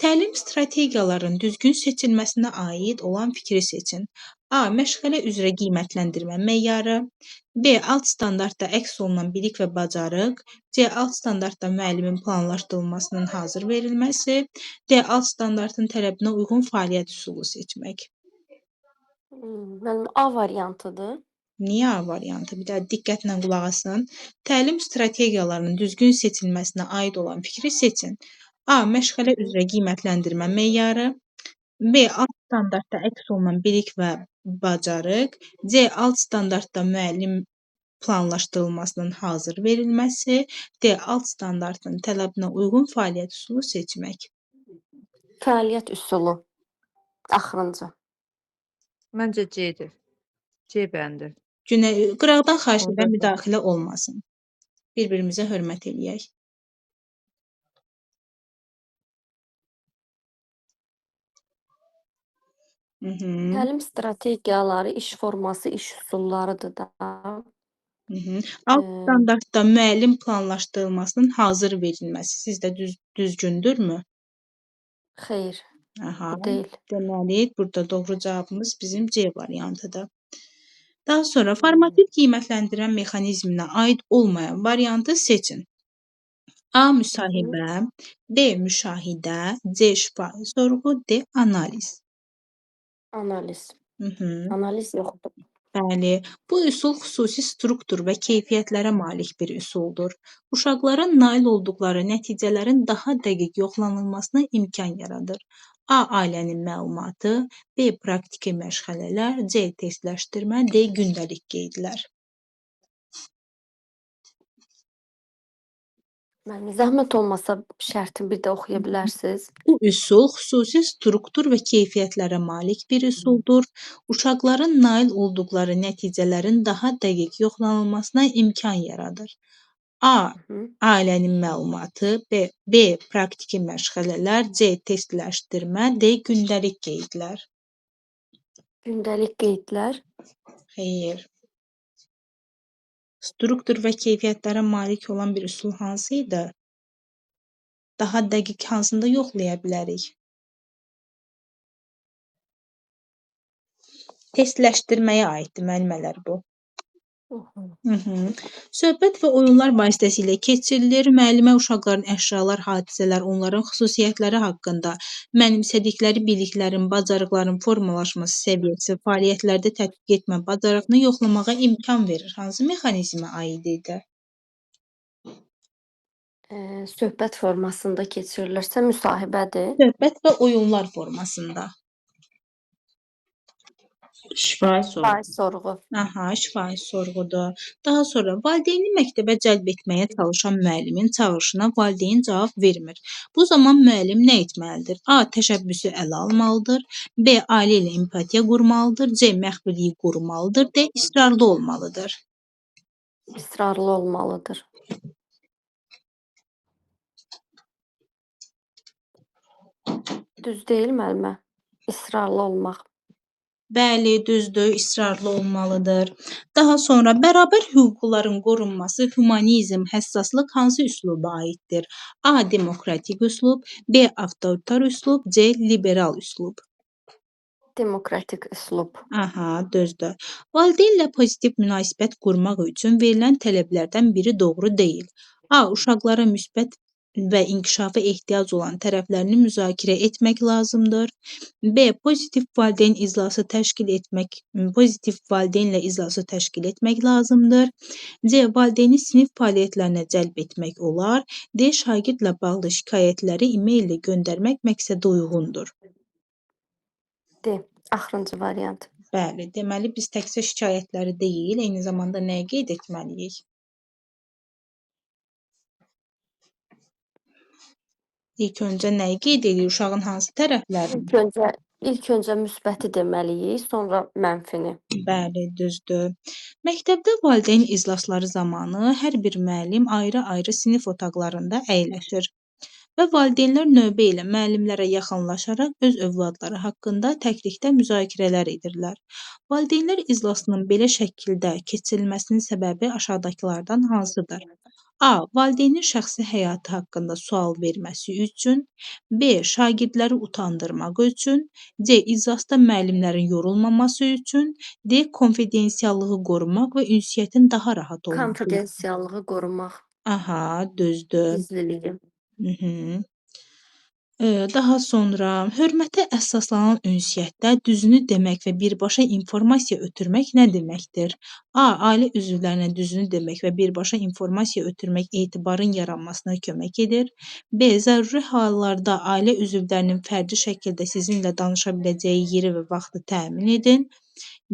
Speaker 1: Təlim strategiyalarının düzgün seçilməsinə aid olan fikri seçin. A. Məşğələ üzrə qiymətləndirmə meyarı. B. Alt standartda əks olunan bilik və bacarıq. C. Alt standartda müəllimin planlaşdırılmasının hazır verilməsi. D. Alt standartın tələbinə uyğun fəaliyyət üsulu seçmək.
Speaker 7: Müəllim, A variantıdır.
Speaker 1: Niyə A variantı? Bir də diqqətlə qulaq asın. Təlim strategiyalarının düzgün seçilməsinə aid olan fikri seçin. A. Məşğələ üzrə qiymətləndirmə meyarı. B. Alt standartda əks olunan bilik və bacarıq. C. Alt standartda müəllim planlaşdırılmasının hazır verilməsi. D. Alt standartın tələbinə uyğun fəaliyyət üsulu seçmək.
Speaker 7: Fəaliyyət üsulu. Axırıncı.
Speaker 4: Məncə C-dir. C bəndi.
Speaker 1: Günə qıraqdan xahiş
Speaker 4: Orada
Speaker 1: edirəm
Speaker 4: da.
Speaker 1: müdaxilə olmasın. Bir-birimizə hörmət eləyək.
Speaker 7: Təlim strategiyaları, iş forması, iş üsullarıdır da.
Speaker 1: Alt standartda müəllim planlaşdırılmasının hazır verilməsi sizdə düzgündürmü?
Speaker 7: Xeyr,
Speaker 1: Aha,
Speaker 7: bu deyil.
Speaker 1: Deməli, burada doğru cavabımız bizim C variantıdır. Daha sonra formativ qiymətləndirən mexanizminə aid olmayan variantı seçin. A. Müsahibə, B. Müşahidə, C. Şifahi sorğu, D. Analiz.
Speaker 7: Analiz. Analiz yoxdur.
Speaker 1: Bəli, bu üsul xüsusi struktur və keyfiyyətlərə malik bir üsuldur. Uşaqların nail olduqları nəticələrin daha dəqiq yoxlanılmasına imkan yaradır. A. Ailənin məlumatı, B. Praktiki məşğələlər, C. Testləşdirmə, D. Gündəlik qeydlər.
Speaker 7: Müəllim, zəhmət olmasa şərtini bir də oxuya bilərsiniz.
Speaker 1: Bu üsul xüsusi struktur və keyfiyyətlərə malik bir üsuldur. Uşaqların nail olduqları nəticələrin daha dəqiq yoxlanılmasına imkan yaradır. A. Ailənin məlumatı, B. Praktiki məşğələlər, C. Testləşdirmə, D. Gündəlik qeydlər.
Speaker 7: Gündəlik qeydlər.
Speaker 1: Xeyr. Struktur və keyfiyyətlərə malik olan bir üsul hansı idi? Daha dəqiq hansında yoxlaya bilərik? Testləşdirməyə aiddir müəllimələr bu. Söhbət və oyunlar vasitəsilə keçirilir. Müəllimə uşaqların əşyalar, hadisələr, onların xüsusiyyətləri haqqında mənimsədikləri biliklərin, bacarıqların formalaşması səviyyəsi, fəaliyyətlərdə tətbiq etmə bacarığını yoxlamağa imkan verir. Hansı mexanizmə aid idi?
Speaker 7: Söhbət formasında keçirilirsə müsahibədir.
Speaker 1: Söhbət və oyunlar formasında.
Speaker 6: Şifahi sorğu.
Speaker 7: Şifahi sorğu.
Speaker 1: Aha, şifahi sorğudur. Daha sonra valideyni məktəbə cəlb etməyə çalışan müəllimin çağırışına valideyn cavab vermir. Bu zaman müəllim nə etməlidir? A. Təşəbbüsü ələ almalıdır. B. Ailə ilə empatiya qurmalıdır. C. Məxfiliyi qorumalıdır. D. İsrarlı olmalıdır.
Speaker 7: İsrarlı olmalıdır. Düz deyil müəllimə? İsrarlı olmaq.
Speaker 1: Bəli, düzdür, israrlı olmalıdır. Daha sonra bərabər hüquqların qorunması, humanizm, həssaslıq hansı üsluba aiddir? A. Demokratik üslub, B. Avtoritar üslub, C. Liberal üslub.
Speaker 7: Demokratik üslub.
Speaker 1: Aha, düzdür. Valideynlə pozitiv münasibət qurmaq üçün verilən tələblərdən biri doğru deyil. A. Uşaqlara müsbət və inkişafa ehtiyac olan tərəflərini müzakirə etmək lazımdır. B. Pozitiv valideyn iclası təşkil etmək, pozitiv valideynlə iclası təşkil etmək lazımdır. C. Valideyni sinif fəaliyyətlərinə cəlb etmək olar. D. Şagirdlə bağlı şikayətləri e-maillə göndərmək məqsədə uyğundur.
Speaker 7: D. Axırıncı variant.
Speaker 1: Bəli, deməli biz təkcə şikayətləri deyil, eyni zamanda nəyi qeyd etməliyik? İlk öncə nəyi qeyd edirik? Uşağın hansı tərəflərini?
Speaker 7: İlk öncə müsbəti deməliyik, sonra mənfini.
Speaker 1: Bəli, düzdür. Məktəbdə valideyn iclasları zamanı hər bir müəllim ayrı-ayrı sinif otaqlarında əyləşir və valideynlər növbə ilə müəllimlərə yaxınlaşaraq öz övladları haqqında təklikdə müzakirələr edirlər. Valideynlər iclasının belə şəkildə keçirilməsinin səbəbi aşağıdakılardan hansıdır? A. Valideynin şəxsi həyatı haqqında sual verməsi üçün. B. Şagirdləri utandırmaq üçün. C. İclasda müəllimlərin yorulmaması üçün. D. Konfidensiallığı qorumaq və ünsiyyətin daha rahat olması üçün.
Speaker 7: Konfidensiallığı qorumaq.
Speaker 1: Aha, düzdür.
Speaker 7: Gizliliyi.
Speaker 1: Daha sonra hörmətə əsaslanan ünsiyyətdə düzünü demək və birbaşa informasiya ötürmək nə deməkdir? A. Ailə üzvlərinə düzünü demək və birbaşa informasiya ötürmək etibarın yaranmasına kömək edir. B. Zəruri hallarda ailə üzvlərinin fərdi şəkildə sizinlə danışa biləcəyi yeri və vaxtı təmin edin.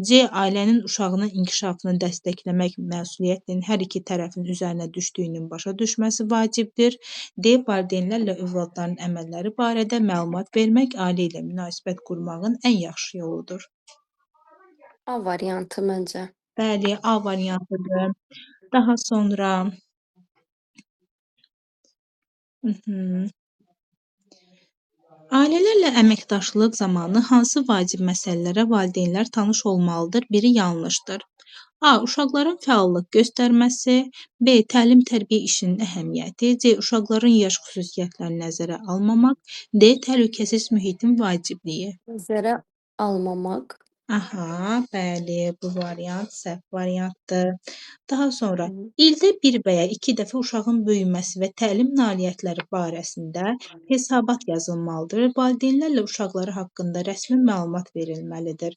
Speaker 1: C. Ailənin uşağının inkişafını dəstəkləmək məsuliyyətinin hər iki tərəfin üzərinə düşdüyünün başa düşməsi vacibdir. D. Valideynlərlə övladların əməlləri barədə məlumat vermək ailə ilə münasibət qurmağın ən yaxşı yoludur.
Speaker 7: A variantı məncə.
Speaker 1: Bəli, A variantıdır. Daha sonra Ailələrlə əməkdaşlıq zamanı hansı vacib məsələlərə valideynlər tanış olmalıdır? Biri yanlışdır. A. Uşaqların fəallıq göstərməsi. B. Təlim-tərbiyə işinin əhəmiyyəti. C. Uşaqların yaş xüsusiyyətlərini nəzərə almamaq. D. Təhlükəsiz mühitin vacibliyi.
Speaker 7: Nəzərə almamaq.
Speaker 1: Aha, bəli, bu variant səhv variantdır. Daha sonra ildə bir və ya iki dəfə uşağın böyüməsi və təlim nailiyyətləri barəsində hesabat yazılmalıdır və valideynlərlə uşaqları haqqında rəsmi məlumat verilməlidir.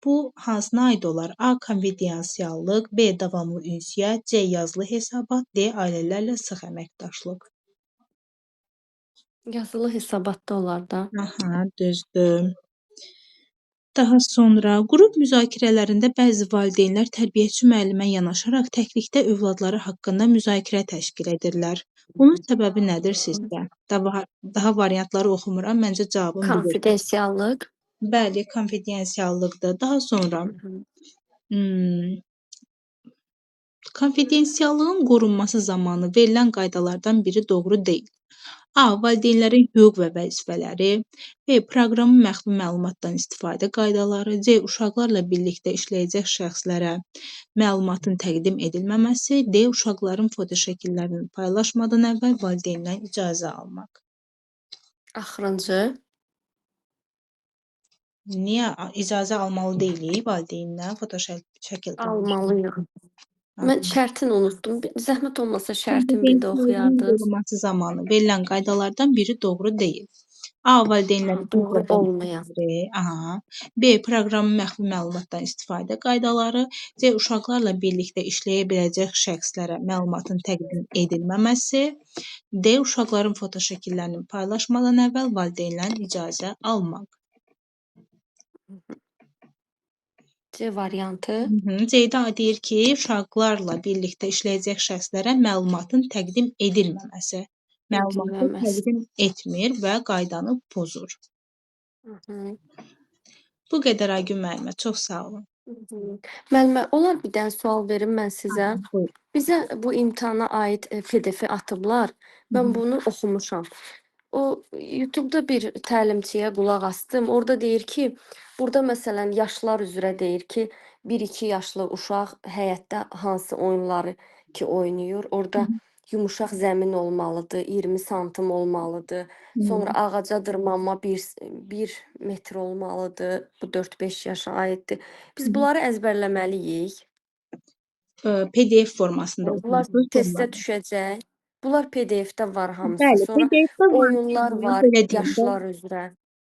Speaker 1: Bu hansına aid olar? A. Konfidensiallıq, B. Davamlı ünsiyyət, C. Yazılı hesabat, D. Ailələrlə sıx əməkdaşlıq.
Speaker 7: Yazılı hesabatda olar da.
Speaker 1: Aha, düzdür. Daha sonra qrup müzakirələrində bəzi valideynlər tərbiyəçi müəllimə yanaşaraq təklikdə övladları haqqında müzakirə təşkil edirlər. Bunun səbəbi nədir sizcə? Daha variantları oxumuram, məncə cavabım budur.
Speaker 7: Konfidensiallıq.
Speaker 1: Bəli, konfidensiallıqdır. Daha sonra konfidensiallığın qorunması zamanı verilən qaydalardan biri doğru deyil. A. Valideynlərin hüquq və vəzifələri. B. Proqramın məxfi məlumatdan istifadə qaydaları. C. Uşaqlarla birlikdə işləyəcək şəxslərə məlumatın təqdim edilməməsi. D. Uşaqların fotoşəkillərini paylaşmadan əvvəl valideyndən icazə almaq.
Speaker 7: Axırıncı.
Speaker 1: Niyə icazə almalı deyilik valideyndən fotoşəkil
Speaker 7: Almalıyıq. Mən şərtini unutdum. Zəhmət olmasa şərtini bir də oxuyardınız.
Speaker 1: Qorunması zamanı verilən qaydalardan biri doğru deyil. A. Valideynlərin
Speaker 7: Doğru olmayan.
Speaker 1: Aha. B. Proqramın məxfi məlumatdan istifadə qaydaları. C. Uşaqlarla birlikdə işləyə biləcək şəxslərə məlumatın təqdim edilməməsi. D. Uşaqların fotoşəkillərini paylaşmadan əvvəl valideynlərin icazə almaq.
Speaker 7: C variantı.
Speaker 1: C-də deyir ki, uşaqlarla birlikdə işləyəcək şəxslərə məlumatın təqdim edilməməsi. Məlumatı təqdim etmir və qaydanı pozur. Bu qədər Aygün müəllimə, çox sağ olun.
Speaker 7: Müəllimə, olar bir dənə sual verim mən sizə. Buyurun. Bizə bu imtahana aid PDF atıblar. Mən bunu oxumuşam. O YouTube-da bir təlimçiyə qulaq astım. Orada deyir ki, burada məsələn yaşlar üzrə deyir ki, 1-2 yaşlı uşaq həyətdə hansı oyunları ki oynayır. Orada yumuşaq zəmin olmalıdır, 20 santim olmalıdır. Sonra ağaca dırmanma 1 metr olmalıdır. Bu 4-5 yaşa aiddir. Biz bunları əzbərləməliyik.
Speaker 1: PDF formasında
Speaker 7: Bunlar testə düşəcək. Bunlar PDF-də var hamısı.
Speaker 1: Bəli,
Speaker 7: Sonra
Speaker 1: PDF-də var.
Speaker 7: oyunlar var
Speaker 1: Belə deyim də.
Speaker 7: yaşlar üzrə.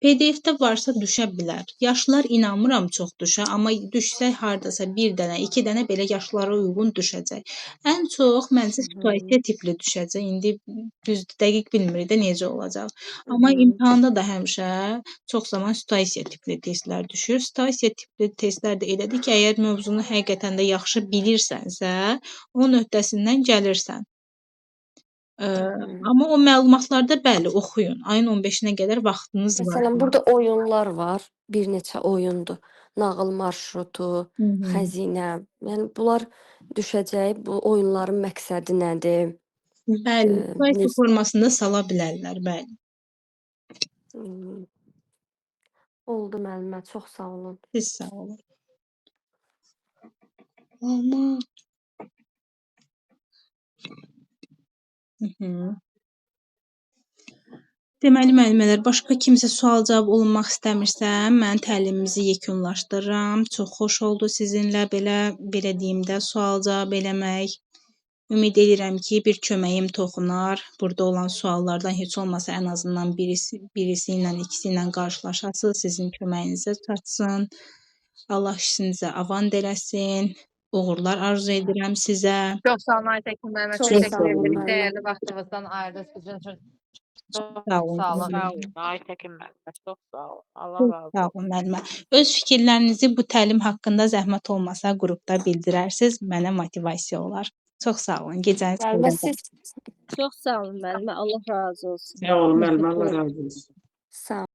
Speaker 1: PDF-də varsa düşə bilər. Yaşlar inanmıram çox düşə, amma düşsə hardasa bir dənə, iki dənə belə yaşlara uyğun düşəcək. Ən çox məncə situasiya tipli düşəcək. İndi düzdür, dəqiq bilmirik də necə olacaq. Amma imtahanda da həmişə çox zaman situasiya tipli testlər düşür. Situasiya tipli testlər də elədir ki, əgər mövzunu həqiqətən də yaxşı bilirsənsə, onun öhdəsindən gəlirsən. Amma o məlumatlarda bəli, oxuyun. Ayın 15-nə qədər vaxtınız var.
Speaker 7: Məsələn, burada oyunlar var. Bir neçə oyundur. Nağıl marşrutu, xəzinə. Yəni bunlar düşəcək. Bu oyunların məqsədi nədir?
Speaker 1: Bəli, situasiya formasında sala bilərlər, bəli.
Speaker 7: Oldu müəllimə, çox sağ olun.
Speaker 1: Siz sağ olun. Amma Deməli, müəllimələr, başqa kimsə sual-cavab olunmaq istəmirsə, mən təlimimizi yekunlaşdırıram. Çox xoş oldu sizinlə belə deyim də, sual-cavab eləmək. Ümid edirəm ki, bir köməyim toxunar. Burada olan suallardan heç olmasa ən azından birisi ilə, ikisi ilə qarşılaşasınız, sizin köməyinizə çatsın. Allah işinizə avant eləsin. Uğurlar arzu edirəm sizə.
Speaker 4: Çox sağ olun Aytəkin müəllimə.
Speaker 7: Çox
Speaker 4: Təşəkkür
Speaker 7: sağ olun
Speaker 4: edirik.
Speaker 7: müəllimə.
Speaker 4: Dəyərli vaxtınızdan ayırdınız bizim üçün. Çox
Speaker 1: Sağ olun.
Speaker 4: sağ olun.
Speaker 5: Sağ olun Aytəkin müəllimə, çox sağ olun. Allah
Speaker 1: Çox
Speaker 5: razı
Speaker 1: sağ
Speaker 5: olsun.
Speaker 1: olun müəllimə. Öz fikirlərinizi bu təlim haqqında zəhmət olmasa qrupda bildirərsiz, mənə motivasiya olar. Çox sağ olun. Gecəniz
Speaker 7: Müəllimə
Speaker 1: xeyrə.
Speaker 7: siz
Speaker 2: Çox sağ olun müəllimə. Allah razı olsun.
Speaker 6: Sağ olun müəllimə, Allah razı olsun.
Speaker 7: sağ